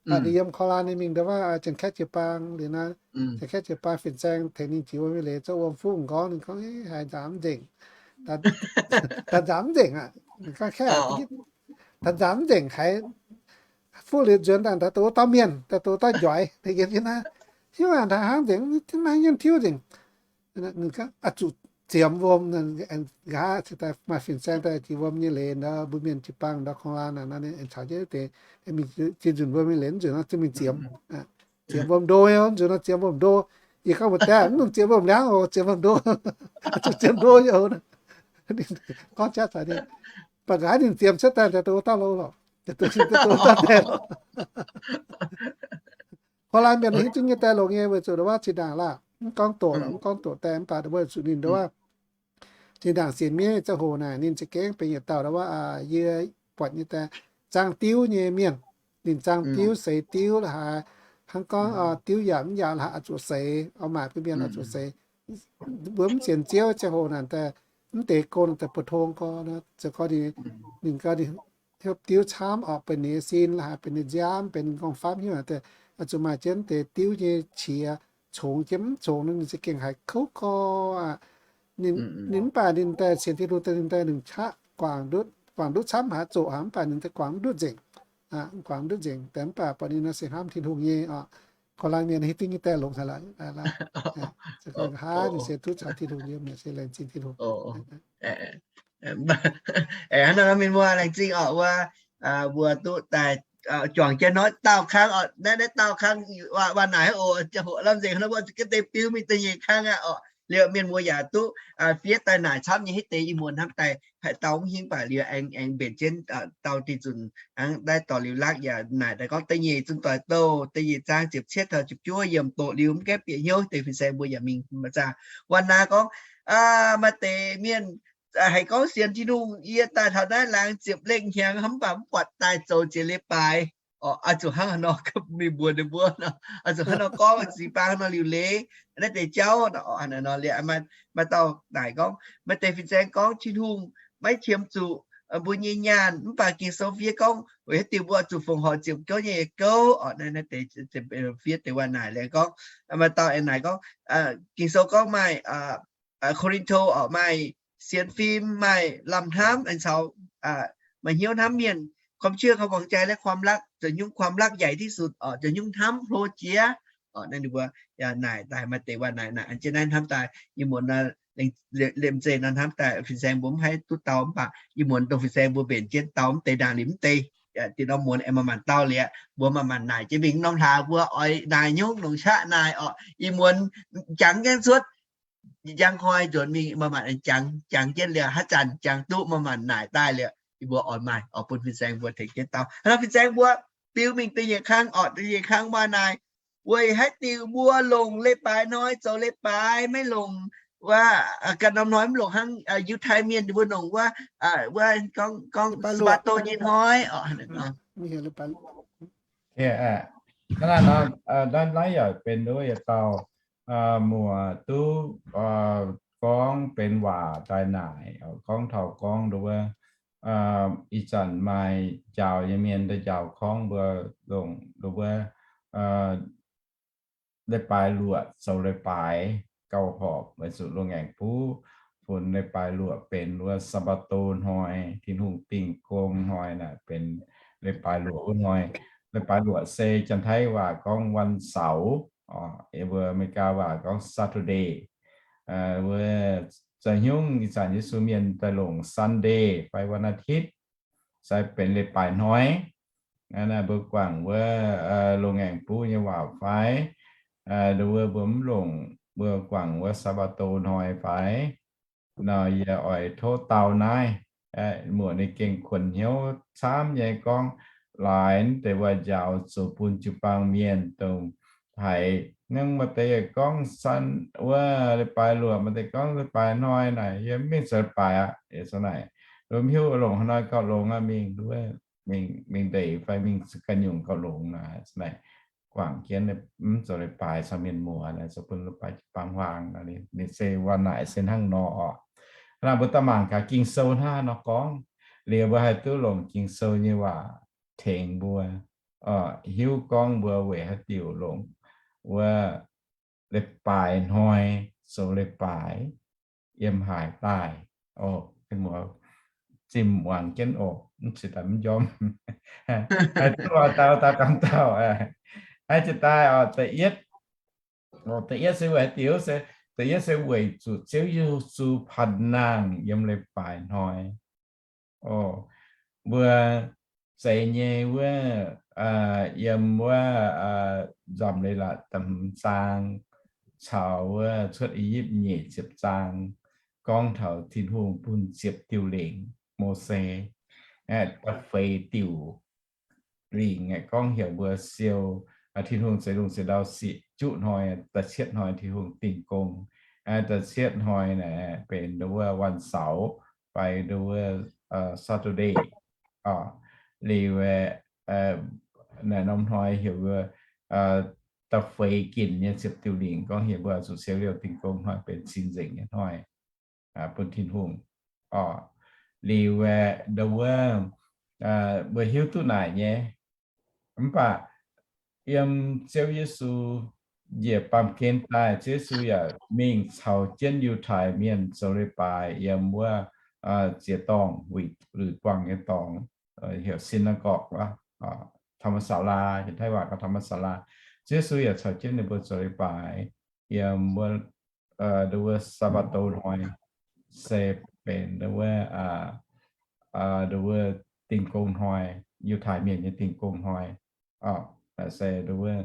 Ninh yiem Korlaan, ninh mingh ndau wuov Janx-Kaeqv jiu-baang liuz nor, Janx-Kaeqv jiu-baang fin-saeng tengx ninh jiex wuom nyei leiz, zorqv wuom fuqv m'nqorngv, ninh gorngv, haiz nzaaux mv nzengc, daaih nzaaux mv nzengc aqv. Ninh gorngv, daaih nzaaux mv nzengc, haiz fuqv liuz nzuonx daaih daaih doz dauh mienh, daaih doz dauh njoix, yiem jienv naaiv tiuv aqv, hnangv nzengc, maiv haaix nyungc tiuv nzengc. Ninh gorngv zuqc ziemx wuom, nqa'haav maaih fin-saeng daaih jiex wuom nyei leiz, ndau mbuo mienh jiu-baang ndau Korlaan naaic, ninh caux jienv deix mingh jiex nzunc wuom nyei leiz, nzunc nor zungv mingh ziemx, ziemx wuom ndo, nzunc nor ziemx wuom ndo. Yie gorngv mbuox daeh, mv nungx ziepc wuom liangv oc, ziepc wuom ndo, zuqc ziepc ndo nyei oc. Ninh gorngv jaav caux ninh, mv baac nqa'haav ninh ziemx cuotv daaih, daaih doz dauh lo lorqc, daaih doz, daaih doz dauh daaih lorqc. Korv-Laaix Mienh hingv zungv nyei daaih longx nyei, weic zuqc ndongc wuov zinh ndaangc laah, mv gorngv doqc, mv gorngv doqc daaih, mv baac ndongc wuov zuqc ninh ndongc wuov zinh ndaangc sienx miev ziangh hoc naaic, ninh za'gengh benx yietc dauh ndongc wuov, yie buatc nyei daaih zaangv diuv nyei mienh. Ninh zaangv diuv, seix diuv la'haaix, hnangv gorngv diuv yaac mv yaac la'haaix oix zuqc seix, oix maaic bun mienh oix zuqc seix. Mbuo mv sienx Ziouv ziangh hoc naaic daaih, mv deix gong daaih bu tong gorx, zoux gorx ninh, ninh gau ninh hopv diuv camv orqc, benx ninh nyei sin la'haaix, benx ninh nziaamv, benx ninh nqorngv-famv hnyouv daaih, oix zuqc maaih jienv deix diuv nyei qiex congx jienv, mv congx nor ninh za'gengh haiz kouv gorx aqv. Ninh, ninh mv baac ninh daaih sienx Tin-Hungh daaih, ninh daaih ninh qaqv guangc ndutv, guangc ndutv camv haic, zoqc haic, mv baac ninh daaih guangc mv ndutv nzengc. Guangc mv ndutv nzengc, daaih mv baac buatc ninh nor se hnamv Tin-Hungh nyei oc. Korv-Laaix Mienh hingv zungv nyei daaih longx haic lorqc. Nqa'haav ninh se duqv caux Tin-Hungh yiem, se laengz zingh Tin-Hungh. Hnangv nor mienh muoz, laengz zingh orqc, wuov, mbuo duqv daaih juangc jienv hnoi dauh kangv orqc. Naaiv, naaiv dauh kangv waac naaic oc, ziangh hoc lamh nzengc hnangv nor, mbuo ga'deix biu mingh da'nyeic kangv aqv orqc. Liuz mienh muoz yaac duqv fiev daaih naaic camv nyei, hitv deix ih muonz hnamv daaih haih dau mv hingv baac liuz aengx, aengx mbenc jienv dau dih zunc hnangv naaiv dorh liuz lakv yaac naaic daaih gorngv da'nyeic zunc doic douh, da'nyeic zaang ziepc cietv taux ziepc juov yiemc doqc liuz mv gaengh bieqc hnyouv deix fin-saeng mbuo yaac mingh maiv zaah. Waac naaic gorngv, maaih deix mienh haiz gorngv sienx Tin-Hungh, yie daaih taux naaiv laangz ziepc lengh hnyangx hnangv, mv baac mv buatc daaih zoux jiex leiz-baaix. Oix zuqc hnangv haaix nor mingh mbuox ninh mbuo nor, oix zuqc hnangv nor gorngv, ziex bang hnangv nor liuc leiz naaiv deix jauv nor. Maaih dauh naaic gorngv, maaih deix fin-saeng gorngv Tin-Hungh maiv qiemx zuqc mbuo nyei nyaanh, mv baac Ging-Sou fiev gorngv weic haaix diuc mbuo zuqc fongc horc ziepc juov nyei gouv. Naaiv deix fiev deix waac naaic liuz gorngv, maaih dauh naaic gorngv, Ging-Sou gorngv maaih Ko^lin^to orqc, maaih sienx fim, maaih lamh hnamv, aengx caux maaih hnyouv hnamv mienh, ความเชื่อ ความหวังใจ และ ความรัก zoux nyungc ความรัก ใหญ่ที่สุด orqc, zoux nyungc hnamv hlo jiex. Naaiv ninh mbuo naaic daaih maaih deix waac naaic, naaic jienv naaiv hnamv daaih, ih muonz liemh zeih nor hnamv daaih fin-saeng mbuo mv haih duqv dau, mv baac ih muonz dongh fin-saeng mbuo mbenc jienv dau mv deix ndaangc liuz mv deix, diuh norm muonz aengx manc-manc dau liuz, mbuo manc-manc naaic jienv mingh norm hlaax mbuo oix naaic nyungc longc qaqv naaic orqc. Ih muonz jangx gaengh cuotv, jangx koi nzuonx mingh manc-manc jangx, jangx jienv liuz haaix zanc jangx duqv manc-manc naaic daaih liuz, yie mbuo oix maaih oix bun fin-saeng mbuo tengx jienv dau. Hnangv nor fin-saeng mbuo biu mingh da'nyeic kangv orqc, da'nyeic kangv maaih naaic, weic haaix diuc mbuo longc leiz-baaix hnoi zoux leiz-baaix, maiv longc wuov, ganh norm hnoi mv longc hnangv Yiutai Mienh ninh mbuo longc wuov, wuov gorngv, gorngv Saabaado nyei hnoi orqc. Naaiv, naaiv yaac benx wuov yietc dauh muoc duqv gorngv benx waac daaih naaic, gorngv taux gorngv nduov wuov, ih zanc maaih njaaux nyei mienh daaih njaaux gorngv mbuo longc nduov wuov, leiz-baaix luoqc zoux leiz-baaix gauh horpc, weic zuqc loz-ngaengc buv funx leiz-baaix luoqc benx wuov Saabaado hnoi, Tin-Hungh dingh gong hnoi naaic benx leiz-baaix luoqc wuov hnoi. Leiz-baaix luoqc se Janx-Taiv waac gorngv วันเสาร์, mbuo Aa^me^li^gaa waac gorngv Saturday. Wuov za'nyungc ih zanc Yesu mienh daaih longc Sunday fai วันอาทิตย์ se benx leiz-baaix hnoi. Naaiv mbuo guangc wuov loz-ngaengc buv nyei waac fai, wuov mbuo mv longc, mbuo guangc wuov Saabaado hnoi fai nor, yie oix tov dau naaiv. Muoc ninh gengh kuonx hnyouv camv nyei gorngv laaix deix waac njaaux zoux bun jiu-baang mienh dongh haiz hnangv maaih deix gorngv Sun, wuov leiz-baaix luoqc, maaih deix gorngv leiz-baaix hnoi naaic, yie mv mingh zoux leiz-baaix aqv. Naaic, mv hiuv longc haaix hnoi gauh longx aqv, mingh, mingh ndeic fai mingh ganh nyungc gauh longx naaic. Guangc jienv mv zoux leiz-baaix caux mienh muoz, zoux bun leiz-baaix jiu-baang huaang. Ninh se waac naaic se hnangv nor oc. Hnangv naaic mbuo daaih mangc gaax Ging-Sou hnangv haaix nor gorngv, liuz mbuo haih duqv longc Ging-Sou nyei waac tengx mbuo hiuv gorngv mbuo weic haaix diuc longc wuov leiz-baaix hnoi zoux leiz-baaix yiem haaix daaih. Zinh muangx jienv oc, mv cingx daaih mv njormh. Duqv dau dau gamh dauh. Aa, jiex daaih oc, da'yietv, da'yietv se weic haaix diuc se, da'yietv se weic zuqc Ziouv Yesu panh nangh yiem leiz-baaix hnoi. Mbuo zeiz nyei wuov, yiem wuov Nzamc Leiz-Latc da'hmz zaang caux wuov Cuotv I^yipv nyeic ziepc zaang gorngv taux Tin-Hungh bun ziepc diuh lingc Mose, da'feix diuh lingc aeqv, gorngv heuc mbuo siou Tin-Hungh zeix lungh zeix ndau sic juqv hnoi, da'cietv hnoi Tin-Hungh dingh gong. Da'cietv hnoi naaic benx wuov วันเสาร์ fai wuov Saturday. Liuz aeqv, naaic norm hnoi heuc wuov da'feix ginc nyei ziepc diuh lingc gorngv heuc mbuo zuqc siou liouh dingh gong hnoi benx cing-nzengc nyei hnoi bun Tin-Hungh. Liuz aeqv, ndo wuov mbuo hiuv duqv naaic nyei. Mv baac yiem Ziouv Yesu njiec baamh gen daaih, Ziouv Yesu yaac mingh caux jienv Yiutai Mienh zoux leiz-baaix yiem wuov ziex dorngh, wuic luic buangh nyei dorngx, heuc synagogue, ธรรมศาลา, Taiv waac gorngv ธรรมศาลา. Ziouv Yesu yaac caux jienv ninh mbuo zoux leiz-baaix yiem wuov, ndo wuov Saabatoo hnoi, se benx ndo wuov, ndo wuov dingh gong hnoi, Yiutai Mienh nyei dingh gong hnoi. Se ndo wuov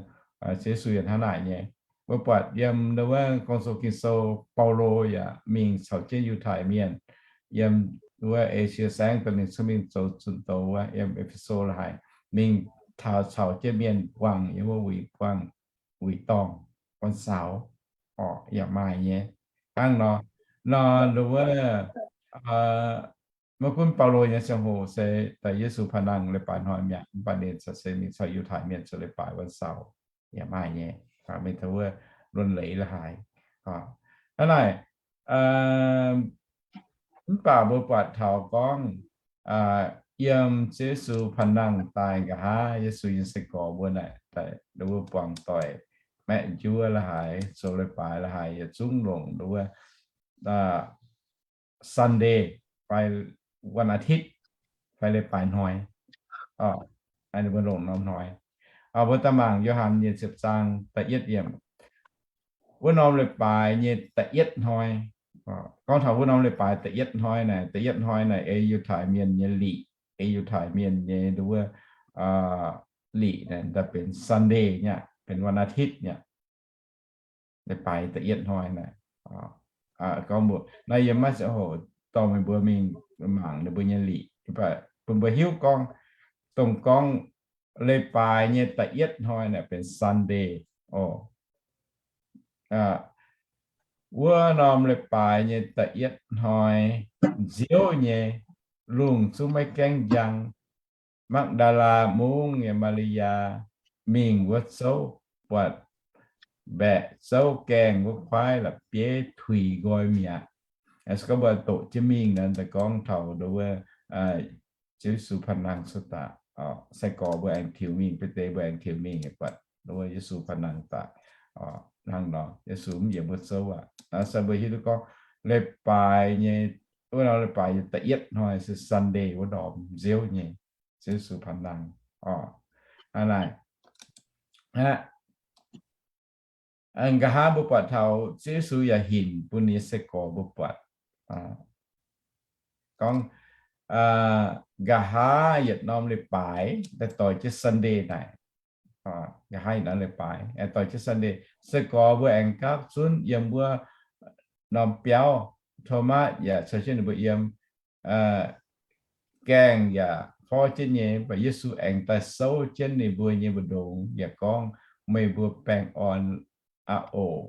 Ziouv Yesu yaac hnangv naaic nyei. Mbuo buatc yiem ndo wuov Gong-Zoh Ging-Sou, Baulo yaac mingh caux jienv Yiutai Mienh yiem wuov Esie Saengv daaih, ninh cuotv mingh zoux zunh doz wuov yiem E^fe^so la'haic, mingh taux caux jienv mienh buangh yiem wuov wuic buangh, wuic dorngh, วันเสาร์, yaac maaih nyei. Hnangv nor, nor ndo wuov, maiv gunv Baulo nyei ziangh hoc se daaih Yesu panh nangh leiz-baaix hnoi mi'aqv, mv baac ninh se mingh caux Yiutai Mienh zoux leiz-baaix วันเสาร์ yaac maaih nyei. Mingh taux wuov luonx leiz la'haic. Hnangv naaic, mv baac mbuo buatc taux gorngv yiem Ziouv Yesu panh nangh daaih nqa'haav, Yesu nyei sai-gorx mbuo naaic daaih ndo wuov buangh doic, maeqv njuov la'haic, zoux leiz-baaix la'haic, yietc zungv longc ndo wuov Sunday fai วันอาทิตย์ fai leiz-baaix hnoi. Ninh mbuo longc norm hnoi. Mbuo daaih mangc Yo^han nyei ziepc zaang da'yietv yiemc. Wuov norm leiz-baaix nyei da'yietv hnoi. Gorngv taux wuov norm leiz-baaix da'yietv hnoi naaic, da'yietv hnoi naaic ei Yiutai Mienh nyei liqc, ei Yiutai Mienh nyei ndo wuov liqc naaic daaih benx Sunday nyei, benx วันอาทิตย์ nyei. Leiz-baaix da'yietv hnoi naaic. Gorngv mbuo naaiv yiem maiv ziangh hoc dorh meih mbuo mingh mangc ninh mbuo nyei liqc, bun mbuo hiuv gorngv, dongh gorngv leiz-baaix nyei da'yietv hnoi naaic benx Sunday oc. Wuov norm leiz-baaix nyei da'yietv hnoi nziouv nyei, lungh zungv maiv gaengh njang. Makv^ndaa^laa Mungv nyei Maa^li^yaa mingh wuov zouv, buatc mbaeqc zouv gaengh wuov kuaaiv la'bieiv tuix nqoi mi'aqv. Se gorngv mbuo doqc jienv mingh naaic, daaih gorngv taux ndo wuov Ziouv Yesu panh nangh cuotv daaih, sai-gorx mbuo aengx tiux mingh, beiv deix mbuo aengx tiux mingh buatc ndo wuov Yesu panh nangh daaih. Hnangv nor, Yesu mv yiem wuov zouv aqv. Se mbuo hiuv duqv gorngv leiz-baaix nyei, wuov norm leiz-baaix nyei da'yietv hnoi se Sunday wuov norm nziouv nyei, Ziouv Yesu panh nangh. Hnangv naaic, nqa'haav mbuo buatc taux Ziouv Yesu yaac hinc bun ninh nyei sai-gorx mbuo buatc. Gorngv nqa'haav yietc norm leiz-baaix daaih doix jienv Sunday naaic. Nqa'haav yietc norm leiz-baaix doix jienv Sunday, sai-gorx mbuo aengx gapv zunv yiem wuov norm biauv. Tomatv yaac caux jienv ninh mbuo yiem, gaengh yaac forv jienv nyei, mv baac Yesu aengx daaih souv jienv ninh mbuo nyei mbu'ndongx yaac gorngv, meih mbuo baengh orn aqv oc.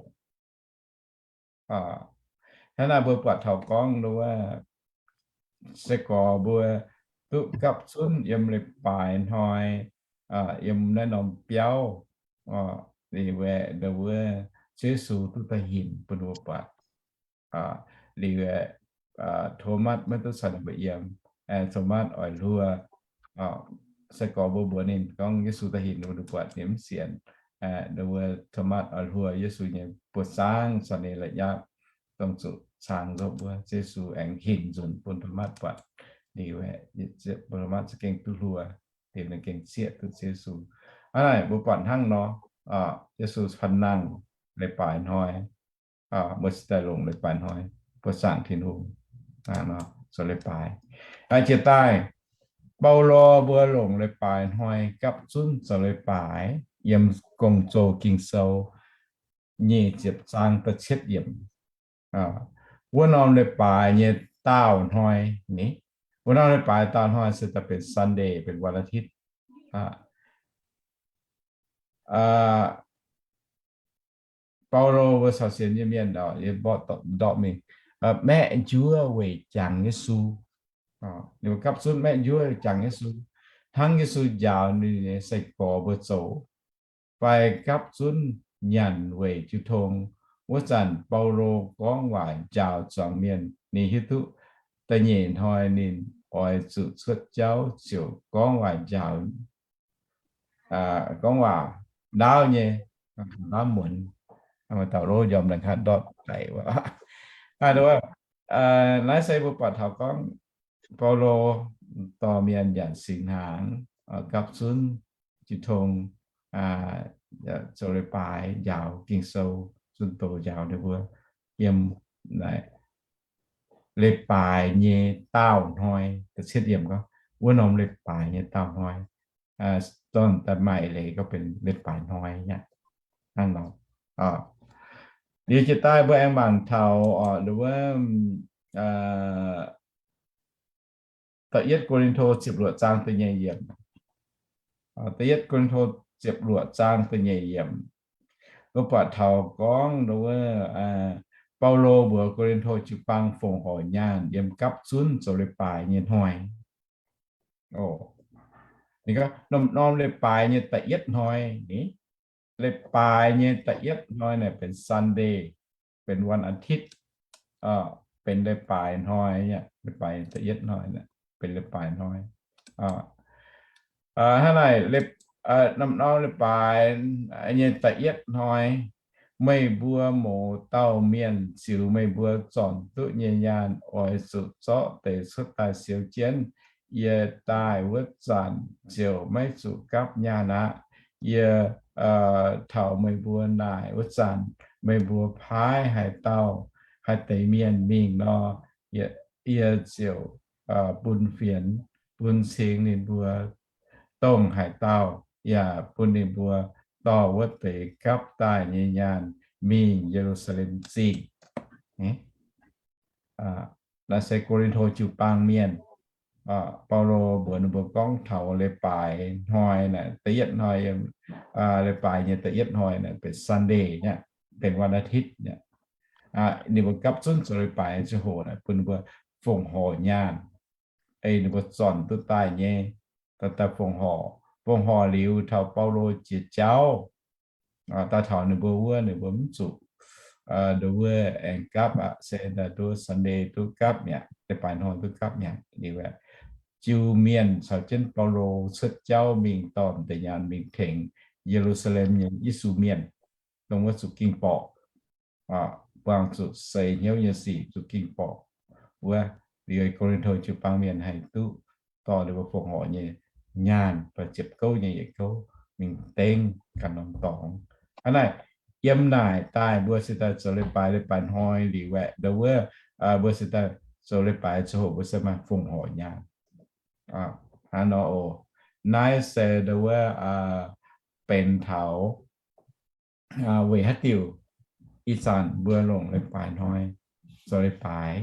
Hnangv naaic mbuo buatc taux gorngv wuov sai-gorx mbuo duqv gapv zunv yiem leiz-baaix hnoi, yiem naaiv norm biauv, liuz wuov Ziouv Yesu duqv daaih hinc bun mbuo buatc. Liuz Tomatv maiv duqv caux ninh mbuo yiem. Tomatv oix hluo. Sai-gorx mbuo mbuox ninh gorngv Yesu daaih hinc, ninh mbuo buatc ninh mv sienx. Wuov Tomatv oix hluo Yesu nyei buoz-zaangv caux ninh la'nyapv, dongh zuqc caangx nzopv wuov. Ziouv Yesu aengx hinc nzunc bun Tomatv buatc. Liuz bun Tomatv za'gengh duqv hluo, liuz ninh gengh zieqv duqv Ziouv Yesu. Hnangv naaic mbuo buatc hnangv nor, Yesu panh nangh leiz-baaix hnoi, mbuo cingx daaih longc leiz-baaix hnoi, mbuo zaangc Tin-Hungh, zoux leiz-baaix. Jiex daaih, Baulo mbuo longc leiz-baaix hnoi gapv zunv zoux leiz-baaix yiem Gong-Zoh Ging-Sou. nyic ziepc zaang da'cietv yiemc. Wuov norm leiz-baaix nyei daauh hnoi ni, wuov norm leiz-baaix daauh hnoi se daaih benx Sunday, benx วันอาทิตย์. Baulo mbuo caux sienx nyei mienh ndortv mingh, maeqv njuov weic jangx Yesu. Ninh mbuo gapv zunv maeqv njuov jangx Yesu, hnangv Yesu njaaux ninh nyei sai-gorx mbuo zoux, fai gapv zunv nyanc weic jiu tong. Wuov zanc Baulo gorngv waac njaaux zuangx mienh. Ninh hiuv duqv da'nyeic hnoi ninh oix zuqc cuotv jauv ziouc gorngv waac njaaux, gorngv waac ndaauv nyei, ndaauv muonz. Dauh lov njormh laengz kaav ndortv daic wuov. Naaiv se mbuo buatc taux gorngv Baulo dorh mienh nyanc singx hnaangx, gapv zunv jiu tong, zoux leiz-baaix njaaux Ging-Sou, zunh doz njaaux ninh mbuo yiem leiz-baaix nyei daauh hnoi. Da'cietv yiemc gorngv, wuov norm leiz-baaix nyei daauh hnoi, dorn daaih maaih leiz gorngv benx leiz-baaix hnoi aqv. Hnangv nor, liuz jiex daaih mbuo aengx mangc taux wuov da'yietv Ko^lin^to ziepc luoqc zaang da'nyeic yiemc. Da'yietv Ko^lin^to ziepc luoqc zaang da'nyeic yiemc, mbuo buatc taux gorngv wuov, Baulo mbuox Ko^lin^to jiu-baang fongc horc nyaanh yiem gapv zunv zoux leiz-baaix nyei hnoi. Ninh gorngv norm-norm leiz-baaix nyei da'yietv hnoi ni, leiz-baaix nyei da'yietv hnoi naaic benx Sunday, benx วันอาทิตย์, benx leiz-baaix hnoi, leiz-baaix da'yietv hnoi, benx leiz-baaix hnoi. Hnangv naaic, norm-norm leiz-baaix nyei da'yietv hnoi, meih mbuo mouz dauh mienh ziux meih mbuo zornc duqv nyei nyaanh oix zuqc zorqv deix cuotv daaih siou jienv. Yie daaih wuov zanc ziouc maiv zuqc gapv nyaanh aqv. Yie taux meih mbuo naaic wuov zanc, meih mbuo paaiv haaix dauh, haaix deix mienh mingh nor, yie ziouc bun fienx, bun cing ninh mbuo dongh haaix dauh, yaac bun ninh mbuo dorh wuov deix gapv daaih nyei nyaanh mingh Ye^lu^saa^lem Zingh. Naaiv se Ko^lin^to jiu-baang mienh, Baulo mbuox ninh mbuo gorngv taux leiz-baaix hnoi naaic, da'yietv hnoi, leiz-baaix nyei da'yietv hnoi naaic benx Sunday aqv, benx วันอาทิตย์ aqv. Ninh mbuo gapv zunv zoux leiz-baaix ziangh hoc naaic bun ninh mbuo fongc horc nyaanh, ei ninh mbuo zornc duqv daaih nyei, daaih fongc horc. Fongc horc liuz taux Baulo jiex jauv, daaih taux ninh mbuo wuov, ninh mbuo mv zuqc nduov wuov aengx gapv aqv, se nduov Sunday duqv gapv mi'aqv, leiz-baaix hnoi duqv gapv mi'aqv. Liuz jiu mienh caux jienv Baulo cuotv jauv mingh dorh deix nyaanh mingh tengx Ye^lu^saa^lem nyei Yesu Mienh, dongh wuov zuqc ging-borqc, buangh zuqc seix hnyouv nyei sic zuqc ging-borqc wuov. Liuz Ko^lin^to jiu-baang mienh haih duqv dorh ninh mbuo fongc horc nyei nyaanh, ziepc gouv nyei yietc gouv, mingh dengv ganh norm dorngx. Hnangv naaic, yiem naaic daaih mbuo se daaih zoux leiz-baaix, leiz-baaix hnoi liuz aeqv, nduov wuov, mbuo se daaih zoux leiz-baaix ziangh hoc mbuo se maaih fongc horc nyaanh. Hnangv nor oc. Naaiv se nduov wuov benx taux weic haaix diuc ih zanc mbuo longc leiz-baaix hnoi zoux leiz-baaix.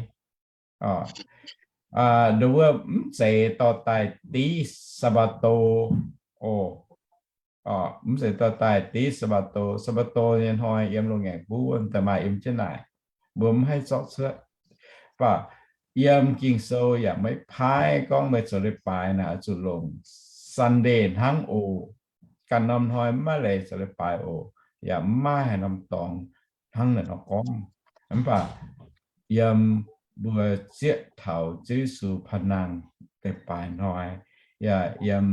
Nduov wuov mv zeiz dorh daaih div Saa^mbaa^to oc. Mv zeiz dorh daaih div Saa^mbaa^to. Saa^mbaa^to nyei hnoi yiem loz-ngaengc buv daaih maaih yiem jienv naaic, mbuo mv haih zorqv cuotv. Mv baac yiem Ging-Sou yaac maiv paaiv gorngv meih zoux leiz-baaix naaic oix zuqc longc Sunday hnangv oc. Ganh norm hnoi maiv maaih leiz zoux leiz-baaix oc, yaac mv maaih haaix norm dorngx hnangv naaic nor gorngv. Mv baac yiem mbuo zieqv taux Ziouv Yesu paan-nangh leiz-baaix hnoi, yaac yiem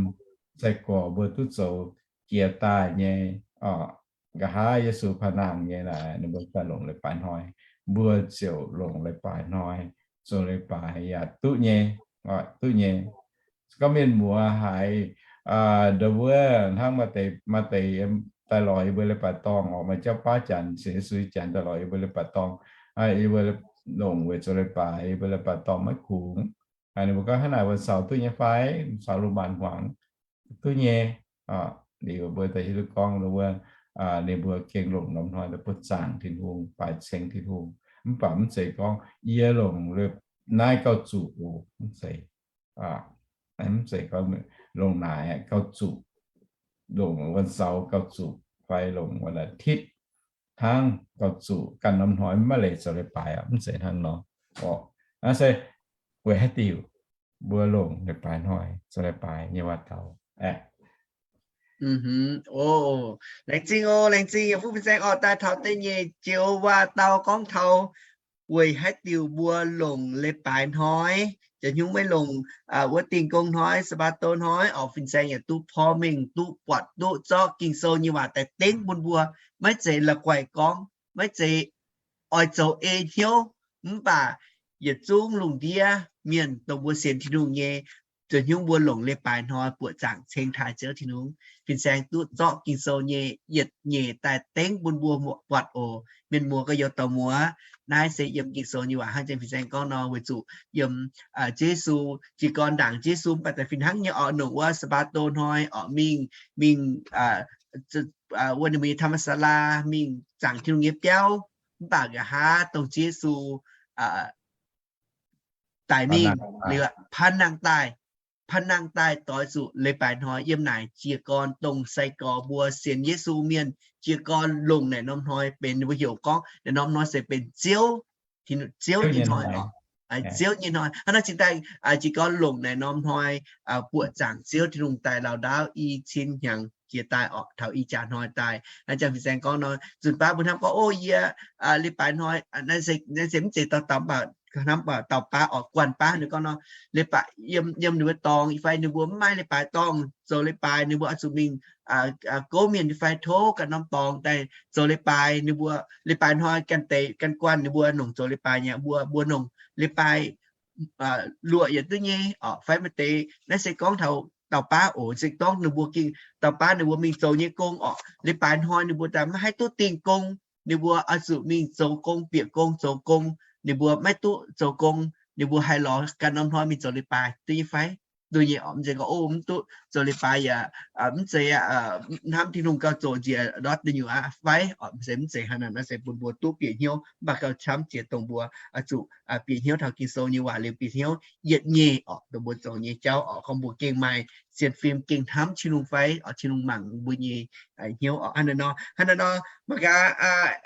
sai-gorx mbuo duqv zoux jiex daaih nyei, nqa'haav Yesu paan-nangh nyei naaic, ninh mbuo daaih longc leiz-baaix hnoi, mbuo ziouc longc leiz-baaix hnoi zoux leiz-baaix yaac duqv nyei, duqv nyei. Gorngv mienh muoz haiz nduov wuov hnangv maaih deix, maaih deix daaih lorz yie mbuo leiz-baaix dorngh oc, maaih jauv baav janx, sienx Yesu janx daaih lorz yie mbuo leiz-baaix dorngh, yie mbuo longc weic zoux leiz-baaix, yie mbuo leiz-baaix dorngh maiv kungx. Ninh mbuo gorngv hnangv naaic, วันเสาร์ duqv nyei fai? วันเสาร์ lungh maanz hmuangx duqv nyei. Liuz mbuo daaih hiuv duqv gorngv nduov wuov ninh mbuo gengh longc norm hnoi daaih buoqc zaangc Tin-Hungh, baaix ceng Tin-Hungh. Mv baac mv zeiz gorngv yie longc naaiv gauh zuqc oc, mv zeiz. Mv zeiz gorngv longc naaic gauh zuqc, longc วันเสาร์ gauh zuqc, fai longc วันอาทิตย์ hnangv gauh zuqc, ganh norm hnoi maiv leiz zoux leiz-baaix aqv, mv zeiz hnangv nor. Naaiv se weic haaix diuc mbuo longc leiz-baaix hnoi zoux leiz-baaix nyei waac-daux aeqv? Laengz zingh oc, laengz zingh yiem fuqv fin-saeng orqc, daaih taux da'nyeic joux waac-daux gorngv taux weic haaix diuc mbuo longc leiz-baaix hnoi, jaax hnyungv maiv longc wuov dingh gong hnoi, Saabaado hnoi orqc. Fin-saeng yaac duqv porv mengh duqv buatc duqv zorqv Ging-Sou nyei waac daaih dengv bun mbuo. Maiv zeiz la'guaih gorngv, maiv zeiz oix zoux ei hnyouv, mv baac yietc zungv lungh ndiev mienh dongh mbuo sienx Tin-Hungh nyei, jaax hnyungv mbuo longc leiz-baaix hnoi buoqc zaangc ceng taaih Ziouv Tin-Hungh. Fin-saeng duqv zorqv Ging-Sou nyei yietc nyeic daaih dengv bun mbuo buatc oc. Mienh muoz gorx-youz dorh muoz, naaiv se yiem Ging-Sou nyei waac hnangv jang fin-saeng gorngv nor, weic zuqc yiem Ziouv Yesu jiez gorn ndaangc Ziouv Yesu mv baac daaih fih hnangv nyei orqc, longc wuov Saabaado hnoi orqc mingh, mingh wuov ninh mbuo nyei ธรรมศาลา mingh zaangc Tin-Hungh nyei biauv. Mv baac nqa'haav dongh Ziouv Yesu daic mingh liuz, pan nangh daaih, pan nangh daaih doix zuqc leiz-baaix hnoi yiem naaic jiez gorn dongh sai-gorx mbuo sienx Yesu mienh jiez gorn longc naaic norm hnoi benx, ninh mbuo heuc gorngv naaic norm hnoi se benx Ziouv, Ziouv nyei hnoi orqc. Ziouv nyei hnoi. Hnangv naaiv cingx daaih jiez gorn longc naaic norm hnoi buoqc zaangc Ziouv Tin-Hungh daaih lauh ndaauv i cin hnyangx jiex daaih orqc, taux ih jaax hnoi daaih. Hnangv jang fin-saeng gorngv nor, nzunc baav mbuo hnamv gorngv, o, yie leiz-baaix hnoi naaiv se mv zeiz dauh dauh mv baac hnamv baac dauh baav orqc, guanh baav ninh gorngv nor, leiz-baaix yiem, yiem ninh mbuo dorngx fai ninh mbuo mv maaih leiz-baaix dorngh zoux leiz-baaix, ninh mbuo oix zuqc mingh gouv mienh fai tov ganh norm dorngx daaih zoux leiz-baaix. Ninh mbuo leiz-baaix hnoi ganh deix ganh guanh ninh mbuo longc zoux leiz-baaix nyei, mbuo, mbuo longc leiz-baaix luoqc yietc duqv nyei orqc, fai maaih deix. Naaiv se gorngv taux dauh baav oc, se gorngv ninh mbuo gengh dauh baav ninh mbuo mingh zoux nyei gong orqc, leiz-baaix hnoi ninh mbuo daaih maiv haih duqv dingh gong, ninh mbuo oix zuqc mingh zoux gong, bieqc gong zoux gong. Ninh mbuo maiv duqv zoux gong, ninh mbuo haih lorz ganh norm hnoi mingh zoux leiz-baaix duqv nyei fai? Duqv nyei orqc. Mv zeiz gorngv, o, mv duqv zoux leiz-baaix yaac mv zeiz aqv, hnamv Tin-Hungh gauh zoqc njiec ndortv deic nyuoqc aqv fai? Orqc, mv zeiz, mv zeiz hnangv naaic. Naaiv se bun mbuo duqv bieqc hnyouv, mv baac gauh camv jiex dongh mbuo oix zuqc bieqc hnyouv taux Ging-Sou nyei waac liuz bieqc hnyouv yietc nyeic orqc, dongh mbuo zoux nyei jauv orqc, gorngv mbuo gengh maaih sienx fim gengh hnamv Tin-Hungh fai orqc, Tin-Hungh mangc mbuo nyei hnyouv orqc. Hnangv naaiv nor, hnangv naaiv nor mangc gaax,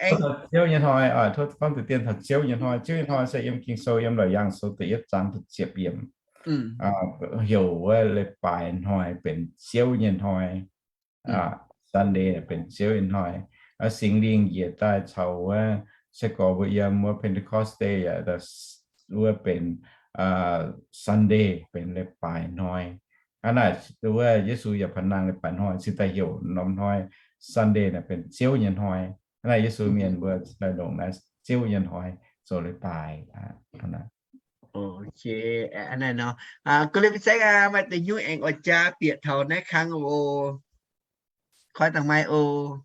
aengx Ziouv nyei hnoi, tov gorngv deix dien taux Ziouv nyei hnoi. Ziouv nyei hnoi se yiem Ging-Sou, yiem Laauc Yaangh Sou da'yietv zaang da'ziepc yiemc, heuc wuov leiz-baaix hnoi benx Ziouv nyei hnoi. Sunday benx Ziouv nyei hnoi. Singx Lingh njiec daaih caux wuov sai-gorx mbuo yiem wuov Pentecost Day yaac wuov benx Sunday, benx leiz-baaix hnoi. Hnangv naaic wuov Yesu yaac pan nangh leiz-baaix hnoi, cingx daaih heuc norm hnoi Sunday naaic benx Ziouv nyei hnoi. Hnangv naaic Yesu mienh mbuo cingx daaih longc naaiv Ziouv nyei hnoi zoux leiz-baaix. Hnangv naaic nor, maaih deix hnyouv aengx oix jaa bieqc taux naaiv kang oc. Koi dangh maaih oc.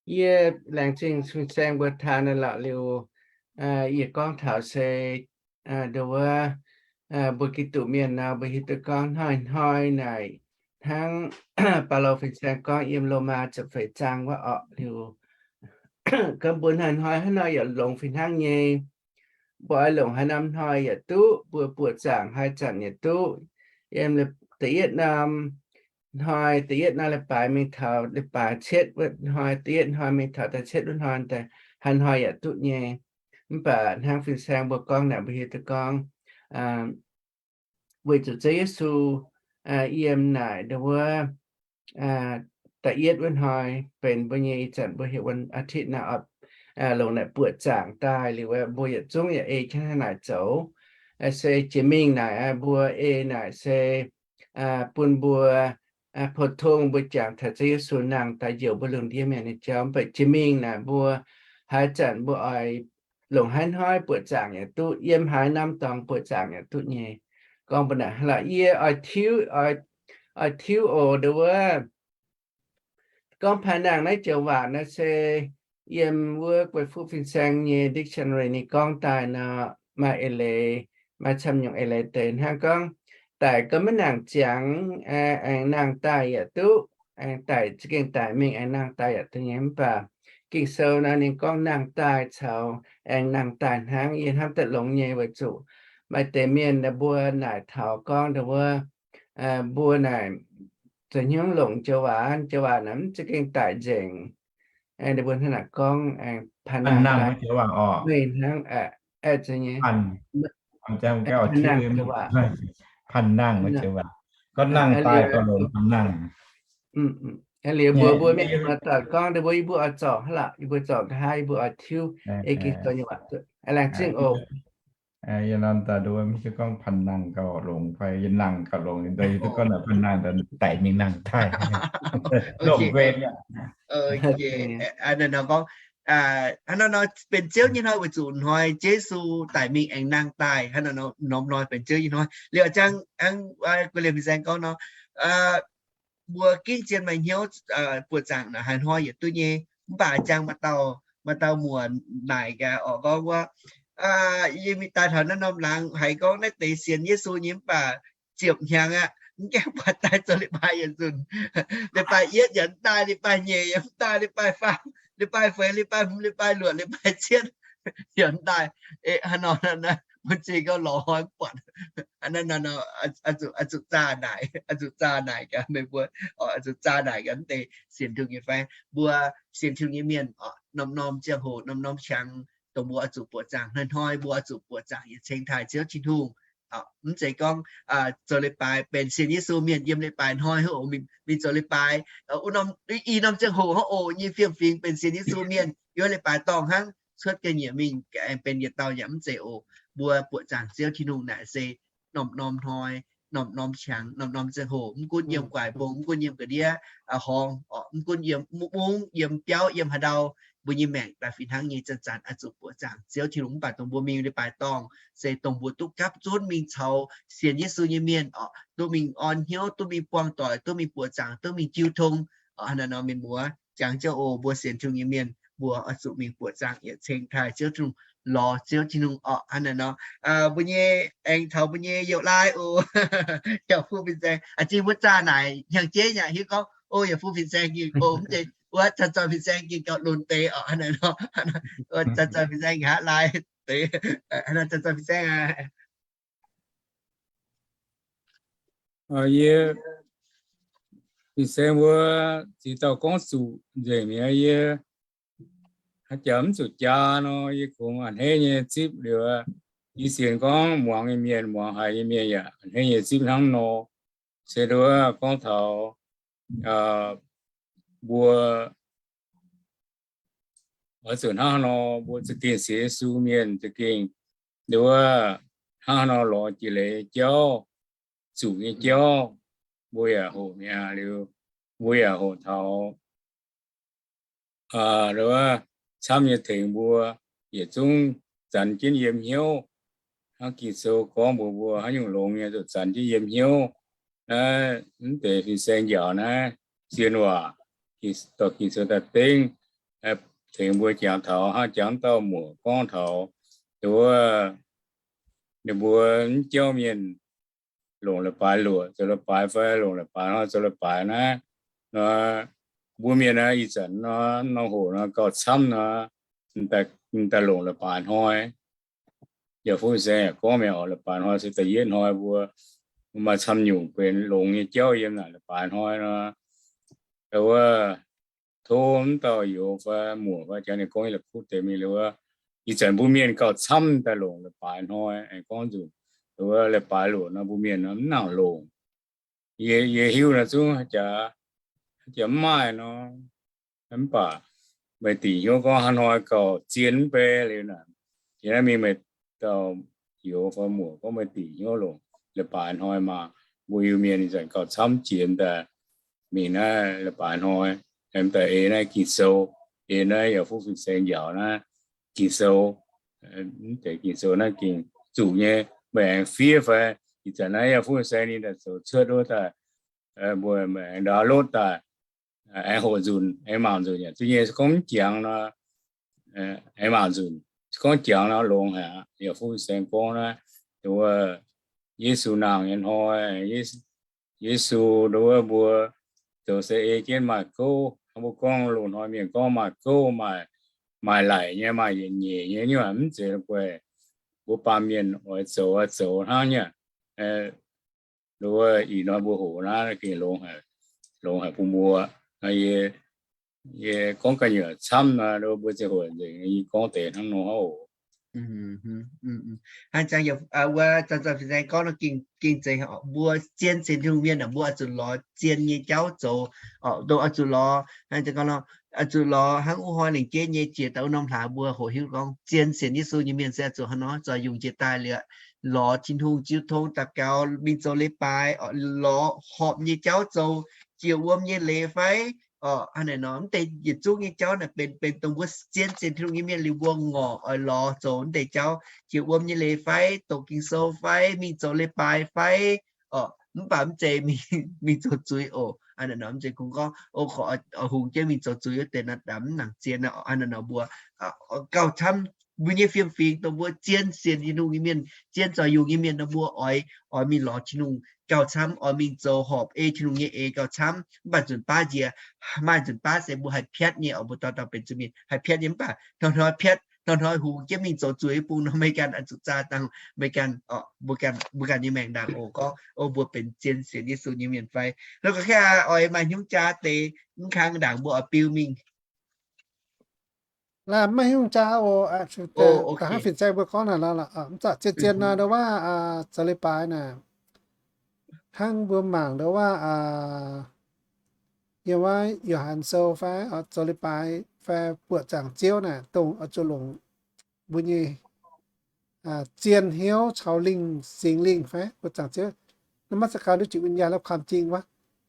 Yie laengz zingh fin-saeng mbuo taan naaiv lorqc liuz, yie gorngv taux se nduov wuov, mbuo Giduc mienh nor, mbuo hiuv duqv gorngv hnoi-hnoi naaic, hnangv Baulo fin-saeng gorngv yiem Lomaa ziepc feix zaang wuov orqc liuz, gorngv mbuo hnoi-hnoi hnangv nor yaac longx fih hnangv nyei. Mbuo oix longc haaix norm hnoi yaac duqv, mbuo buoqc zaangc haaix zanc yaac duqv. Yiem da'yietv norm hnoi, da'yietv norm leiz-baaix mingh taux leiz-baaix cietv wuov hnoi, da'yietv hnoi mingh taux da'cietv wuov hnoi, haaix hnoi yaac duqv nyei. Mv baac hnangv fin-saeng mbuo gorngv naaic, mbuo hiuv duqv gorngv weic zuqc Ziouv Yesu yiem naaic nduov wuov da'yietv wuov hnoi benx mbuo nyei, ih zanc mbuo heuc วันอาทิตย์ naaic, longc naaic buoqc zaangc daaih liuz, mbuo yietc zungv yaac ei jienv hnangv naaic zoux. Se jiex mingh naaic mbuo ei naaic se bun mbuo 普通 mbuo jangx taux Ziouv Yesu nangh daaih njoux mbuo lungh ndiev mienh nyei jauv. Mv baac jiex mingh naaic mbuo haaix zanc mbuo oix longc haaix hnoi buoqc zaangc yaac duqv, yiem haaix norm dorngx buoqc zaangc yaac duqv nyei. Gorngv mbuo naaic lorqc, yie oix tiuv, oix tiuv oc nduov wuov. Gorngv paaix nangh naaiv joux waac naaiv se yiem wuov Guei Fuqv Fin-Saeng nyei dictionary ninh gorngv daaih nor, maaih eix leiz, maaih camv nyungc eix leiz deix hnangv gorngv, daic gorngv maiv nangc ziangx, aengx nangh daaih yaac duqv, aengx daic za'gengh daic mingh aengx nangh daaih yaac duqv nyei. Mv baac Ging-Sou nor ninh gorngv nangh daaih caux aengx nangh daaih hnangv. Yie hnamv daaih longx nyei weic zuqc maaih deix mienh mbuo naaic taux gorngv wuov, mbuo naaic zoux hnyouv longc joux waac, joux waac naaic mv za'gengh daic nzengc. Ninh mbuo hnangv naaic gorngv, aengx panh nangh daaih meih hnangv, aeqv, nyei, panh nangh joux waac, panh nangh, gorngv nangh daaih gorngv longx panh nangh. Liuz mbuo, mbuo mienh nor dorh gorngv, mbuo, yie mbuo oix zorc hnangv lorqc, yie mbuo zorc nqa'haav yie mbuo oix tiuv, ei Ging-Sou nyei waac, laengz zingh oc. Yie nor daaih nduov mv hiuv gorngv panh nangh gauh longx fai yie nangh gauh longx, yie duqv gorngv naaic panh nangh daaih daic mingh nangh daaih. Hnangv nor gorngv, hnangv nor nor benx Ziouv nyei hnoi weic zuqc hnoi Yesu daic mingh aengx nangh daaih, hnangv nor norm hnoi benx Ziouv nyei hnoi. Liuz jang, guei liemh fin-saeng gorngv nor, mbuo ginv zien maaih hnyouv buoqc zaangc naaic haaix hnoi yietc duqv nyei. Mv baac jang maaih dauh, maaih dauh muoc naaic gaax oc, gorngv wuov, yie mingh daaih taux naaiv norm laangz haiz gorngv naaiv deix sienx Yesu nyei mv baac ziepc hnyangx aqv, mv gaengh buatc daaih zoux leiz-baaix yietc nzunc. Leiz-baaix yietv yaac mv daaih, leiz-baaix nyeic yaac mv daaih, leiz-baaix faam, leiz-baaix feix, leiz-baaix hmz, leiz-baaix luoqc, leiz-baaix cietv yaac mv daaih. Hnangv nor, mbuo zingh gauh lorz hnoi mv buatc. Oix zuqc zaah naaic, oix zuqc zaah naaic gaax meih mbuo, oix zuqc zaah naaic gaax mv deix sienx Tin-Hungh nyei fai? Mbuo sienx Tin-Hungh nyei mienh, norm-norm ziangh hoc, norm-norm qangx, dongh mbuo oix zuqc buoqc zaangc hnoi-hnoi, mbuo oix zuqc buoqc zaangc yietc ceng taaih Ziouv Tin-Hungh. Mv zeiz gorngv zoux leiz-baaix benx sienx Yesu mienh yiem leiz-baaix hnoi hov mingh zoux leiz-baaix, wuov norm, i norm ziangh hoc hnangv oc, nyei fiem-fingx benx sienx Yesu mienh yiem leiz-baaix dorngh hnangv, cuotv ga'nyiec mingh aengx benx yietc dauh yaac mv zeiz oc. Mbuo buoqc zaangc Ziouv Tin-Hungh naaic se norm-norm hnoi, norm-norm qangx, norm-norm ziangh hoc, mv gunv yiem guaix mbong, mv gunv yiem ga'ndiev horngz, mv gunv yiem mungv, yiem biauv, yiem haaix ndau, mbuo nyei maengc daaih fih hnangv nyei zanc-zanc oix zuqc buoqc zaangc Ziouv Tin-Hungh. Mv baac dongh mbuo mingh leiz-baaix dorngh se dongh mbuo duqv gapv zunv mingh caux sienx Yesu nyei mienh oc, duqv mingh orn hnyouv, duqv mingh buangh doic, duqv mingh buoqc zaangc, duqv mingh jiu tong. Hnangv naaic nor, mienh muoz, jangx jienv oc, mbuo sienx Tin-Hungh nyei mienh mbuo oix zuqc mingh buoqc zaangc yietc ceng taaih Ziouv Tin-Hungh, lorz Ziouv Tin-Hungh oc. Hnangv naaic nor, mbuo nyei, aengx taux mbuo nyei youz laai oc, yaac fu fin-saeng, a'jing mbuo zaah naaic hnyangx-jeiv yaac hiuv gorngv, o, yaac fu fin-saeng gengh, o, mv zeiz wuov, zanc-zanc fin-saeng gengh gauh lunx deix oc. Hnangv naaic nor, zanc-zanc fin-saeng nqa'haav laai deix, hnangv naaic zanc-zanc fin-saeng aac. Yie fin-saeng mbuo ziex dauh gorngv zuqc nzengc mi'aqv. Yie haaix jaax mv zuqc jaa nor, yie kungx a'hneiv nyei zipv liuz, yie sienx gorngv muangx nyei mienh, muangx haiz nyei mienh yaac a'hneiv nyei zipv hnangv nor. Se nduov gorngv taux mbuo oix zuqc hnangv haaix nor mbuo za'gengh sienx Yesu mienh za'gengh nduov hnangv haaix nor lorz jiex leiz nyei jauv, zuqc nyei jauv, mbuo yaac hoqc mi'aqv. Liuz mbuo yaac hoqc taux nduov camv nyei tengx mbuo yietc zungv zanc jienv yiem hnyouv. Hnangv Ging-Sou gorngv mbuox mbuo, haaix nyungc longx nyei zuqc zanc jienv yiem hnyouv. Naaiv mv deix fin-saeng njaaux naaiv zien waac, dorh Ging-Sou daaih dengv, tengx mbuo jangx taux hnangv jangx dauh muoc gorngv taux nduov ninh mbuo mv jauv mienh longc leiz-baaix luoqc zoux leiz-baaix fai longc leiz-baaix hnoi zoux leiz-baaix naaiv nor, mbuo mienh naaiv ih zanc nor, norm hoc nor gauh camv nor, daaih longc leiz-baaix hnoi. Yaac fu-saeng yaac gorngv mi'aqv, leiz-baaix hnoi se da'yietv hnoi mbuo maaih camv nyungc benx longx nyei jauv yiem naaic leiz-baaix hnoi nor. Wuov, tov mv dauh youz fai muoc fai jangx ninh gorngv la'kuqv deix mingh liuz wuov, ih zanc mbuo mienh gauh camv daaih longc leiz-baaix hnoi aengx gorngv nzunc. Wuov, leiz-baaix luoqc nor mbuo mienh nor mv nangc longc. Yie, yie hiuv nor zungv haaix jaax, haaix jaax mv maaih nor. Mv baac meih dingc hnyouv gorngv haaix hnoi gauh zien mv bei liuz naaic, yie naaiv mingh meih dauh youz fai muoc gorngv meih dingc hnyouv longc leiz-baaix hnoi maah, mbuo Iu-Mienh ih zanc gauh camv jiex daaih mingh naaiv leiz-baaix hnoi, mv daaih ei naaiv Ging-Sou, ei naaiv yaac fuqv fin-saeng njaaux naaiv Ging-Sou, mv deix Ging-Sou naaiv gengh zuqc nyei, meih aengx fiev fai ih zanc naaiv yaac fuqv fin-saeng ninh daaih zoux cuotv wuov daaih, mbuo meih aengx download daaih, aengx hoqc nzunc, aengx mangc nzunc yaac duqv nyei. Se gorngv mv jangx nor, aengx mangc nzunc. Se gorngv jangx nor longx haic aqv. Yaac fuqv fin-saeng gorngv naaiv, wuov, Yesu nangc nyei hnoi, Yesu nduov mbuo zoux se ei jienv maaih gouv. Mbuo gorngv loz-hnoi mienh gorngv maaih gouv, maaih, maaih laic nyei, maaih yietc nyeic nyei, nyuoqc mv zeiz guaih mbuo baamh mienh oix zoux, oix zoux hnangv nyei. Nduov ih hnoi mbuo hoqc naaiv gengh longx haic bun mbuo. Yie gorngv ga'nyuoqc camv nor, mbuo ziangh hoc nzengc yie gorngv deix hnangv nor oc. Hnangv zanc wuov zanc zanc fin-saeng gorngv nor gengh zeiz mbuo zien sienx Tin-Hungh mienh aah, mbuo oix zuqc lorz zien nyei jauv zoux, dongh oix zuqc lorz, oix zuqc lorz hnangv wuov hnoi lengc jeiv nyei jiex daaih wuov norm hlaax mbuo hoqc hiuv gorngv zien sienx Yesu nyei mienh se oix zuqc hnangv nor zoux yungz jiex daaih liuz, lorz Tin-Hungh jiu tong daux gaux, mingh zoux leiz-baaix, lorz horpc nyei jauv zoux, jiex wuom nyei leiz fai, hnangv naaic nor, mv deix yietc zungv nyei jauv naaic benx, benx dongh mbuo zien sienx Tin-Hungh nyei mienh liuz mbuo ngorc oix lorz zoux mv deix jauv, jiex wuom nyei leiz fai, doqc Ging-Sou fai, mingh zoux leiz-baaix fai, mv baac mv zeiz mingh zoux zuiz oc. Hnangv naaic nor mv zeiz kungx gorngv, o, oix hungx jienv mingh zoux zuiz wuov deix nor, mv nangc zien. Hnangv naaic nor mbuo gauh camv mbuo nyei fiem-fingx dongh mbuo zien sienx Tin-Hungh nyei mienh, zien zoux yungz nyei mienh nor, mbuo oix, oix mingh lorz Tin-Hungh gauh camv, oix mingh zoux horpc ei Tin-Hungh nyei eix gauh camv. Mv baac nzunc baav njiec, maaih nzunc baav se mbuo haih piatv nyei oc. Mbuo dauh dauh benx zuiz-mienh haih piatv nyei, mv baac hnoi-hnoi piatv, hnoi-hnoi hungx jienv mingh zoux zuiz bung nor, meih ganh oix zuqc zaah dangh meih ganh, mbuo ganh nyei maengc ndaangc oc. Gorngv, o, mbuo benx zien sienx Yesu nyei mienh fai. La'gorngv oix maaih hnyouv jaa deix, mv kang ndaangc mbuo oix biu mingh. La'maih hnyouv jaa oc. Da'hnangv fin-saeng mbuo gorngv naaic, mv baac zien-zien nor, nduov waac zoux leiz-baaix naaic, hnangv mbuo mangc nduov waac yiem wuov Yo^han Sou fai zoux leiz-baaix fai buoqc zaangc Ziouv naaic, dongh oix zuqc longc mbuo nyei zien hnyouv caux lingh, Singx Lingh fai buoqc zaangc Ziouv. Naaiv maiv zeiz gau duqv jiex win-nyaanh la'kuaam jing wuov.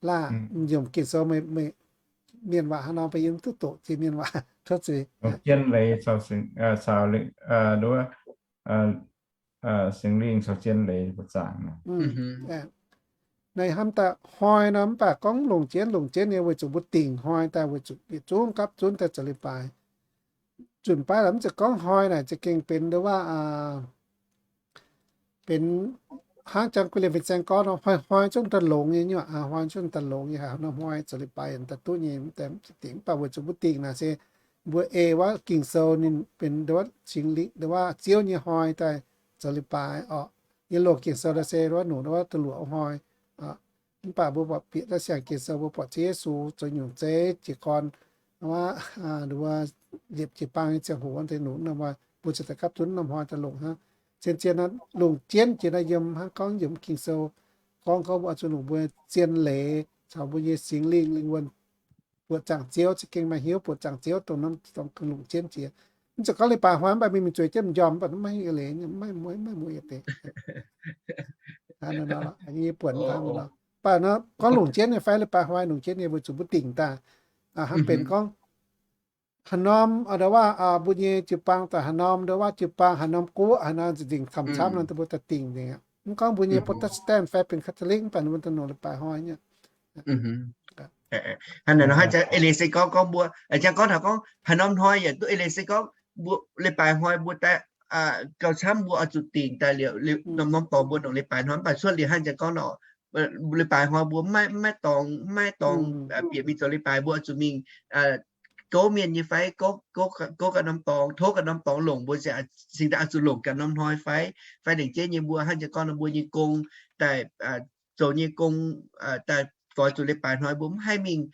La'maih nyiemc Ging-Sou, mienh waac hnangv nor, mbuo yiem duqv doqc jiex mienh waac tov zuiz. Zien leiz caux, Singx Lingh caux zien leiz buoqc zaangc. Naaiv hnamv daaih hnoi nor, mv baac gorngv longc jienv, longc jienv nyei weic zuqc mbuo dingc hnoi daaih weic zuqc yietc zungv gapv zunv daaih zoux leiz-baaix. Zunc baav laaix mv zeiz gorngv hnoi naaic za'gengh benx nduov waac benx hnangv jangx gu'lienh fin-saeng gorngv nor, hnoi-hnoi zungv daaih longx nyei nyuoqc, hnoi zungv daaih longx nyei, hnoi-hnoi zoux leiz-baaix daaih duqv nyei, mv dingc. Mv baac weic zuqc mbuo dingc naaic se mbuo ei wuov Ging-Sou ninh benx nduov Singx Lingh, nduov waac Ziouv nyei hnoi daaih zoux leiz-baaix oc. Yiem loz Ging-Sou daaih se nduov waac nungc nduov waac da'luoqc hnoi. Mv baac mbuo buatc bieqc daaih siang Ging-Sou mbuo buatc Ziouv Yesu zoux nyungc zeiv jiez gorn, nduov waac liepc jiu-baang nyei ziangh hoc nzengc nungc nor, mbuo ziouc daaih gapv zunv norm hnoi daaih longc hnangv. Zien-zien longc jienv jiex naaiv yiem hnangv gorngv yiem Ging-Sou gorngv, gorngv mbuo oix zuqc longc mbuo zien leiz caux mbuo nyei Singx Lingh, lingh wuonh buoqc zaangc Ziouv, za'gengh maaih hnyouv buoqc zaangc Ziouv dongh norm dorngx longc jienv jiex. Mv zeiz gorngv leiz-baaix hnoi mv baac mingh mingh zueiz jienv m'njormh mv baac maiv hingh eix leiz, maiv mueiz, maiv mueiz deix. Nyei buonc hnangv nor. Mv baac nor gorngv longc jienv nyei fai leiz-baaix hnoi longc jienv nyei weic zuqc mbuo dingc daaih hnangv benx gorngv haaix norm nduov waac mbuo nyei jiu-baang daaih haaix norm nduov waac jiu-baang haaix norm guoqv haaix norm zinh camv-camv nor mbuo daaih dingc nzengc aqv. Mv gorngv mbuo nyei Protestant fai benx Catholic mv baac mbuo daaih longc leiz-baaix hnoi nyei. Hnangv naaic nor hnangv jangx eix leiz se gorngv, gorngv mbuo, jangx gorngv taux gorngv haaix norm hnoi yaac duqv. Eix leiz se gorngv mbuo leiz-baaix hnoi mbuo daaih gauh camv mbuo oix zuqc dingc daaih liuz, norm norm dorngx mbuo longc leiz-baaix hnoi mv baac cuotv liuz hnangv jangx gorngv nor, leiz-baaix hnoi mbuo maiv, maiv dorngx, maiv dorngx bieqc mingh zoux leiz-baaix mbuo oix zuqc mingh gouv mienh nyei fai, gouv ganh norm dorngx, tov ganh norm dorngx longc mbuo cingx daaih oix zuqc longc ganh norm hnoi fai, fai lengc jeiv nyei mbuo hnangv jangx gorngv nor mbuo nyei gong daaih zoux nyei gong daaih doix zuqc leiz-baaix hnoi mbuo mv haih mingh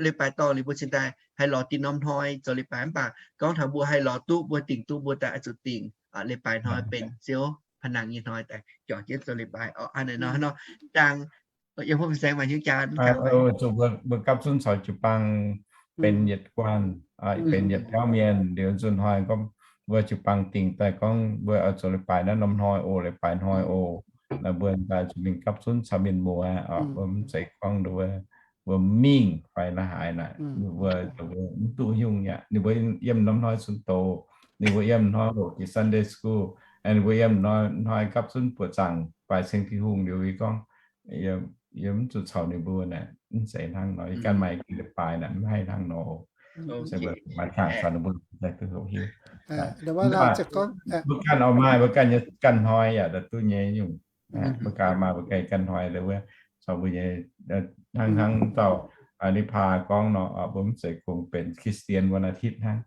leiz-baaix dorngh liuz mbuo cingx daaih haih lorz dinh norm hnoi zoux leiz-baaix. Mv baac gorngv taux mbuo haih lorz duqv, mbuo dingc duqv, mbuo daaih oix zuqc dingc leiz-baaix hnoi benx Ziouv pa'nangc nyei hnoi daaih juangc jienv zoux leiz-baaix. Hnangv naaic nor, hnangv nor dangh yiem hopv fin-saeng maaih hnyouv jaa mbuo gapv zunv caux jiu-baang benx yietc guanh, benx yietc biauv mienh liuz nzunc hnoi gorngv mbuo jiu-baang dingc daaih gorngv mbuo oix zoux leiz-baaix naaiv norm hnoi oc, leiz-baaix hnoi oc. Naaiv mbuo daaih zuqc mingh gapv zunv caux mienh muoz, mbuo mv zeiz gorngv mbuo mingh fai naaiv haaix naaic, mbuo mv duqv nyungc aqv. Ninh mbuo yiem norm hnoi cun doz, ninh mbuo yiem hnoi hoqc jiex Sunday school, ninh mbuo yiem hnoi gapv zunv buoqc zaangc baaix ceng Tin-Hungh liuz, yie gorngv yie mv zuqc caux ninh mbuo naaic, mv zeiz hnangv nor. Yie ganh maaih leiz-baaix naaic mv haih hnangv nor. Maaih cangx caux ninh mbuo duqv hoqc hiuv. Mbuo ganh oix maaih mbuo ganh nyei ganh hnoi yaac daaih duqv nyei nyungc. Mbuo gaax maaih mbuo ganh ganh hnoi wuov, caux mbuo nyei, hnangv hnangv dauh Ni Paa gorngv nor, mbuo mv zeiz kungx benx Christian วันอาทิตย์ hnangv,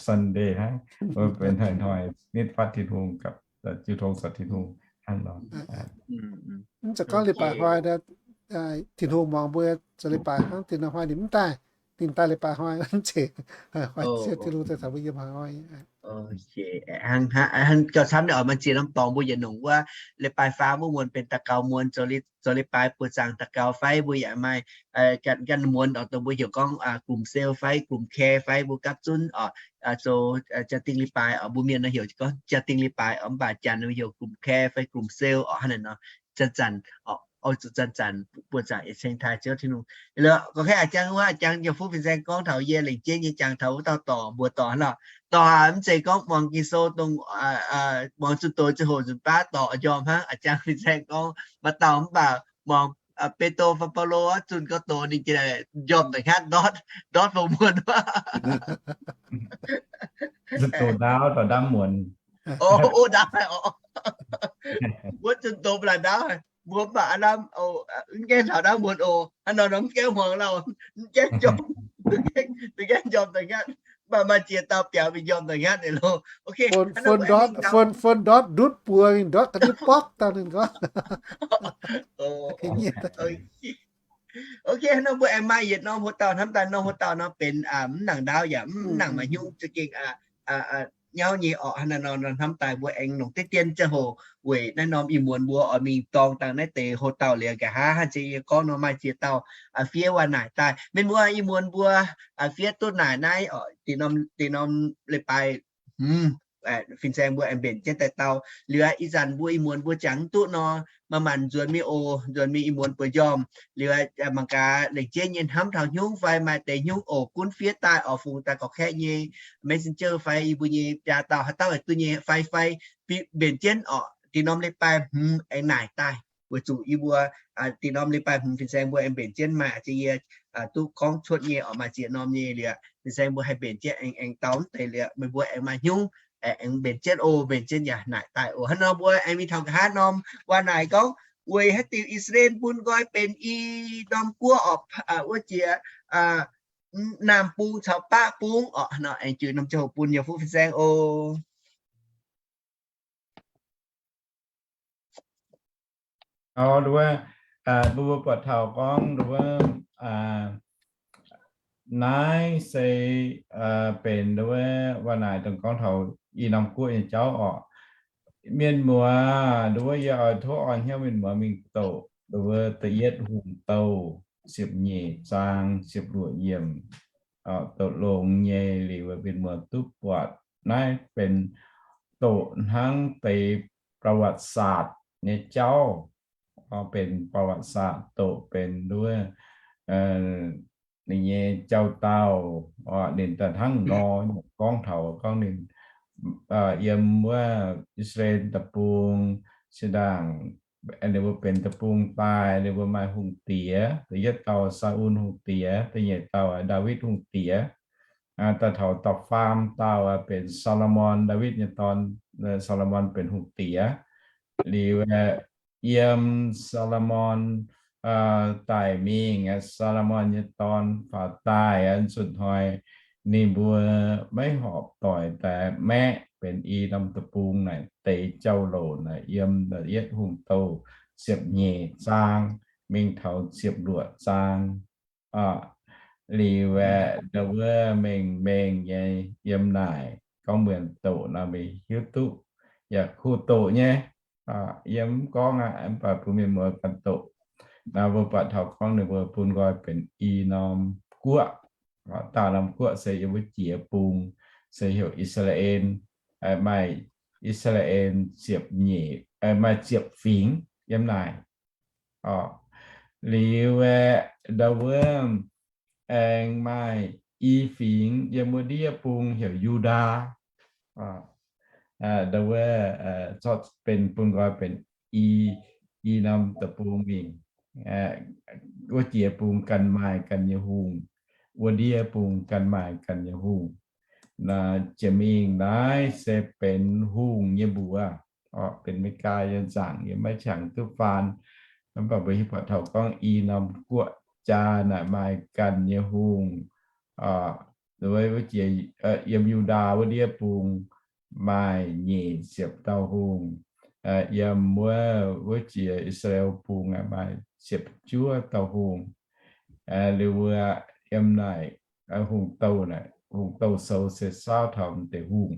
Sunday hnangv, mbuo benx hnoi-hnoi nitv fatv Tin-Hungh gapv jiu tong caux Tin-Hungh hnangv nor. Mv zeiz gorngv leiz-baaix hnoi, Tin-Hungh muangx mbuo zoux leiz-baaix hnangv, tin-hungh hnoi ninh mv daaih, ninh daaih leiz-baaix hnoi, mv zeiz, Tin-Hungh daaih taux mbuo yiem haaix hnoi. Gauh camv nyei oc, maaih ziex norm dorngx mbuo yietc nongc wuov, leiz-baaix faam wuov muonz benx daux gaux muonz, zoux leiz-baaix buoz-zaangc daux gaux fai mbuo yaac maaih ganh muonz oc, dongh mbuo heuc gorngv กลุ่มเซลล์ fai กลุ่มแคร์ fai mbuo gapv zunv oc, zoux jaa-dingh leiz-baaix oc, mbuo mienh nor heuc gorngv jaa-dingh leiz-baaix oc, mv baac Janx ninh heuc กลุ่มแคร์ fai กลุ่มเซลล์ oc, hnangv naaic nor. Zanc-zanc oc, oix zuqc zanc-zanc buoz-zaangc yietc ceng taaih Ziouv Tin-Hungh. Gorngv a'jang wuov, a'jang yaac fuqv fin-saeng gorngv taux yie lengc jeiv nyei jangx taux wuov dauh dorc mbuox dorc hnangv nor. Dorc aac, mv zeiz gorngv muangx Ging-Sou dongh muangx zunh doz ziangh hoc nzunc baav dorc njormh hnangv. A'jang fin-saeng gorngv maaih dauh mv baac muangx Be^do fai Baulo zunh gorngv doz ninh njormh daaih hnangv ndortv, ndortv fou muonz wuov. Zunh doz ndaauv taux ndaamv muonz. O, ndaauv, wuov zunh doz mv laaix ndaauv, mbuo mv baac aav lamh, mv gaengh taux ndaamv muonz oc. Hnangv nor nor mv gaengh muangx lauh, mv gaengh njormh, mv gaengh njormh daaih hnangv. Mv baac maaih ziex dauh biaux mingh njormh daaih hnangv nyei loh. Fon ndortv ndutv buoz mingh ndortv ga'ndiev borqv daaih ninh gorngv. Ok, hnangv nor mbuo aengx maaih yietc norm hoc dauh hnamv daaih, norm hoc dauh nor benx mv nangc ndaauv yaac mv nangc maaih hnyungv za'gengh nyauv nyei orqc. Hnangv naaiv nor hnamv daaih mbuo aengx longc deix dien ziangh hoc weic naaiv norm ih muonz mbuo oix mingh dorng dangh naaiv deix hoc dauh liuz nqa'haav hnangv jiex yie gorngv nor maaih ziex dauh fiev waac naaic daaih. Mienh muoz, ih muonz mbuo fiev duqv naaic naaiv oc, deix norm leiz-baaix hmz fin-saeng mbuo aengx mbenc jienv daaih dau. Liuz ih zanc mbuo ih muonz mbuo jangx mv duqv nor, maaih maanc nzuonx mingh oc, nzuonx mingh ih muonz bueix njormh. Liuz mangc gaax lengc jeiv nyei hnamv taux hnyungv fai maaih deix hnyungv oc, gunv fiev daaih oc, fungx daaih gorqv-kaeqv nyei messenger fai yie mbuo nyei biaa dauh haaix dauh duqv nyei fai, fai mbenc jienv oc, deix norm leiz-baaix hmz aengx naaic daaih. Weic zuqc yie mbuo deix norm leiz-baaix hmz fin-saeng mbuo aengx mbenc jienv maaih jiex yie duqv gorngv cuotv nyei oc, maaih ziex norm nyei liuz fin-saeng mbuo haih mbenc jienv aengx aengx dau mv deix liuz meih mbuo aengx maaih hnyungv aengx mbenc jienv oc, mbenc jienv yaac naaic daaih oc. Hnangv nor mbuo aengx mingh taux nqa'haav norm waac naaic gorngv weic haaix diuc I^saa^laa^en bun nqoi benx i norm guoqv oc, wuov jiex naamh bung caux baqv bung oc. Nor aengx juix norm ziangh hoc bun yie fuqv fin-saeng oc. Wuov, mbuo buatc taux gorngv wuov, naaiv se benx wuov waac naaic dongh gorngv taux i norm guoqv nyei jauv oc. Mienh muoz, wuov yie oix tov orn hnyouv mienh muoz mingh doqc wuov da'yietv Hungh Douh ziepc nyeic zaang ziepc luoqc yiemc, doqc longx nyei liuz mienh muoz duqv buatc naaiv benx doqc hnangv deix ประวัติศาสตร์ nyei jauv. Benx ประวัติศาสตร์ doqc benx wuov ninh nyei jauv-dauh. Ninh daaih hnangv nor gorngv taux gorngv ninh yiem wuov I^saa^laa^en deic-bung zinh ndaangc ninh mbuo benx deic-bung daaih, ninh mbuo maaih hungh diex. Da'yietv dauh Saa^un Hungh Diex, da'nyeic dauh Ndaawitv Hungh Diex. Daaih taux da'faam dauh benx Saa^lo^morn, Ndaawitv nyei dorn. Saa^lo^morn benx hungh diex. Liuz yiem Saa^lo^morn daic mingh, Saa^lo^morn nyei dorn faaux daaih nzunc hnoi, ninh mbuo maiv horpc doic daaih maeqv benx i norm deic-bung naaic deix jauv-louc naaic yiem da'yietv Hungh Douh ziepc nyeic zaang mingh taux ziepc luoqc zaang. Liuz aeqv, ndau wuov mengh mengh nyei yiem naaic gorngv mbuo doqc nor mbuo hiuv duqv yaac kuh doqc nyei. Yie mv gorngv aqv, mv baac bun mienh muoz ganh doqc. Naaiv mbuo buatc taux gorngv ninh mbuo bun nqoi benx i norm guoqv. Daauh norm guoqv se yiem wuov jiex bung se heuc I^saa^laa^en. Maaih I^saa^laa^en ziepc nyeic, maaih ziepc fingx yiem naaic. Liuz aeqv, ndau wuov aengx maaih i fingx yiem wuov ndiev bung heuc Yu^ndaa. Ndau wuov corc benx bun nqoi benx i, i norm deic-bung mingh. Wuov jiex bung ganh maaih ganh nyei hungh, wuov ndiev bung ganh maaih ganh nyei hungh. Jiex mingh naaiv se benx hungh nyei mbuox. orqc, benx America nyei nzaangc, yie maiv qangx duqv faan. Mv baac mbuo hiuv buatc taux gorngv i norm guoqv jaa naaic maaih ganh nyei hungh, wuov, wuov jiex, yiem Yu^ndaa wuov ndiev bung maaih nyic ziepc dauh hungh, yiem wuov, wuov jiex I^saa^laa^en Bung maaih ziepc juov dauh hungh. Liuz wuov, yiem naaic, hungh douh naaic, hungh douh sou se saauv taux m'deix hungh,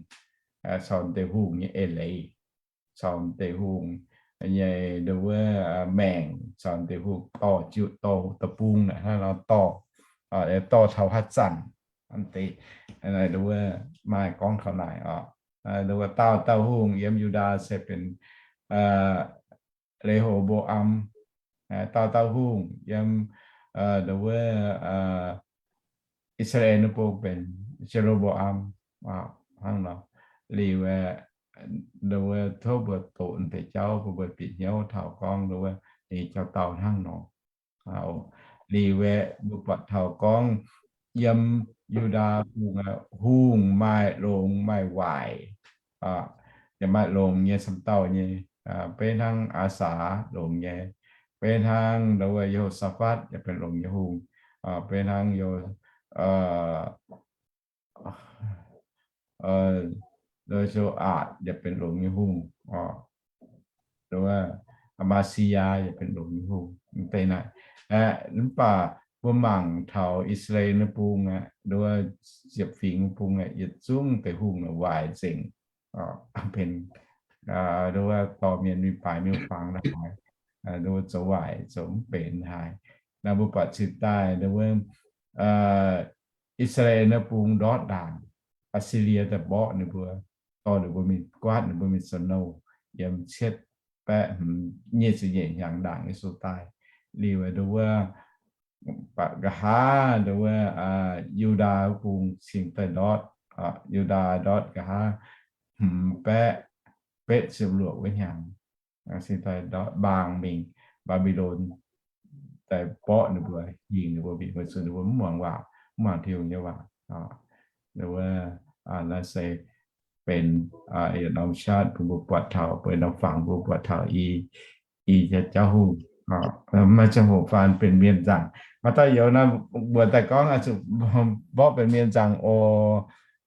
caux m'deix hungh nyei eix leiz, caux m'deix hungh nyei nduov wuov maengc, caux m'deix hungh dorh jiu, dorh deic-bung naaic hnangv nor dorh, dorh taux haaix zanc, nduov wuov maaih gorngv taux naaic oc. Nduov wuov dauh dauh hungh yiem Yu^ndaa se benx Le^ho^mbo^am. Dauh dauh hungh yiem nduov wuov I^saa^laa^en Bung benx Je^lo^mbo^am, hnangv nor. Liuz aeqv, nduov wuov tov mbuo doqc deix jauv bun mbuo bieqc hnyouv taux gorngv nduov wuov ninh jauv-dauh hnangv nor. Liuz aeqv, mbuo buatc taux gorngv yiem Yu^ndaa Bung aeqv, hungh maaih longx maaih waaic. Yaac maaih longx nyei camv dauh nyei, beiv hnangv Aasaa longx nyei, beiv hnangv nduov wuov Ye^ho^saa^fatv yaac benx longx nyei hungh, beiv hnangv Yo, Yo^su^atc yaac benx longx nyei hungh, nduov wuov Maa^si^yaa yaac benx longx nyei hungh. Deix naaic, mv baac mbuo mangc taux I^saa^laa^en Bung aeqv, nduov wuov ziepc fingx bung aeqv, yietc zungv deix hungh waaic nzengc, benx nduov wuov dorh mienh mingh baaix miuc-fangx daaih haaix, nduov wuov zoux waaic zoux mv benx haaix. Naaiv mbuo buatc cingx daaih nduov wuov I^saa^laa^en Bung ndortv ndaangc, Aa^si^lie daaih mborqv ninh mbuo, dorh ninh mbuo mingh guaatv ninh mbuo mingh snow yiem cietv baeqv hmz nyic ziepc nyeic hnyangx ndaangc Yesu daaih. Liuz nduov wuov, nqa'haav nduov wuov Yu^ndaa Bung cingx daaih ndortv, Yu^ndaa ndortv nqa'haav hmz baeqv betv ziepc luoqc wuov hnyangx, cingx daaih ndortv mbaang mingh Mbaa^mbi^lon daaih mborqv ninh mbuo, hingh ninh mbuo mingh, weic zuqc ninh mbuo mv muangx waac, mv muangx Tin-Hungh nyei waac. Nduov wuov, naaiv se benx yietc norm ชาติ bun mbuo buatc taux, benx norm fangx bun mbuo buatc taux i, i jauv hungh, maiv ziangh hoc faan benx mienh nzaangc. Maaih dauh youz naaiv mbuox daaih gorngv, zuqc mborqv benx mienh nzaangc oc.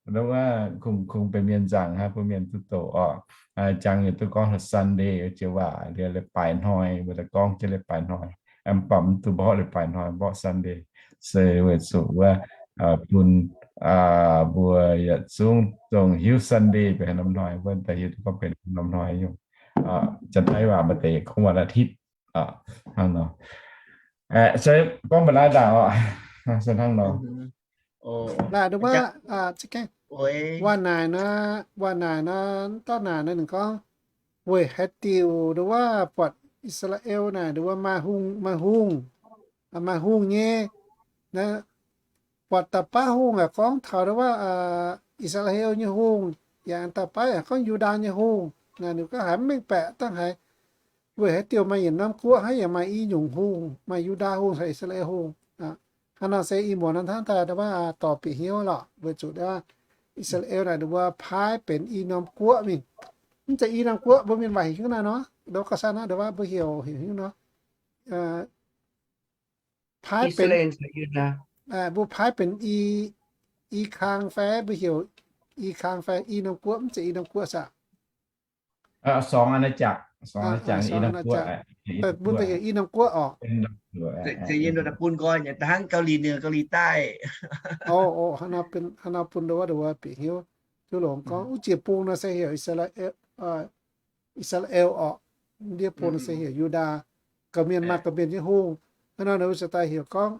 Nduov wuov, kungx, kungx benx mienh nzaangc hnangv, bun mienh duqv doqc oc. Jangx yietc duqv gorngv taux Sunday jiex waac, liuz leiz-baaix hnoi, mbuo daaih gorngv jienv leiz-baaix hnoi. Mv baac mv duqv mborqv leiz-baaix hnoi, mborqv Sunday se weic zuqc wuov, bun mbuo yietc zungv dongh hiuv Sunday benx haaix norm hnoi, mbuo daaih hiuv duqv gorngv benx norm hnoi nyungc. Janx-Taiv waac maaih deix gorngv วันอาทิตย์ hnangv nor. Se gorngv mbuo naaiv ndaangc oc, se hnangv nor. Naaic nduov wuov, waac naaic nor, waac naaic nor, dauh naaic nor ninh gorngv, weic haaix diuc nduov wuov buatc I^saa^laa^en naaic nduov wuov maaih hungh, maaih hungh, maaih hungh nyei, buatc da'baav hungh aqv, gorngv taux nduov wuov I^saa^laa^en nyei hungh, yaac da'baav yaac gorngv Yu^ndaa nyei hungh. Naaic ninh gorngv haiz mv mengh baeqc dangh haiz, weic haaix diuc maaih yietc norm guoqv hnangv yaac maaih i nyungc hungh, maaih Yu^ndaa hungh caux I^saa^laa^en hungh. Hnangv nor se i muonz nor hnangv daaih nduov wuov dorh bieqc hnyouv lorqc, weic zuqc nduov wuov I^saa^laa^en naaic nduov wuov paaiv benx i norm guoqv mingh. Mv zeiz i norm guoqv mbuo mienh waaic hingh hnangv naaiv nor, nduov gauh sanv naaiv nduov wuov mbuo heuc, heuc hnyouv nor, paaiv benx, mbuo paaiv benx i, i kang fai mbuo heuc i kang fai i norm guoqv, mv zeiz i norm guoqv saah? Mbuo daaih heuc i norm guoqv oc. Hnangv Gau^li Ninh, Gau^li Daaih. Hnangv nor bun nduov wuov bieqc hnyouv. Duqv longx gorngv wuov jiex bung nor se heuc I^saa^laa^en oc. Ndiev bung nor se heuc Yu^ndaa. Gauh mienh maaih gauh mienh nyei hungh. Hnangv nor ninh mbuo ziouc daaih heuc gorngv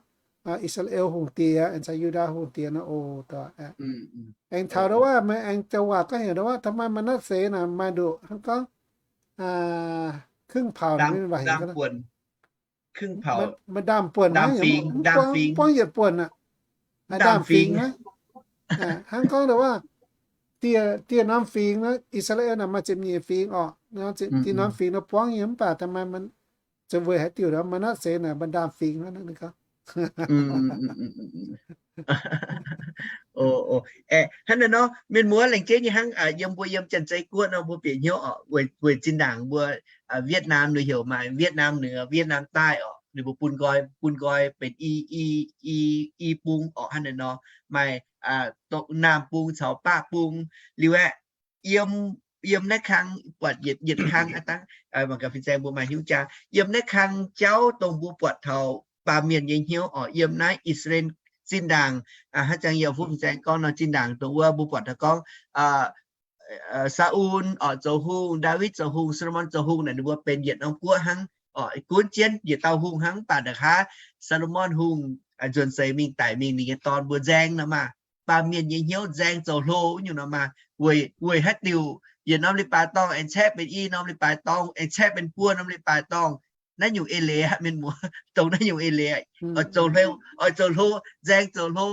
I^saa^laa^en hungh diex, aengx caux Yu^ndaa hungh diex nor oc. Aengx taux nduov wuov, aengx joux waac gorngv heuc nduov wuov, ทำไม Manatv^se naaic maaih nduqc hnangv gorngv ครึ่งเผ่า mienh waac heuc maaih ndaamv-buonc hnangv, mv buangv yietc buonc aqv. Ndaamv-fingx aqv. Hnangv gorngv nduov wuov, dieh norm fingx, I^saa^laa^en naaic maaih ziepc nyeic fingx oc. Dieh norm fingx nor buangv nyei, mv baac ทำไม weic haaix diuc Manatv^se naaic maaih ndaamv-fingx hnangv. Hnangv naaiv nor, mienh muoz laengz jeiv nyei hnangv yiem mbuo yiem Janx-Zei Guoqv nor, mbuo bieqc hnyouv oc, weic zinh ndaangc mbuo Vietnam ninh heuc maaih Vietnam Nửa, Vietnam ใต้ oc, ninh mbuo bun nqoi, bun nqoi benx i, i, i bung oc. Hnangv naaiv nor, maaih naamh bung caux baqv bung liuz aeqv, yiem, yiem naaiv kang buatc yietc, yietc kang aqv dangv, mangc gaax fin-saeng mbuo maaih hnyouv jaa. Yiem naaiv kang jauv dongh mbuo buatc taux baamh mienh nyei hnyouv oc, yiem naaiv I^saa^laa^en zinh ndaangc, hnangv jangx yie fuqv fin-saeng gorngv nor, zinh ndaangc dongh wuov mbuo buatc taux gorngv Saa^un oc zoux hungh, Ndaawitv zoux hungh, Saa^lo^morn zoux hungh naaic, ninh mbuo benx yietc norm guoqv hnangv oc, gunv jienv yietc dauh hungh hnangv. Mv baac ndongc haaix Saa^lo^morn hungh nzuonx seix mingh daic mingh, ninh nyei dorn mbuo nzaeng nor maah, baamh mienh nyei hnyouv nzaeng zoux hlo nyungc nor maah, weic, weic haaix diuc yietc norm leiz-baaix dorngh aengx caeqv benx i norm leiz-baaix dorngh, aengx caeqv benx buo norm leiz-baaix dorngh. Naaiv nyungc eix leiz aqv, mienh muoz, dongh naaiv nyungc eix leiz, oix zoux hlo, oix zoux hlo, nzaeng zoux hlo.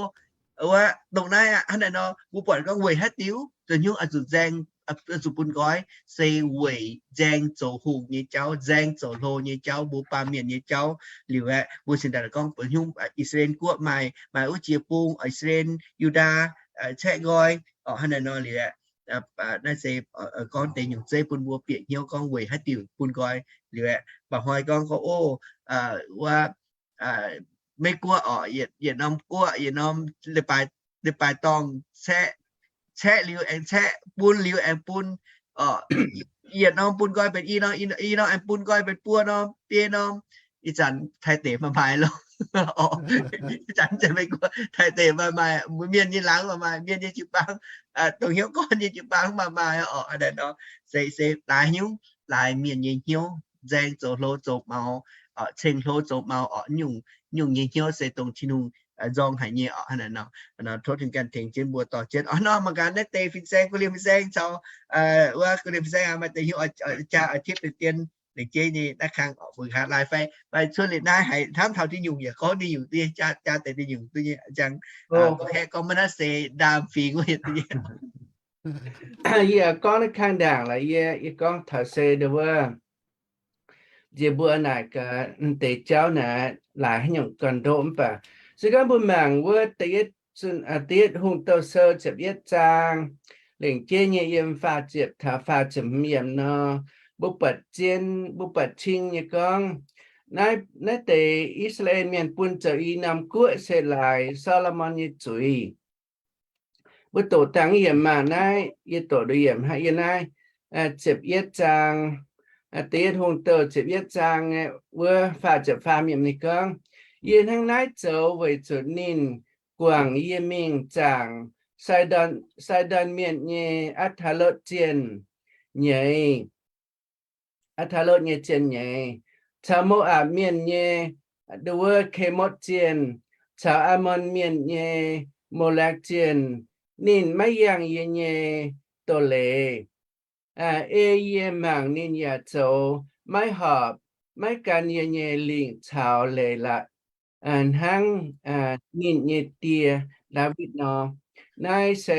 Wuov, dongh naaiv aqv. Hnangv naaiv nor, mbuo buatc gorngv weic haaix diuc zoux hnyouv oix zuqc nzaeng, oix zuqc bun nqoi, se weic nzaeng zoux hungh nyei jauv, nzaeng zoux hlo nyei jauv, mbuo baamh mienh nyei jauv. Liuz aeqv, mbuo cingx daaih gorngv bun hnyouv I^saa^laa^en Guoqv maaih, maaih wuov jiex bung, I^saa^laa^en, Yu^ndaa, caeqv nqoi oc. Hnangv naaiv nor liuz aeqv, naaiv se gorngv deix nyungc zeiv bun mbuo bieqc hnyouv gorngv weic haaix diuc bun nqoi. Liuz aeqv, mba'hnoi gorngv, gorngv, o, wuov, Meiv-Guoqv oc, yietc norm guoqv, yietc norm leiz-baaix dorngh, caeqv liuz aengx caeqv, bun liuz aengx bun, yietc norm bun nqoi benx i norm, i norm aengx bun nqoi benx buo norm, biei norm. Ih zanc Taiv deic maaih maaih loh. Ih zanc Meiv-Guoqv, Taiv deic maaih maaih, mienh nyei laangz maaih maaih, mienh nyei jiu-baang, dongh hnyouv gorn nyei jiu-baang maaih maaih oc. Hnangv naaiv nor, se, se laaix hnyouv, laaix mienh nyei hnyouv nzaeng zoux hlo zoux maux, ceng hlo zoux maux oc, nyungc, nyungc nyei hnyouv se dongh Tin-Hungh nzorng haic nyei oc. Hnangv naaiv nor, tov Tin-Hungh ganh tengx jienv mbuo dorh jienv oc. Nor mangc gaax naaiv deix fin-saeng, guv liemh fin-saeng caux, wuov guv liemh fin-saeng maaih deix hnyouv jaa oix tipv deix dien lengc jeiv nyei naaiv kang oc, mbuo haaix laai fai, fai cuotv liuz naaiv haiz hnamv taux diuh nyungc yaac gorngv diuh nyungc duqv nyei, jaa, jaa deix diuh nyungc duqv nyei. Jang, gorngv haaix gorngv maiv naaiv se ndaam fingx wuov yietc duqv nyei. Yie gorngv naaiv kang ndaangc laaix yie, yie gorngv taux se ndongc wuov, nziex mbuo naaic gaax deix jauv naaic laaix haaix nyungc ganh ndoqv mv baac se gorngv mbuo mangc wuov da'yietv, da'yietv Hungh Douh Sou ziepc yietv zaang, lengc jeiv nyei yiem faah ziepc taux faah ziepc hmz yiemc nor, mbuo buatc zien, mbuo buatc cing nyei gorngv, naaiv, naaiv deix I^saa^laa^en Mienh bun zoux i norm guoqv se laaix Saa^lo^morn nyei zuiz. Mbuo doqc dangh yiemc maah, naaiv yie doqc nduqc yiemc hnangv yie naaiv, ziepc yietv zaang, da'yietv Hungh Douh ziepc yietv zaang wuov faah ziepc faam yiemc ninh gorngv, Yie hnangv naaiv zoux weic zuqc ninh guangc yie mingh zaangc Sai^ndon, Sai^ndon Mienh nyei Atc^taa^lotv Zienh nyei, Atc^taa^lotv nyei zienh nyeiz, caux Mo^apc Mienh nyei nduov wuov Kemotv Zienh, caux Aamon Mienh nyei Molekv Zienh. Ninh maiv yangh yie nyei doz-leiz. Ei yie mangc ninh yaac zoux maiv horpc, maiv gan yie nyei lingc caux leiz aqv, hnangv ninh nyei die, Ndaawitv, nor. Naaiv se,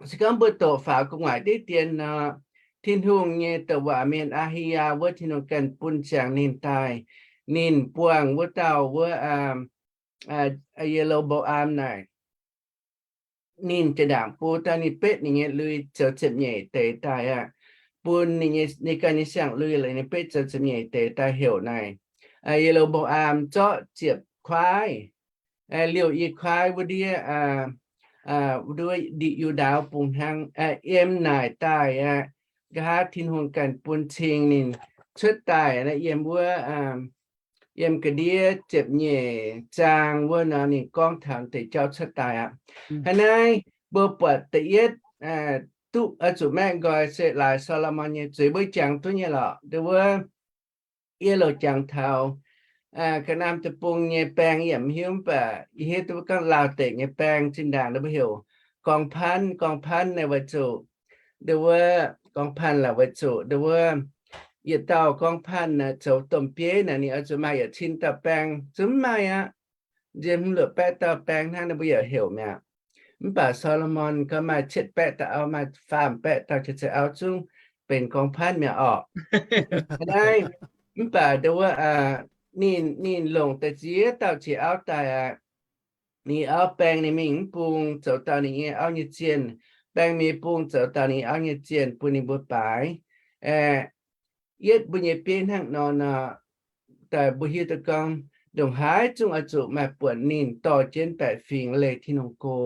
se gorngv mbuo doqc faaux gu'nguaaic diqv dien nor, Tin-Hungh nyei douc waac mienh Aa^hi^yaa wuov, Tin-Hungh ganh bun ziangx ninh daaih. Ninh buangh wuov dauh wuov, Ye^lo^mbo^am naaic, ninh zinh ndaangc bun dauh ninh betv ninh nyei lui zoux ziepc nyeic deix daaih aqv. Bun ninh ganh nyei siang-lui laaix ninh betv zoux ziepc nyeic deix daaih heuc naaic, Ye^lo^mbo^am zorqv ziepc kuaaiv, liouh i kuaaiv wuov ndiev, wuov ndiev Yu^ndaa bung hnangv, yiem naaic daaih aqv. Nqa'haav Tin-Hungh ganh bun cing ninh cuotv daaih naaiv, yiem wuov, yiem ga'ndiev ziepc nyeic zaang wuov nor ninh gorngv taux deix jauv cuotv daaih aqv. Hnangv naaiv mbuo buatc da'yietv, duqv oix zuqc maeqv nqoi se laaix Saa^lo^morn nyei zuiz, mbuo jangx duqv nyei lorqc. Nduov wuov, yie louc jangx taux ga'naaiv deic-bung nyei baeng yie mv hiuv, mv baac yie hiuv duqv gorngv Laauh deic nyei baeng zinh ndaangc mbuo heuc กองพัน, กองพัน naaiv weic zuqc nduov wuov, กองพัน laaix weic zuqc nduov wuov, yietc dauh กองพัน naaic zoux domh bieiv naaic ninh oix zuqc maaih yietc cin dauh baeng zungv maaih aqv. Nziex hmz luoqc baeqv dauh baeng hnangv naaiv mbuo yaac heuc mi'aqv. Mv baac Saa^lo^morn gorngv maaih cietv baeqv dauh auv, maaih faam baeqv dauh jiex ceix auv zungv benx กองพัน mi'aqv orqc. Naaiv, mv baac nduov wuov, ninh, ninh longc daaih ziex dauh qiex auv daaih aqv. Ninh auv baeng ninh mingh mv bung zoux dauh ninh nyei auv nyei zienh, baeng mingh bung zoux dauh ninh auv nyei zienh bun ninh mbuo baaix. Aeqv, yietv mbuo nyei bieiv hnangv nor nor, daaih mbuo hiuv duqv gorngv ndongc haaix zungv oix zuqc maaih buonc ninh dorh jienv baeqc fingx leih Tin-Hungh go.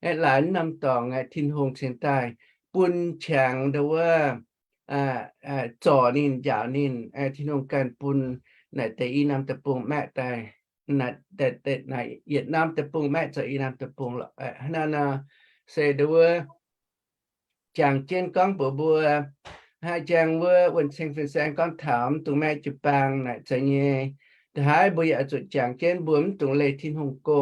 Aeqv, laaix norm dorngx aeqv, Tin-Hungh cingx daaih bun qangx ndo wuov zorc ninh, njaaux ninh. Tin-Hungh ganh bun naaic deix i norm deic-bung maeqv daaih, naaic yietc norm deic-bung maeqv zoux i norm deic-bung lorqc. Hnangv naaiv nor se ndo wuov jangx jienv gorngv mbuox mbuo, haaix jangx wuov wuonh ceng fin-saeng gorngv taux mv dungx maeqv jiu-baang naaic zeiz nyei. Da'haaix mbuo yaac zuqc jangx jienv mbuo mv dungx leih Tin-Hungh go,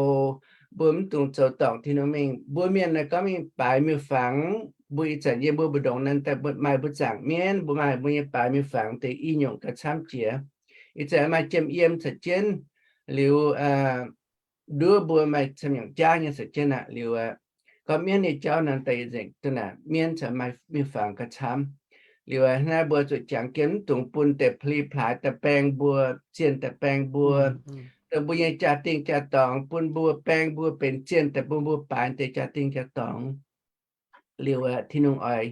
mbuo mv dungx zoux dorngc Tin-Hungh mingh. Mbuo mienh naaic gorngv mingh baaix miuc-fangx, mbuo ih zanc yiem mbuo mbu'ndongx naaic daaih maaih mbuo zaangc mienv, mbuo maaih mbuo nyei baaix miuc-fangx deix i nyungc gauh camv jiex. Ih zanc maaih jiem yiem caux jienv liuz, nduov mbuo maaih camv nyungc jaav nyei caux jienv aqv. Liuz, gorngv mienv nyei jauv naaic daaih nzengc duqv naaic mienv caux maaih miuc-fangx gauh camv. Liuz hnangv naaiv mbuo zuqc jangx jienv mv dungx bun deix pli-plaaix daaih baeng mbuo, zienh daaih baeng mbuo, dongh mbuo nyei jaa-dingh jaa-dorngx bun mbuo baeng mbuo benx zienh daaih bun mbuo baaix deix jaa-dingh jaa-dorngx. Liuz Tin-Hungh oix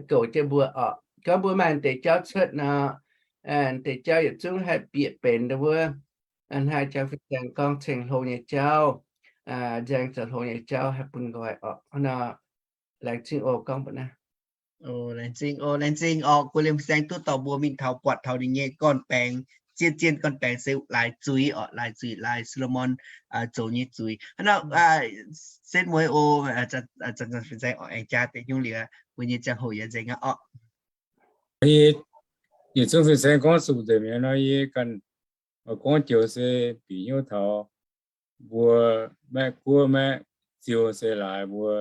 goux jienv mbuo orqc. Gorngv mbuo maaih deix jauv cuotv nor, deix jauv yietc zungv haih bieqc benx ndo wuov, hnangv jangx fin-saeng gorngv ceng-hlo nyei jauv, nzaeng zoux hlo nyei jauv haih bun nqoi orqc. Nor, laengz zingh oc gorngv mbuox naaiv. Laengz zingh oc, laengz zingh oc, guei liemh fin-saeng duqv dorh mbuo mingh taux buatc taux ninh nyei gorn-baengx, zien-zien gorn-baengx se laaix zuiz orqc, laaix zuiz, laaix Saa^lo^morn zoux nyei zuiz. Hnangv nor, setv mueiz oc, fin-saeng orqc, aengx jaa deix nyungc liuz, mbuo nyei ziangh hoc yaac nzengc aqv orqc. Yietc zungv fin-saeng gorngv zuqc nzengc mi'aqv nor, yie ganh gorngv joux se bieqc hnyouv taux mbuo maeqv guoqv maeqv ziou se laaix mbuo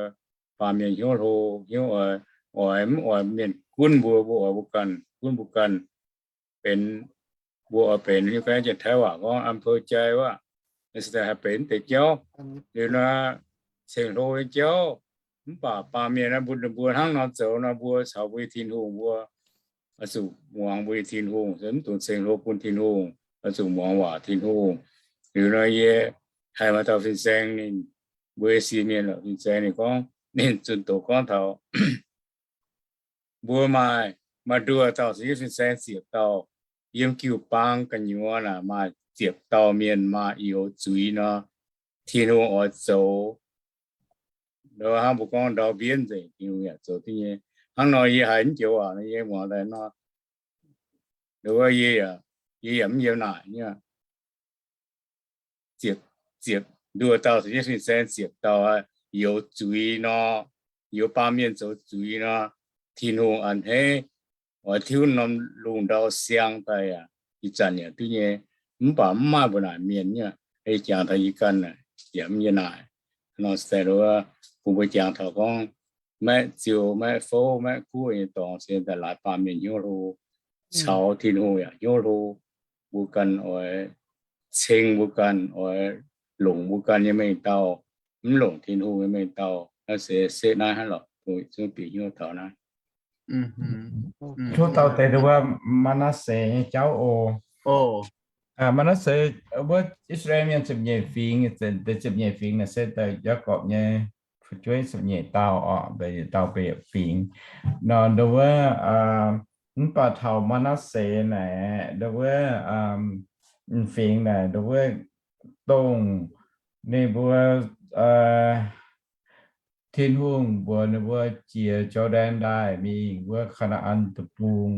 baamh mienh hnyouv hlo, hnyouv oix, oix mv oix mienh gunv mbuo, mbuo oix mbuo ganh gunv mbuo ganh benx, mbuo oix benx hiuv ganh janx-taiv waac gorngv อำเภอใจ wuov, se daaih haih benx deix jauv. Liuz nor, ceng-hlo nyei jauv, mv baac baamh mienh naaiv mbuo, mbuo hnangv nor zoux nor, mbuo caux mbuo nyei Tin-Hungh mbuo oix zuqc muangx mbuo nyei Tin-Hungh, mv dungx ceng-hlo bun Tin-Hungh, oix zuqc muangx waac Tin-Hungh. Liuz nor yie haih maaih dauh fin-saeng ninh, mbuo nyei sieqv mienh lorqc, fin-saeng ninh gorngv, ninh zunh doqc gorngv taux mbuo maaih, maaih nduoh dauh se nyei fin-saeng ziepc dauh, yiem jiu-baang gu'nyuoz naaic maaih ziepc dauh mienh maaih youz zuiz nor, Tin-Hungh oix zoux ndo hnangv mbuo gorngv ndau mbienv nzengc, Tin-Hungh yaac zoux duqv nyei. Hnangv nor yie haiz mv joux waac nor, yie muangx daaih nor, ndo wuov yie, yie yaac mv yiem naaic nyei. Ziepc, ziepc, nduoh dauh se nyei fin-saeng ziepc dauh youz zuiz nor, youz baamh mienh zoux zuiz nor, Tin-Hungh a'hneiv oix tiuv norm lungh ndau siang daaih yaac ih zanc yaac duqv nyei. Mv baac mv maaih mbuo naaic mienh nyei, ei jangx taux yie ganh yaac mv nyei naaic. Nor se daaih bun mbuo jangx taux gorngv maeqv ziou, maeqv fouv, maeqv guoqv nyei dorngx se daaih laaix baamh mienh hnyouv hlo, caux Tin-Hungh yaac hnyouv hlo. Mbuo ganh oix ceng mbuo ganh, oix longc mbuo ganh nyei mengh dauh, mv longc Tin-Hungh nyei mengh dauh. Naaiv se setv naaiv hnangv lorqc, bun zungv bieqc hnyouv taux naaiv. Tov taux deix wuov Maa^naa^se nyei jauv oc. Maa^naa^se, wuov I^saa^laa^en Mienh ziepc nyeic fingx, deix ziepc nyeic fingx naaic se daaih Yaagorpc nyei fu'jueiv ziepc nyeic dauh orqc, ziepc nyeic dauh benx fingx. Nor ndo wuov, mv baac taux Maa^naa^se naaic, ndo wuov, m'fingx naaic, ndo wuov, dongh ninh mbuo, Tin-Hungh mbuox ninh mbuo jiex Jor^ndaen Ndaaih mingh wuov Kaa^naa^an Deic-Bung.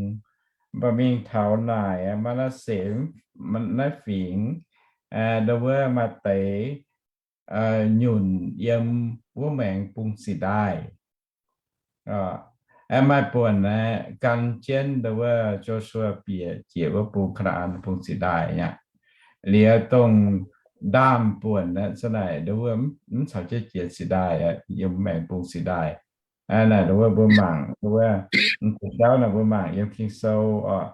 Mv baac mingh taux naaic, Maa^naa^se naaiv fingx, ndo wuov maaih deix nyunc yiem wuov maengx bung sic ndaaih. Aeqv, maaih buonc aeqv, gan jienv ndo wuov Yo^su^waa bieqc jiex wuov bung Kaa^naa^an Bung Sic Ndaaih aqv. Liuz dongh ndaamv-buonc aeqv, za'naaic ndo wuov mv caux jienv jiex sic ndaaih aqv, yiem maengx bung sic ndaaih. Naaic ndo wuov mbuo mangc ndo wuov, m'deix jauv naaic mbuo mangc yiem Ging-Sou oc,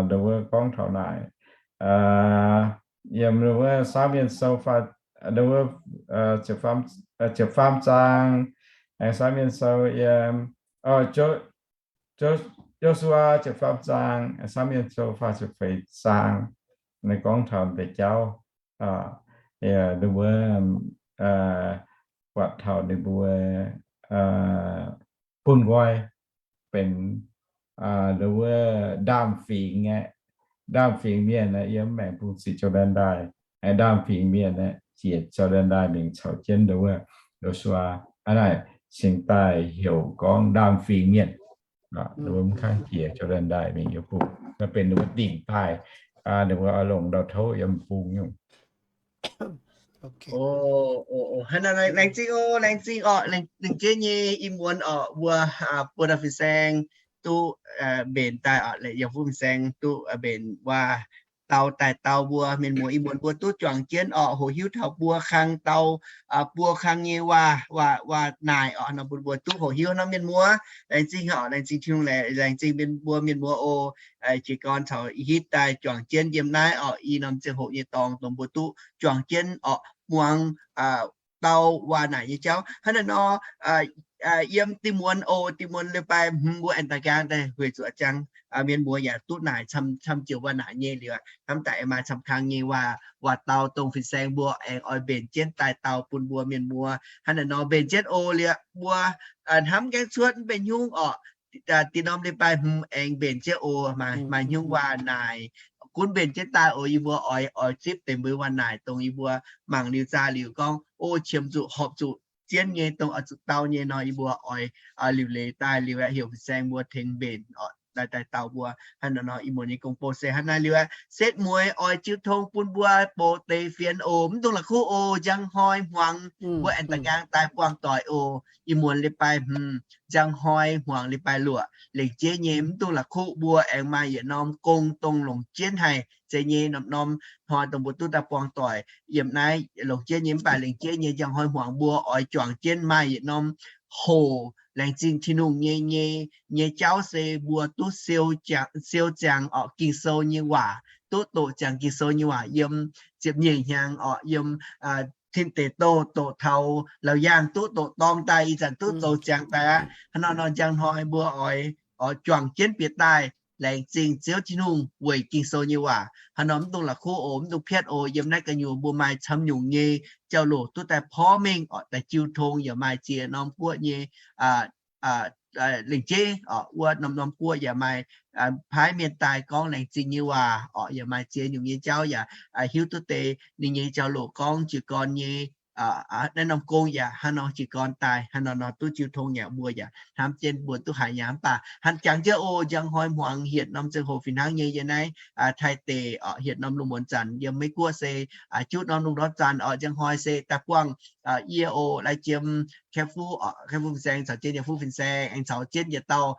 ndo wuov gorngv taux naaic, yiem ndo wuov Saamv Mienh Sou faah, ndo wuov ziepc faam zaang, aengx Saamv Mienh Sou yiem, Yo^su^waa ziepc faam zaang, Saamv Mienh Sou faah ziepc feix zaang. naaiv gorngv taux deix jauv, ninh mbuo buatc taux ninh mbuo bun nqoi benx wuov ndaamv-fingx aeqv, ndaamv-fingx mienh aeqv, yiem maengx bung sic Jor^ndaen Ndaaih, ndaamv-fingx mienh aeqv, jiex Jor^ndaen Ndaaih mingh caux jienv wuov Yo^su^waa. Hnangv naaic cingx daaih heuc gorngv ndaamv-fingx mienh. Ninh mbuo mv kangv jiex Jor^ndaen Ndaaih mingh yiem bung, naaiv benx ninh mbuo dingc daaih, ninh mbuo oix longc ndau-touv yiem bung nyungc. Hnangv naaic, laengz zingh oc, laengz zingh oc, lengc jeiv nyei i muonz oc, mbuo buo dauh fin-saeng duqv mbenc daaih oc, yiem fuqv fin-saeng duqv mbenc waac-dau daaih dau mbuo mienh muoz i muonz mbuo duqv juangc jienv oc, hoqc hiuv taux buo kang dau, buo kang nyei waac, waac naaic oc, nor bun mbuo duqv hoqc hiuv nor mienh muoz. Laengz zingh oc, laengz zingh Tin-Hungh, laengz zingh mbuo mienh muoz oc. Jiez gorn caux hitv daaih juangc jienv yiem naaiv oc, i norm ziangh hoc nyei dorngx dongh mbuo duqv juangc jienv oc, muangx dau waac naaic nyei jauv. Hnangv naaiv nor, yiem dinh muonz oc, dinh muonz leiz-baaix hmz mbuo aengx daaih nqaang daaih hueix zuqc jangx, mienh muoz yaac duqv naaic camv-camv joux waac naaic nyei liuz, hnamv daaih aengx maaih camv kang nyei waac, waac-dau dongh fin-saeng mbuo aengx oix mbenc jienv daaih dau bun mbuo mienh muoz. Hnangv naaiv nor mbenc jienv oc liuz mbuo hnamv gaengh cuotv mv benx hnyungv oc. Dinh norm leiz-baaix hmz aengx mbenc jienv oc, maaih hnyungv waac naaic gunv mbenc jienv daaih oc. Yie mbuo oix, oix zipv deix mbuo waac naaic dongh yie mbuo mangc liuz zaah liuz gorngv, o, qiemx zuqc horpc zuqc jienv nyei, dongh oix zuqc dau nyei nor, yie mbuo oix liuc leiz daaih liuz aeqv, heuc fin-saeng mbuo tengx mbenc oc, daaih daaih dau mbuo. Hnangv naaiv nor, ih muonz nyei gong-bou se hnangv naaiv liuz aeqv, setv mueiz oix jiu tong bun mbuo box deix fienx oc. Mv dungx la'kuqv oc, njang hnoi hmuangx mbuo aengx daaih nqaang daaih buangh doic oc. Ih muonz leiz-baaix hmz, njang hnoi hmuangx leiz-baaix luoqc, lengc jeiv nyei mv dungx la'kuqv, mbuo aengx maaih yietc norm gong dongh longc jienv haic. Zeiz nyei norm-norm hnoi dongh mbuo duqv daaih buangh doic yiem naaiv longc jienv nyei, mv baac lengc jeiv nyei njang hnoi hmuangx mbuo oix juangc jienv maaih yietc norm hoc laengz zingh Tin-Hungh nyei, nyei, nyei jauv se mbuo duqv siou ziangx, siou ziangx oc Ging-Sou nyei waac, duqv doqc ziangx Ging-Sou nyei waac yiem ziepc nyeic hnyangx oc, yiem tin deic douh doqc taux laauc yaangh duqv doqc dorng daaih, ih zanc duqv zoux ziangx daaih aqv. Hnangv nor nor njang hnoi mbuo oix, oix juangc jienv bieqc daaih laengz zingh Ziouv Tin-Hungh weic Ging-Sou nyei waac. Hnangv nor mv dungx la'kuqv oc, mv dungx piatv oc, yiem naaiv gu'nyuoz mbuo maaih camv nyungc nyei jauv-louc duqv daaih porv mengh oc, daaih jiu tong yaac maaih ziex norm guoqv nyei lengc jeiv oc, wuov norm-norm guoqv yaac maaih paaiv mienh daaih gorngv laengz zingh nyei waac oc, yaac maaih ziex nyungc nyei jauv yaac hiuv duqv deix ninh nyei jauv-louc gorngv jiez gorn nyei naaiv norm gong yaac hnangv nor jiez gorn daaih, hnangv nor nor duqv jiu tong yaac mbuo yaac hnamv jienv mbuo duqv haiz yaac mv baac hnamv jangx jienv oc, njang hnoi hmuangx hietc norm ziangh hoc fih hnangv nyei yiem naaiv Taiv deic oc, hietc norm lungh muonz zanc yiem Meiv Guoqv se juqv norm lungh ndorm zanc oc, njang hnoi se daaih buangh yie oc, lai jiem Kaeqv Fuqv, Kaeqv Fuqv Fin-Saeng caux jienv Yietc Fuqv Fin-Saeng aengx caux jienv yietc dauh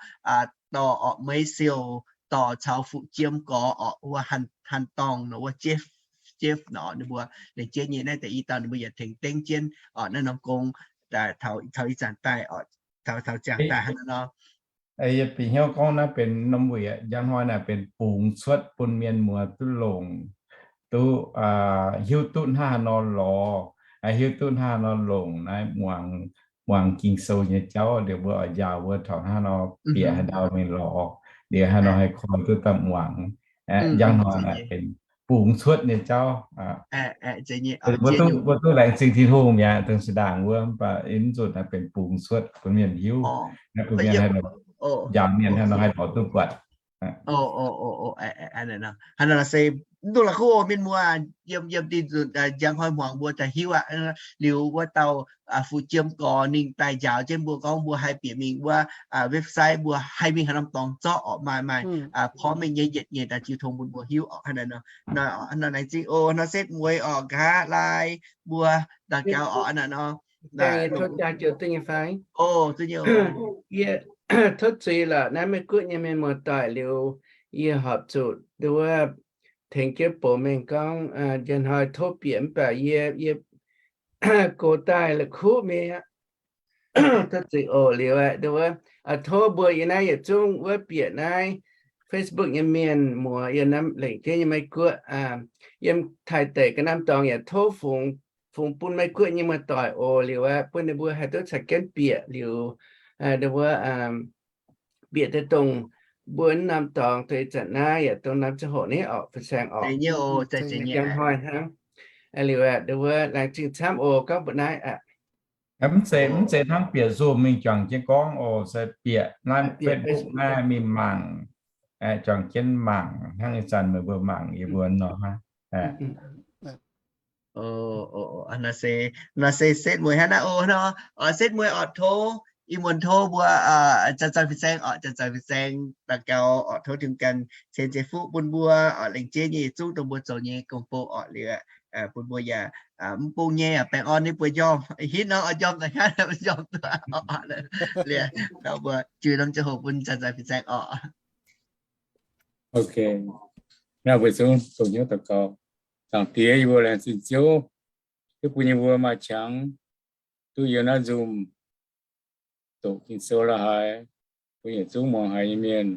dorh oc, Meiv Siou dorh caux Fuqv Jiem Gorx oc, wuov Han, Han Dorngh nor, wuov Jeff, Jeff nor, ninh mbuo lengc jeiv nyei naaiv deix i dauh ninh mbuo yaac tengx dengv jienv oc, naaiv norm gong taux ih zanc daaih oc, taux, taux ziangx daaih hnangv nor. Yie bieqc hnyouv gorngv naaiv benx norm wuic, njang hnoi naaic benx bungx cuotv bun mienh muoz duqv longc, duqv hiuv duqv hnangv haaix nor lorz, hiuv duqv hnangv haaix nor longc naaiv muangx, muangx Ging-Sou nyei jauv. Liuz mbuo oix njaaux mbuo taux hnangv haaix nor bieqc haaix ndau mingh lorz, liuz haaix nor haih koi duqv daaih muangx. Njang hnoi naaic benx bungx cuotv nyei jauv. Mbuo duqv, mbuo duqv laengz zingh Tin-Hungh mi'aqv, dongh seix ndaangc wuov, mv baac mv nzunc naaiv benx bungx cuotv bun mienh hiuv, naaiv bun mienh haih, njaaux mienh haaix nor haih lorz duqv buatc. Hnangv naaic se mv dungx la'kuqv oc mienh muoz, yiem, yiem dinh nzunc njang hnoi hmuangx mbuo daaih hiuv aqv. Liuz wuov dauh Fuqv Jiem Gorx ninh daaih njaaux jienv mbuo gorngv mbuo haih bieqc mingh wuov website mbuo haih mingh haaix norm dorngx zorqv oc, maaih, maaih porv mengh nyei yietc nyeic daaih jiu tong bun mbuo hiuv oc. Hnangv naaic nor, laengz zingh oc, nor setv mueiz oc, nqa'haav lai mbuo daux gaux oc. Hnangv naaic nor, tov zuiz lorqc, naaiv Meiv Guoqv nyei mienh muoz-doic liuz, yie horpc zuqc nduov tengx jienv bouc mengh gorngv, njang hnoi tov bieqc mv baac yie, yie gox daaih la'kuqv mi'aqv. Tov zuiz oc. Liuz aeqv, nduov, tov mbuo yiem naaiv yietc zungv wuov bieqc naaiv Facebook nyei mienh muoz yiem naaiv lengc jeiv nyei Meiv Guoqv, yiem Taiv deic ga'naaiv dorngx yaac tov fungx, fungx bun Meiv Guoqv nyei muoz-doic oc. Liuz aeqv, bun ninh mbuo haih duqv caux jienv bieqc liuz, nduov, bieqc deix dongh mbuo norm dorngx deix ih zanc naaiv yaac dongh norm ziangh hoc ni orqc, fin-saeng orqc. Hnoi hnangv. Liuz aqv, nduov wuov laengz zingh camv oc, gorngv mbuo naaiv aqv. Mv zeiz, mv zeiz hnangv bieqc Zoom mingh juangc jienv gorngv oc, se bieqc naaiv Facebook naaiv mingh mangc, juangc jienv mangc hnangv ih zanc meih mbuo mangc yie mbuo nor hnangv. Naaiv se, naaiv se setv mueiz hnangv naaiv oc nor. Setv mueiz orqc, tov ih muonz tov mbuo zanc-zanc fin-saeng orqc, zanc-zanc fin-saeng daux gaux orqc, tov Tin-Hungh ganh ceix zeiv-fun bun mbuo orqc, lengc jeiv nyei yietc zungv dongh mbuo zoux nyei gong-bou orqc, liuz bun mbuo yaac mv bung nyei baengh orn ninh mbuo njormh, hitv nor njormh daaih hnangv njormh duqv orqc. Liuz mbuo juix norm ziangh hoc bun zanc-zanc fin-saeng orqc. Ok, naaiv mbuo zungv dongh hnyouv daux gaux. Zaangc Diex, yie mbuo laengz zingh Ziouv, Ziouv bun yie mbuo maaih qangx duqv yiem naaiv Zoom doqc Ging-Sou la'haaix, bun yietc zungv muangx haiz nyei mienh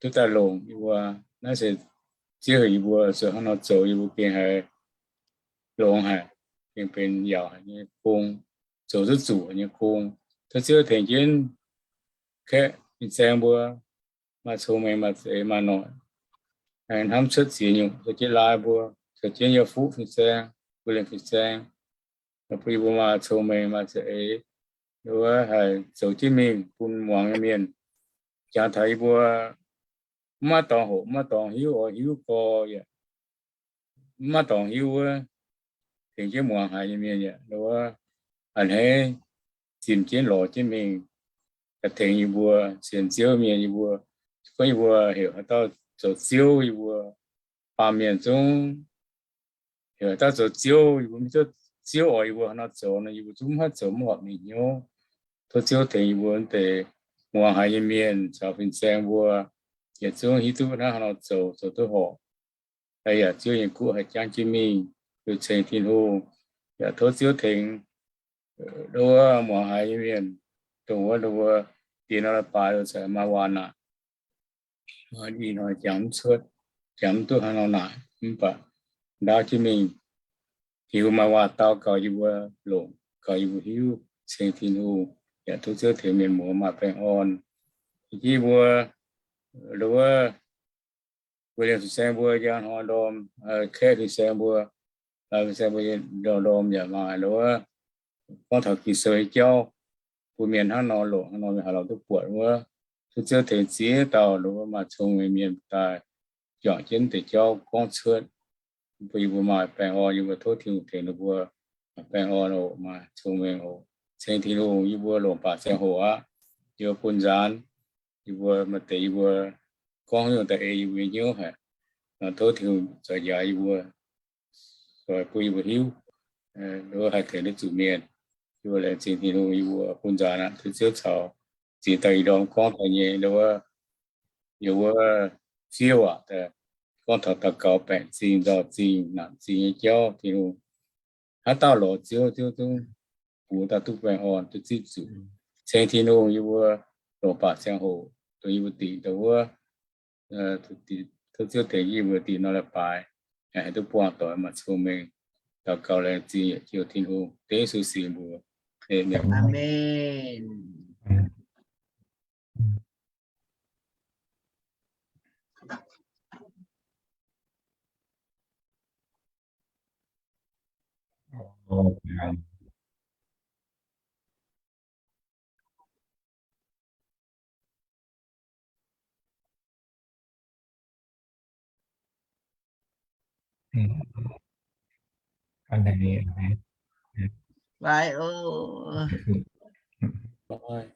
duqv daaih longc yie mbuo. Naaiv se Ziouv heuc yie mbuo zuqc hnangv nor zoux, yie mbuo gengh haiz longx haic, gengh benx yaauc haic nyei gong, zoux duqv zuqc nyei gong. Tov Ziouv tengx jienv kaeqv fin-saeng mbuo maaih cong-mengh, maaih za'eix, maaih noic, hnamv cuotv ziex nyungc, caux jienv laai mbuo, caux jienv yie fuqv fin-saeng, mbuo lienh fin-saeng, bun yie mbuo maaih cong-mengh, maaih za'eix, wuov haih zoux jienv mingh bun muangx nyei mienh. Jangx taux yie mbuo mv maaih dorngx hoqc, mv maaih dorngx hiuv, oix hiuv gorx yaac mv maaih dorngx hiuv wuov, tengx jienv muangx haiz nyei mienh yaac wuov, a'hneiv zimh jienv lorz jienv mingh, tengx yie mbuo sienx Ziouv mienh yie mbuo, gorngv yie mbuo heuc haaix dauh zoux ziouv, yie mbuo baamh mienh zungv heuc haaix dauh zoux ziouv, yie mbuo mv hiuv duqv ziouv oix yie mbuo haaix nor zoux nor, yie mbuo zungv mv haih zoux mv horpc ninh hnyouv. Tov Ziouv tengx yie mbuo deix muangx haiz nyei mienh caux fin-saeng mbuo yietc zungv hiuv duqv hnangv haaix nor zoux, zoux duqv horpc. Yaac Ziouv nyei guoqv haih jangv jienv mingh, liuz ceng Tin-Hungh. Yaac tov Ziouv tengx wuov muangx haiz nyei mienh, dongh wuov, dongh wuov diex nor la'baaix caux maaih waac naaic, ih hnoi jangx mv cuotv, jangx mv duqv haaix nor naaic, mv baac ndaauv jienv mingh. Tin-Hungh maaih waac dau gaux yie mbuo longc, gaux yie mbuo hiuv, ceng Tin-Hungh. Yaac tov Ziouv tengx mienh muoz maaih baengh orn. Yie mbuo, wuov, mbuo lienh fin-saeng mbuo njang hnoi ndorm, kaeqv fin-saeng mbuo, fin-saeng mbuo ndorm yaac maaih wuov, gorngv taux Ging-Sou nyei jauv bun mienh hnangv nor longc, hnangv nor mienh haaix lauh duqv buatc wuov. Tov Ziouv tengx ziex dauh wuov maaih cong-mengh mienh daaih juangc jienv deix jauv gorngv cuotv, bun yie mbuo maaih baengh orn. Yie mbuo tov Tin-Hungh tengx ninh mbuo maaih baengh orn oc, maaih cong-mengh oc. Ceng Tin-Hungh, yie mbuo longc baac ziangh hoc aqv. Yie mbuo bun nzaanx, yie mbuo maaih deix yie mbuo gorngv nyungc daaih ei yie mbuo nyei hnyouv haic. Tov Tin-Hungh zoux njaaux yie mbuo, zoux bun yie mbuo hiuv, wuov haih tengx duqv zuqc mienh. Yie mbuo laengz zingh Tin-Hungh, yie mbuo bun nzaanx aqv. Tov Ziouv caux ziex dauh ih ndorm gorngv daaih nyei wuov, yie wuov fiev waac daaih gorngv taux daux gaux baengc zingh, nzauh zingh, naanc zingh nyei jauv. Tin-Hungh, haaix dauh lorz Ziouv, Ziouv zungv bungx daaih duqv baengh orn, duqv zipv zuqc. Ceng Tin-Hungh, yie mbuo longc baac ziangh hoc dongh yie mbuo dingc daaih wuov, tov Ziouv tengx yie mbuo dingc nor la'baaix, haih duqv buangh doic maaih cong-mengh. Daux gaux laengz zingh yietc jouh Tin-Hungh, dengv Yesu singx mbuox. Aamen. Bye. Bye.